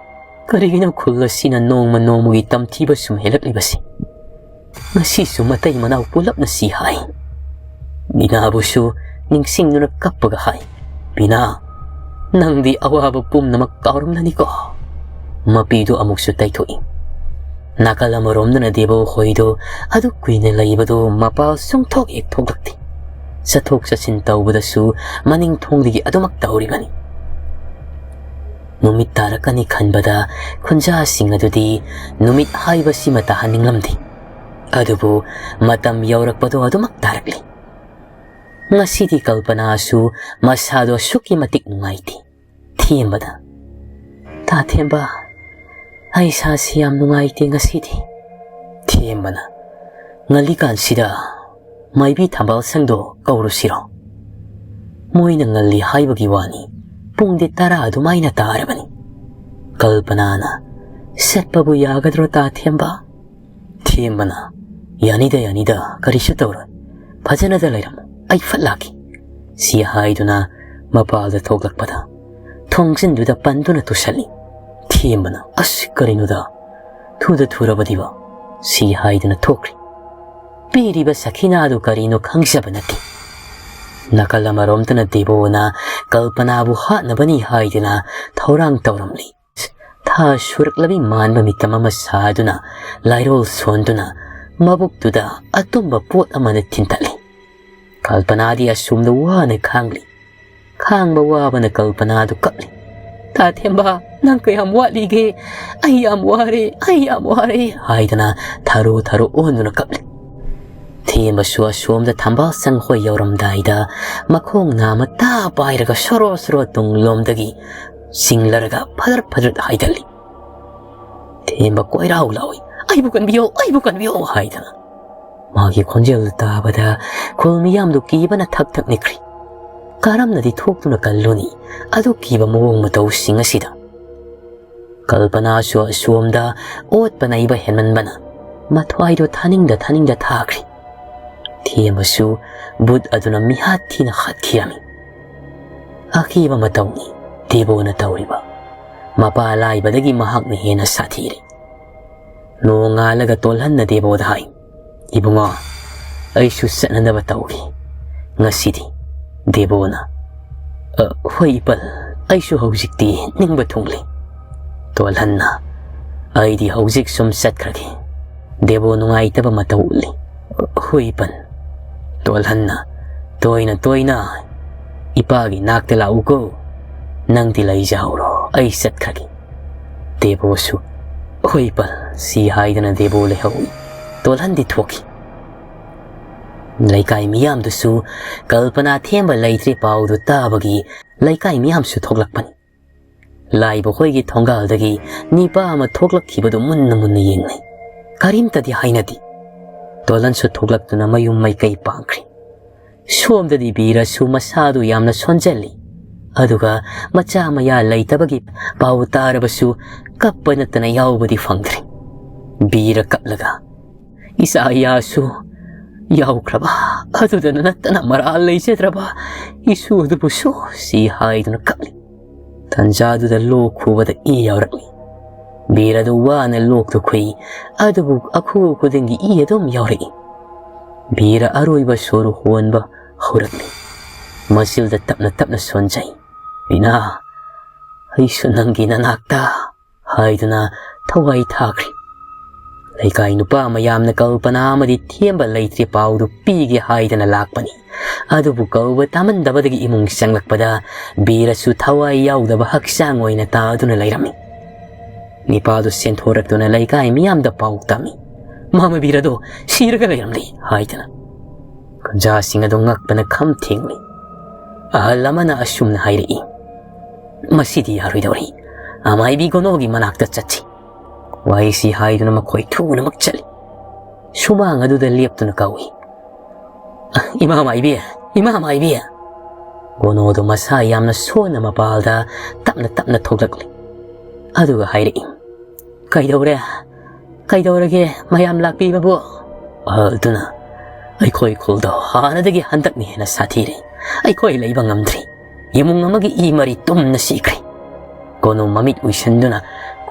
ꯀꯔꯤꯒꯤꯅꯣ ꯈꯨꯜ ꯑꯁꯤꯅ ꯅꯣꯡꯃ ꯅꯣꯡꯃꯒꯤ ꯇꯝꯊꯤꯕ ꯁꯨꯝ ꯍꯦꯜꯂꯛꯂꯤꯕꯁꯤ? ꯉꯁꯤꯁꯨ ꯃꯇꯩ ꯃꯅꯥꯎ ꯄꯨꯂꯞꯅ ꯁꯤ ꯍꯥꯏ"꯫ ꯕꯤꯅꯥꯕꯨꯁꯨ ꯅꯤꯡꯁꯤꯡꯗꯨꯅ ꯀꯞꯄꯒ ꯍꯥꯏ, "ꯕꯤꯅꯥ, ꯅꯪꯗꯤ ꯑꯋꯥꯕ ꯄꯨꯝꯅꯃꯛ ꯀꯥꯎꯔꯝꯂꯅꯤꯀꯣ"꯫ ꯃꯄꯤꯗꯨ ꯑꯃꯨꯛꯁꯨ ꯇꯩꯊꯣꯛꯏ꯫ ꯅꯥꯀꯜ ꯑꯃꯔꯣꯝꯗꯅ ꯗꯦꯕꯣ ꯍꯣꯏꯗꯣ ꯑꯗꯨ ꯀꯨꯏꯅ ꯂꯩꯕꯗꯣ ꯃꯄꯥꯜ ꯁꯨꯡꯊꯣꯛ ꯍꯦꯛ ꯊꯣꯛꯂꯛꯇꯦ꯫ ꯆꯠꯊꯣꯛ ꯆꯠꯁꯤꯟ ꯇꯧꯕꯗꯁꯨ ꯃꯅꯤꯡ ꯊꯣꯡꯗꯒꯤ ꯑꯗꯨꯃꯛ ꯇꯧꯔꯤꯕꯅꯤ꯫ ꯅꯨꯃꯤꯠ ꯇꯥꯔꯛꯀꯅꯤ ꯈꯟꯕꯗ ꯈꯨꯟꯖꯥꯁꯤꯡ ꯑꯗꯨꯗꯤ ꯅꯨꯃꯤꯠ ꯍꯥꯏꯕꯁꯤꯃ ꯇꯥꯍꯟꯅꯤꯡꯂꯝꯗꯦ꯫ ꯑꯗꯨꯕꯨ ꯃꯇꯝ ꯌꯧꯔꯛꯄꯗꯣ ꯑꯗꯨꯃꯛ ꯇꯥꯔꯛꯂꯤ꯫ ꯉꯁꯤꯗꯤ ꯀꯜꯄꯅꯥꯁꯨ ꯃꯁꯥꯗꯣ ꯑꯁꯨꯛꯀꯤ ꯃꯇꯤꯛ ꯅꯨꯡꯉꯥꯏꯇꯦ꯫ ꯊꯦꯝꯕꯅ, "ꯇꯥ ꯊꯦꯝꯕ, ꯑꯩ ꯏꯁꯥꯁꯤ ꯌꯥꯝ ꯅꯨꯡꯉꯥꯏꯇꯦ ꯉꯁꯤꯗꯤ꯫" ꯊꯦꯝꯕꯅ, "ꯉꯜꯂꯤꯀꯥꯟꯁꯤꯗ ꯃꯥꯏꯕꯤ ꯊꯝꯕꯥꯜ ꯁꯪꯗꯣ ꯀꯧꯔꯨꯁꯤꯔꯣ? ꯃꯣꯏꯅ ꯉꯜꯂꯤ ꯍꯥꯏꯕꯒꯤ ꯋꯥꯅꯤ, ꯄꯨꯡꯗꯤ ꯇꯔꯥ ꯑꯗꯨꯃꯥꯏꯅ ꯇꯥꯔꯕꯅꯤ꯫" ꯀꯜꯄꯅꯥꯅ, "ꯆꯠꯄꯕꯨ ꯌꯥꯒꯗ꯭ꯔꯣ ꯇꯥ ꯊꯦꯝꯕ?" ꯊꯦꯝꯕꯅ, "ꯌꯥꯅꯤꯗ, ꯌꯥꯅꯤꯗ, ꯀꯔꯤꯁꯨ ꯇꯧꯔꯣꯏ꯫ ꯐꯖꯅꯗ ꯂꯩꯔꯝꯃꯨ, ꯑꯩ ꯐꯠ ꯂꯥꯛꯀꯦ꯫" ꯁꯤ ꯍꯥꯏꯗꯨꯅ ꯃꯄꯥꯜꯗ ꯊꯣꯛꯂꯛꯄꯗ ꯊꯣꯡꯖꯤꯟꯗꯨꯗ ꯄꯟꯗꯨꯅ ꯇꯨꯁꯜꯂꯤ꯫ ꯊꯦꯝꯕꯅ, "ꯑꯁ, ꯀꯔꯤꯅꯣꯗ? ꯊꯨꯗ ꯊꯨꯔꯕꯗꯤꯕ?" ꯁꯤ ꯍꯥꯏꯗꯨꯅ ꯊꯣꯛꯈ꯭ꯔꯤ꯫ ꯄꯤꯔꯤꯕ ꯁꯈꯤꯅꯥꯗꯨ ꯀꯔꯤꯅꯣ ꯈꯪꯖꯕ ꯅꯠꯇꯦ꯫ ꯅꯥꯀꯜ ꯑꯃꯔꯣꯝꯗꯅ ꯗꯦꯕꯣꯅ ꯀꯜꯄꯅꯥꯕꯨ ꯍꯥꯠꯅꯕꯅꯤ ꯍꯥꯏꯗꯨꯅ ꯊꯧꯔꯥꯡ ꯇꯧꯔꯝꯂꯤ꯫ ꯊꯥ ꯁꯨꯔꯛꯂꯕꯤ ꯃꯥꯟꯕ ꯃꯤꯇꯝ ꯑꯃ ꯁꯥꯗꯨꯅ, ꯂꯥꯏꯔꯣꯜ ꯁꯣꯟꯗꯨꯅ, ꯃꯕꯨꯛꯇꯨꯗ ꯑꯇꯨꯝꯕ ꯄꯣꯠ ꯑꯃꯅ ꯊꯤꯟꯇꯠꯂꯤ꯫ ꯀꯜꯄꯅꯥꯗꯤ ꯑꯁꯣꯝꯗ ꯋꯥꯅ ꯈꯥꯡꯂꯤ꯫ ꯈꯥꯡꯕ ꯋꯥꯕꯅ ꯀꯜꯄꯅꯥꯗꯨ ꯀꯞꯂꯤ꯫ "ꯇꯥ ꯊꯦꯝꯕ, ꯅꯪ ꯀꯌꯥꯝ ꯋꯥꯠꯂꯤꯒꯦ? ꯑꯩ ꯌꯥꯝ ꯋꯥꯔꯦ, ꯑꯩ ꯌꯥꯝ ꯋꯥꯔꯦ" ꯍꯥꯏꯗꯅ ꯊꯔꯣ ꯊꯔꯣ ꯑꯣꯟꯗꯨꯅ ꯀꯞꯂꯤ꯫ ꯊꯦꯝꯕꯁꯨ ꯑꯁꯣꯝꯗ ꯊꯝꯕꯥꯜ ꯁꯪ ꯍꯣꯏ ꯌꯧꯔꯝꯗꯥꯏꯗ ꯃꯈꯣꯡ ꯅꯥꯝꯃ ꯇꯥ ꯄꯥꯏꯔꯒ ꯁꯣꯔꯣ ꯁꯣꯔꯣ ꯇꯨꯡꯂꯣꯝꯗꯒꯤ ꯆꯤꯡꯂꯔꯒ ꯐꯗ꯭ꯔꯠ ꯐꯗ꯭ꯔꯠ ꯍꯥꯏꯗꯠꯂꯤ꯫ ꯊꯦꯝꯕ ꯀꯣꯏꯔꯥꯎ ꯂꯥꯎꯏ, "ꯑꯩꯕꯨ ꯀꯟꯕꯤꯌꯣ, ꯑꯩꯕꯨ ꯀꯟꯕꯤꯌꯣ" ꯍꯥꯏꯗꯅ꯫ ꯃꯥꯒꯤ ꯈꯣꯟꯖꯦꯜ ꯇꯥꯕꯗ ꯈꯨꯜ ꯃꯤꯌꯥꯝꯗꯨ ꯀꯤꯕꯅ ꯊꯛ ꯊꯛ ꯅꯤꯛꯈ꯭ꯔꯤ꯫ ꯀꯔꯝꯅꯗꯤ ꯊꯣꯛꯇꯨꯅ ꯀꯜꯂꯨꯅꯤ ꯑꯗꯨ ꯀꯤꯕ ꯃꯑꯣꯡ ꯃꯇꯧꯁꯤꯡ ꯑꯁꯤꯗ? ꯀꯜꯄꯅꯥꯁꯨ ꯑꯁꯣꯝꯗ ꯑꯣꯠꯄ ꯅꯩꯕ ꯍꯦꯟꯃꯟꯕꯅ ꯃꯊ꯭ꯋꯥꯏꯗꯣ ꯊꯥꯅꯤꯡꯗ ꯊꯥꯅꯤꯡꯗ ꯊꯥꯈ꯭ꯔꯤ꯫ ꯊꯦꯝꯕꯁꯨ ꯕꯨꯠ ꯑꯗꯨꯅ ꯃꯤꯍꯥꯠ ꯊꯤꯅ ꯍꯥꯠꯈꯤꯔꯝꯃꯤ꯫ ꯑꯀꯤꯕ ꯃꯇꯧꯅꯤ ꯗꯦꯕꯣꯅ ꯇꯧꯔꯤꯕ꯫ ꯃꯄꯥ ꯂꯥꯏꯕꯗꯒꯤ ꯃꯍꯥꯛꯅ ꯍꯦꯟꯅ ꯁꯥꯊꯤꯔꯦ꯫ ꯅꯣꯡꯉꯥꯜꯂꯒ ꯇꯣꯜꯍꯟꯅ ꯗꯦꯕꯣꯗ ꯍꯥꯏ, "ꯏꯕꯨꯡꯉꯣ, ꯑꯩꯁꯨ ꯆꯠꯅꯅꯕ ꯇꯧꯒꯦ ꯉꯁꯤꯗꯤ꯫" ꯗꯦꯕꯣꯅ, "ꯑ, ꯍꯣꯏ ꯏꯄꯜ, ꯑꯩꯁꯨ ꯍꯧꯖꯤꯛꯇꯤ ꯅꯤꯡꯕ ꯊꯨꯡꯂꯦ꯫" ꯇꯣꯜꯍꯟꯅ, "ꯑꯩꯗꯤ ꯍꯧꯖꯤꯛ ꯁꯨꯝ ꯆꯠꯈ꯭ꯔꯒꯦ꯫" ꯗꯦꯕꯣ ꯅꯨꯡꯉꯥꯏꯇꯕ ꯃꯇꯧ ꯎꯠꯂꯤ꯫ "ꯍꯣꯏ ꯏꯄꯜ꯫" ꯇꯣꯜꯍꯟꯅ, "ꯇꯣꯏꯅ ꯇꯣꯏꯅ ꯏꯄꯥꯒꯤ ꯅꯥꯛꯇ ꯂꯥꯛꯎꯀꯣ꯫ ꯅꯪꯗꯤ ꯂꯩꯖꯍꯧꯔꯣ, ꯑꯩ ꯆꯠꯈ꯭ꯔꯒꯦ꯫" ꯗꯦꯕꯣꯁꯨ, "ꯍꯣꯏ ꯏꯄꯜ" ꯁꯤ ꯍꯥꯏꯗꯅ ꯗꯦꯕꯣ ꯂꯩꯍꯧꯏ꯫ ꯇꯣꯜꯍꯟꯗꯤ ꯊꯣꯛꯈꯤ꯫ ꯂꯩꯀꯥꯏ ꯃꯤꯌꯥꯝꯗꯨꯁꯨ ꯀꯜꯄꯅꯥ ꯊꯦꯝꯕ ꯂꯩꯇ꯭ꯔꯦ ꯄꯥꯎꯗꯨ ꯇꯥꯕꯒꯤ ꯂꯩꯀꯥꯏ ꯃꯤꯌꯥꯝꯁꯨ ꯊꯣꯛꯂꯛꯄꯅꯤ꯫ ꯂꯥꯏꯕ ꯍꯣꯏꯒꯤ ꯊꯣꯡꯒꯥꯜꯗꯒꯤ ꯅꯤꯄꯥ ꯑꯃ ꯊꯣꯛꯂꯛꯈꯤꯕꯗꯨ ꯃꯨꯟꯅ ꯃꯨꯟꯅ ꯌꯦꯡꯅꯩ꯫ ꯀꯔꯤꯝꯇꯗꯤ ꯍꯥꯏꯅꯗꯦ꯫ ꯇꯣꯂꯟꯁꯨ ꯊꯣꯛꯂꯛꯇꯨꯅ ꯃꯌꯨꯝ ꯃꯩꯀꯩ ꯄꯥꯡꯈ꯭ꯔꯦ꯫ ꯁꯣꯝꯗꯗꯤ ꯕꯤꯔꯁꯨ ꯃꯁꯥꯗꯨ ꯌꯥꯝꯅ ꯁꯣꯟꯖꯜꯂꯤ꯫ ꯑꯗꯨꯒ ꯃꯆꯥ ꯃꯌꯥ ꯂꯩꯇꯕꯒꯤ ꯄꯥꯎ ꯇꯥꯔꯕꯁꯨ ꯀꯞꯄ ꯅꯠꯇꯅ ꯌꯥꯎꯕꯗꯤ ꯐꯪꯗ꯭ꯔꯦ꯫ ꯕꯤꯔ ꯀꯞꯂꯒ, "ꯏꯆꯥ ꯏꯌꯥꯁꯨ ꯌꯥꯎꯈ꯭ꯔꯕ, ꯑꯗꯨꯗ ꯅꯠꯇꯅ ꯃꯔꯥꯜ ꯂꯩꯖꯗ꯭ꯔꯕ ꯏꯁꯨ ꯑꯗꯨꯕꯨꯁꯨ" ꯁꯤ ꯍꯥꯏꯗꯨꯅ ꯀꯞꯂꯤ꯫ ꯇꯟꯖꯥꯗꯨꯗ ꯂꯣꯛ ꯈꯨꯕꯗ ꯏ ꯌꯥꯎꯔꯛꯂꯤ꯫ ꯕꯤꯔ ꯑꯗꯨ ꯋꯥꯅ ꯂꯣꯛꯇꯨ ꯈꯨꯏ, ꯑꯗꯨꯕꯨ ꯑꯈꯨ ꯈꯨꯗꯤꯡꯒꯤ ꯏ ꯑꯗꯨꯝ ꯌꯥꯎꯔꯛꯏ꯫ ꯕꯤꯔ ꯑꯔꯣꯏꯕ ꯁꯣꯔ ꯍꯣꯟꯕ ꯍꯧꯔꯛꯂꯤ꯫ ꯃꯆꯤꯜꯗ ꯇꯞꯅ ꯇꯞꯅ ꯁꯣꯟꯖꯩ꯫ "ꯔꯤꯅꯥ, ꯑꯩꯁꯨ ꯅꯪꯒꯤ ꯅꯅꯥꯛꯇ" ꯍꯥꯏꯗꯨꯅ ꯊꯋꯥꯏ ꯊꯥꯈ꯭ꯔꯦ꯫ ꯂꯩꯀꯥꯏ ꯅꯨꯄꯥ ꯃꯌꯥꯝꯅ ꯀꯜꯄꯅꯥ ꯑꯃꯗꯤ ꯊꯦꯝꯕ ꯂꯩꯇ꯭ꯔꯦ ꯄꯥꯎꯗꯨ ꯄꯤꯒꯦ ꯍꯥꯏꯗꯅ ꯂꯥꯛꯄꯅꯤ꯫ ꯑꯗꯨꯕꯨ ꯀꯧꯕ ꯇꯥꯃꯟꯗꯕꯗꯒꯤ ꯏꯃꯨꯡ ꯆꯪꯂꯛꯄꯗ ꯕꯤꯔꯁꯨ ꯊꯋꯥꯏ ꯌꯥꯎꯗꯕ ꯍꯛꯆꯥꯡ ꯑꯣꯏꯅ ꯇꯥꯗꯨꯅ ꯂꯩꯔꯝꯃꯤ꯫ ꯅꯤꯄꯥꯗꯨ ꯆꯦꯟꯊꯣꯔꯛꯇꯨꯅ ꯂꯩꯀꯥꯏ ꯃꯤꯌꯥꯝꯗ ꯄꯥꯎ ꯇꯝꯃꯤ꯫ "ꯃꯥꯃ ꯕꯤꯔꯗꯣ ꯁꯤꯔꯒ ꯂꯩꯔꯝꯂꯦ" ꯍꯥꯏꯗꯅ꯫ ꯀꯨꯟꯖꯥꯁꯤꯡ ꯑꯗꯨ ꯉꯛꯄꯅ ꯈꯝ ꯊꯦꯡꯂꯤ꯫ ꯑꯍꯜ ꯑꯃꯅ ꯑꯁꯨꯝꯅ ꯍꯥꯏꯔꯛꯏ, "ꯃꯁꯤꯗꯤ ꯌꯥꯔꯣꯏꯗꯧꯔꯤ꯫ ꯑꯃꯥꯏꯕꯤ ꯒꯣꯅꯣꯒꯤ ꯃꯅꯥꯛꯇ ꯆꯠꯁꯤ"꯫ ꯋꯥꯍꯩꯁꯤ ꯍꯥꯏꯗꯨꯅ ꯃꯈꯣꯏ ꯊꯨꯅꯃꯛ ꯆꯠꯂꯤ꯫ ꯁꯨꯃꯥꯡ ꯑꯗꯨꯗ ꯂꯦꯞꯇꯨꯅ ꯀꯧꯏ, "ꯏꯃꯥ ꯃꯥꯏꯕꯤ, ꯏꯃꯥ ꯃꯥꯏꯕꯤ!" ꯒꯣꯅꯣꯗꯣ ꯃꯁꯥ ꯌꯥꯝꯅ ꯁꯣꯟꯅ ꯃꯄꯥꯜꯗ ꯇꯞꯅ ꯇꯞꯅ ꯊꯣꯛꯂꯛꯂꯤ꯫ ꯑꯗꯨꯒ ꯍꯥꯏꯔꯛꯏ, "ꯀꯩꯗꯧꯔꯦ? ꯀꯩꯗꯧꯔꯒꯦ ꯃꯌꯥꯝ ꯂꯥꯛꯄꯤꯕꯕꯨ?" ꯑꯍꯜꯗꯨꯅ, "ꯑꯩꯈꯣꯏ ꯈꯨꯜꯗꯣ ꯍꯥꯟꯅꯗꯒꯤ ꯍꯟꯗꯛꯅ ꯍꯦꯟꯅ ꯁꯥꯊꯤꯔꯦ꯫ ꯑꯩꯈꯣꯏ ꯂꯩꯕ ꯉꯝꯗ꯭ꯔꯦ꯫ ꯏꯃꯨꯡ ꯑꯃꯒꯤ ꯏ ꯃꯔꯤ ꯇꯨꯝꯅ ꯁꯤꯈ꯭ꯔꯦ"꯫ ꯒꯣꯅꯣ ꯃꯃꯤꯠ ꯎꯏꯁꯟꯗꯨꯅ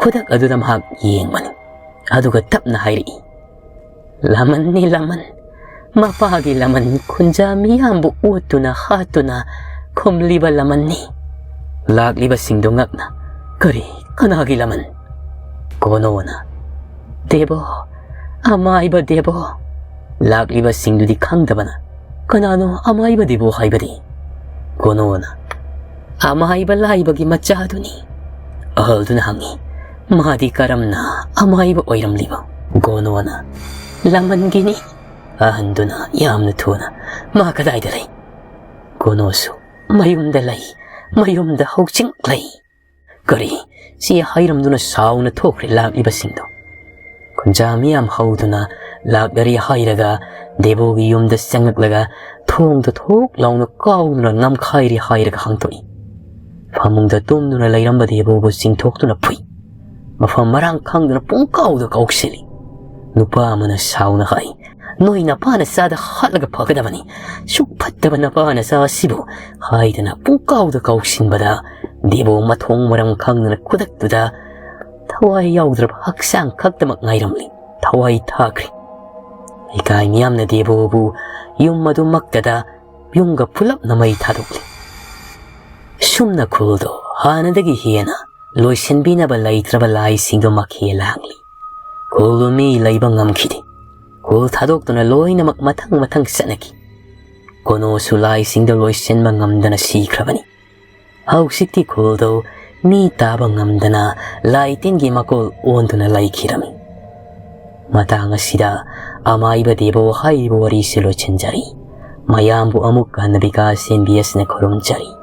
ꯈꯨꯗꯛ ꯑꯗꯨꯗ ꯃꯍꯥꯛ ꯌꯦꯡꯕꯅꯤ꯫ ꯑꯗꯨꯒ ꯇꯞꯅ ꯍꯥꯏꯔꯛꯏ, "ꯂꯃꯟꯅꯤ, ꯂꯃꯟ꯫ ꯃꯄꯥꯒꯤ ꯂꯃꯟ ꯈꯨꯟꯖꯥ ꯃꯤꯌꯥꯝꯕꯨ ꯑꯣꯠꯇꯨꯅ ꯍꯥꯠꯇꯨꯅ ꯈꯨꯝꯂꯤꯕ ꯂꯃꯟꯅꯤ"꯫ ꯂꯥꯛꯂꯤꯕꯁꯤꯡꯗꯨ ꯉꯛꯅ, "ꯀꯔꯤ? ꯀꯅꯥꯒꯤ ꯂꯃꯟ?" ꯒꯣꯅꯣꯅ, "ꯗꯦꯕꯣ, ꯑꯃꯥꯏꯕ ꯗꯦꯕꯣ"꯫ ꯂꯥꯛꯂꯤꯕꯁꯤꯡꯗꯨꯗꯤ ꯈꯪꯗꯕꯅ, "ꯀꯅꯥꯅꯣ ꯑꯃꯥꯏꯕ ꯗꯦꯕꯣ ꯍꯥꯏꯕꯗꯤ?" ꯒꯣꯅꯣꯅ, "ꯑꯃꯥꯏꯕ ꯂꯥꯏꯕꯒꯤ ꯃꯆꯥꯗꯨꯅꯤ"꯫ ꯑꯍꯜꯗꯨꯅ ꯍꯪꯉꯤ, "ꯃꯥꯗꯤ ꯀꯔꯝꯅ ꯑꯃꯥꯏꯕ ꯑꯣꯏꯔꯝꯂꯤꯕ?" ꯒꯣꯅꯣꯅ, ꯂꯃꯟꯒꯤꯅꯤ꯫ ꯑꯍꯟꯗꯨꯅ ꯌꯥꯝꯅ ꯊꯨꯅ, "ꯃꯥ ꯀꯗꯥꯏꯗ ꯂꯩ?" ꯀꯣꯅꯣꯁꯨ, "ꯃꯌꯨꯝꯗ ꯂꯩ, ꯃꯌꯨꯝꯗ ꯍꯧꯖꯤꯛ ꯂꯩ"꯫ ꯀꯔꯤ? ꯁꯤ ꯍꯥꯏꯔꯝꯗꯨꯅ ꯁꯥꯎꯅ ꯊꯣꯛꯈ꯭ꯔꯦ ꯂꯥꯛꯂꯤꯕꯁꯤꯡꯗꯣ꯫ ꯈꯨꯟꯖꯥ ꯃꯤꯌꯥꯝ ꯍꯧꯗꯨꯅ ꯂꯥꯛꯂꯔꯦ ꯍꯥꯏꯔꯒ ꯗꯦꯕꯣꯒꯤ ꯌꯨꯝꯗ ꯆꯪꯂꯛꯂꯒ ꯊꯣꯡꯗꯣ ꯊꯣꯛ ꯂꯥꯎꯅ ꯀꯥꯎꯗꯨꯅ ꯅꯝꯈꯥꯏꯔꯦ ꯍꯥꯏꯔꯒ ꯍꯥꯡꯗꯣꯛꯏ꯫ ꯐꯃꯨꯡꯗ ꯇꯨꯝꯗꯨꯅ ꯂꯩꯔꯝꯕ ꯗꯦꯕꯣꯕꯨ ꯆꯤꯡꯊꯣꯛꯇꯨꯅ ꯐꯨꯏ꯫ ꯃꯐꯝ ꯃꯔꯥꯡ ꯈꯪꯗꯅ ꯄꯨꯡꯀꯥꯎꯗ ꯀꯥꯎꯁꯤꯜꯂꯤ꯫ ꯅꯨꯄꯥ ꯑꯃꯅ ꯁꯥꯎꯅ ꯍꯥꯏ, "ꯅꯣꯏ ꯅꯄꯥ ꯅꯆꯥꯗ ꯍꯥꯠꯂꯒ ꯐꯒꯗꯕꯅꯤ, ꯁꯨꯛ ꯐꯠꯇꯕ ꯅꯄꯥ ꯅꯆꯥ ꯑꯁꯤꯕꯨ" ꯍꯥꯏꯗꯅ ꯄꯨꯡꯀꯥꯎꯗ ꯀꯥꯎꯁꯤꯟꯕꯗ ꯗꯦꯕꯣ ꯃꯊꯣꯡ ꯃꯔꯝ ꯈꯪꯗꯅ ꯈꯨꯗꯛꯇꯨꯗ ꯊꯋꯥꯏ ꯌꯥꯎꯗ꯭ꯔꯕ ꯍꯛꯆꯥꯡ ꯈꯛꯇꯃꯛ ꯉꯥꯏꯔꯝꯂꯤ꯫ ꯊꯋꯥꯏ ꯊꯥꯈ꯭ꯔꯦ꯫ ꯂꯩꯀꯥꯏ ꯃꯤꯌꯥꯝꯅ ꯗꯦꯕꯣꯕꯨ ꯌꯨꯝ ꯑꯗꯨꯃꯛꯇꯗ ꯌꯨꯝꯒ ꯄꯨꯂꯞꯅ ꯃꯩ ꯊꯥꯗꯣꯛꯂꯤ꯫ ꯁꯨꯝꯅ ꯈꯨꯜꯗꯣ ꯍꯥꯟꯅꯗꯒꯤ ꯍꯦꯟꯅ ꯂꯣꯏꯁꯤꯟꯕꯤꯅꯕ ꯂꯩꯇ꯭ꯔꯕ ꯂꯥꯏꯁꯤꯡꯗꯣ ꯃꯈꯦ ꯂꯥꯡꯂꯤ꯫ ꯈꯨꯜꯗꯨ ꯃꯤ ꯂꯩꯕ ꯉꯝꯈꯤꯗꯦ꯫ ꯈꯨꯜ ꯊꯥꯗꯣꯛꯇꯨꯅ ꯂꯣꯏꯅꯃꯛ ꯃꯊꯪ ꯃꯊꯪ ꯆꯠꯅꯈꯤ꯫ ꯀꯣꯅꯣꯁꯨ ꯂꯥꯏꯁꯤꯡꯗꯣ ꯂꯣꯏꯁꯤꯟꯕ ꯉꯝꯗꯅ ꯁꯤꯈ꯭ꯔꯕꯅꯤ꯫ ꯍꯧꯖꯤꯛꯇꯤ ꯈꯨꯜꯗꯨ ꯃꯤ ꯇꯥꯕ ꯉꯝꯗꯅ ꯂꯥꯏ ꯇꯤꯟꯒꯤ ꯃꯀꯣꯜ ꯑꯣꯟꯗꯨꯅ ꯂꯩꯈꯤꯔꯝꯃꯤ꯫ ꯃꯇꯥꯡ ꯑꯁꯤꯗ ꯑꯃꯥꯏꯕ ꯗꯦꯕꯣ ꯍꯥꯏꯔꯤꯕ ꯋꯥꯔꯤꯁꯤ ꯂꯣꯏꯁꯤꯟꯖꯔꯤ꯫ ꯃꯌꯥꯝꯕꯨ ꯑꯃꯨꯛ ꯍꯟꯅ ꯕꯤꯀꯥꯁ ꯑꯦꯝ ꯕꯤ ꯑꯦꯁꯅ ꯈꯨꯔꯨꯝꯖꯔꯤ꯫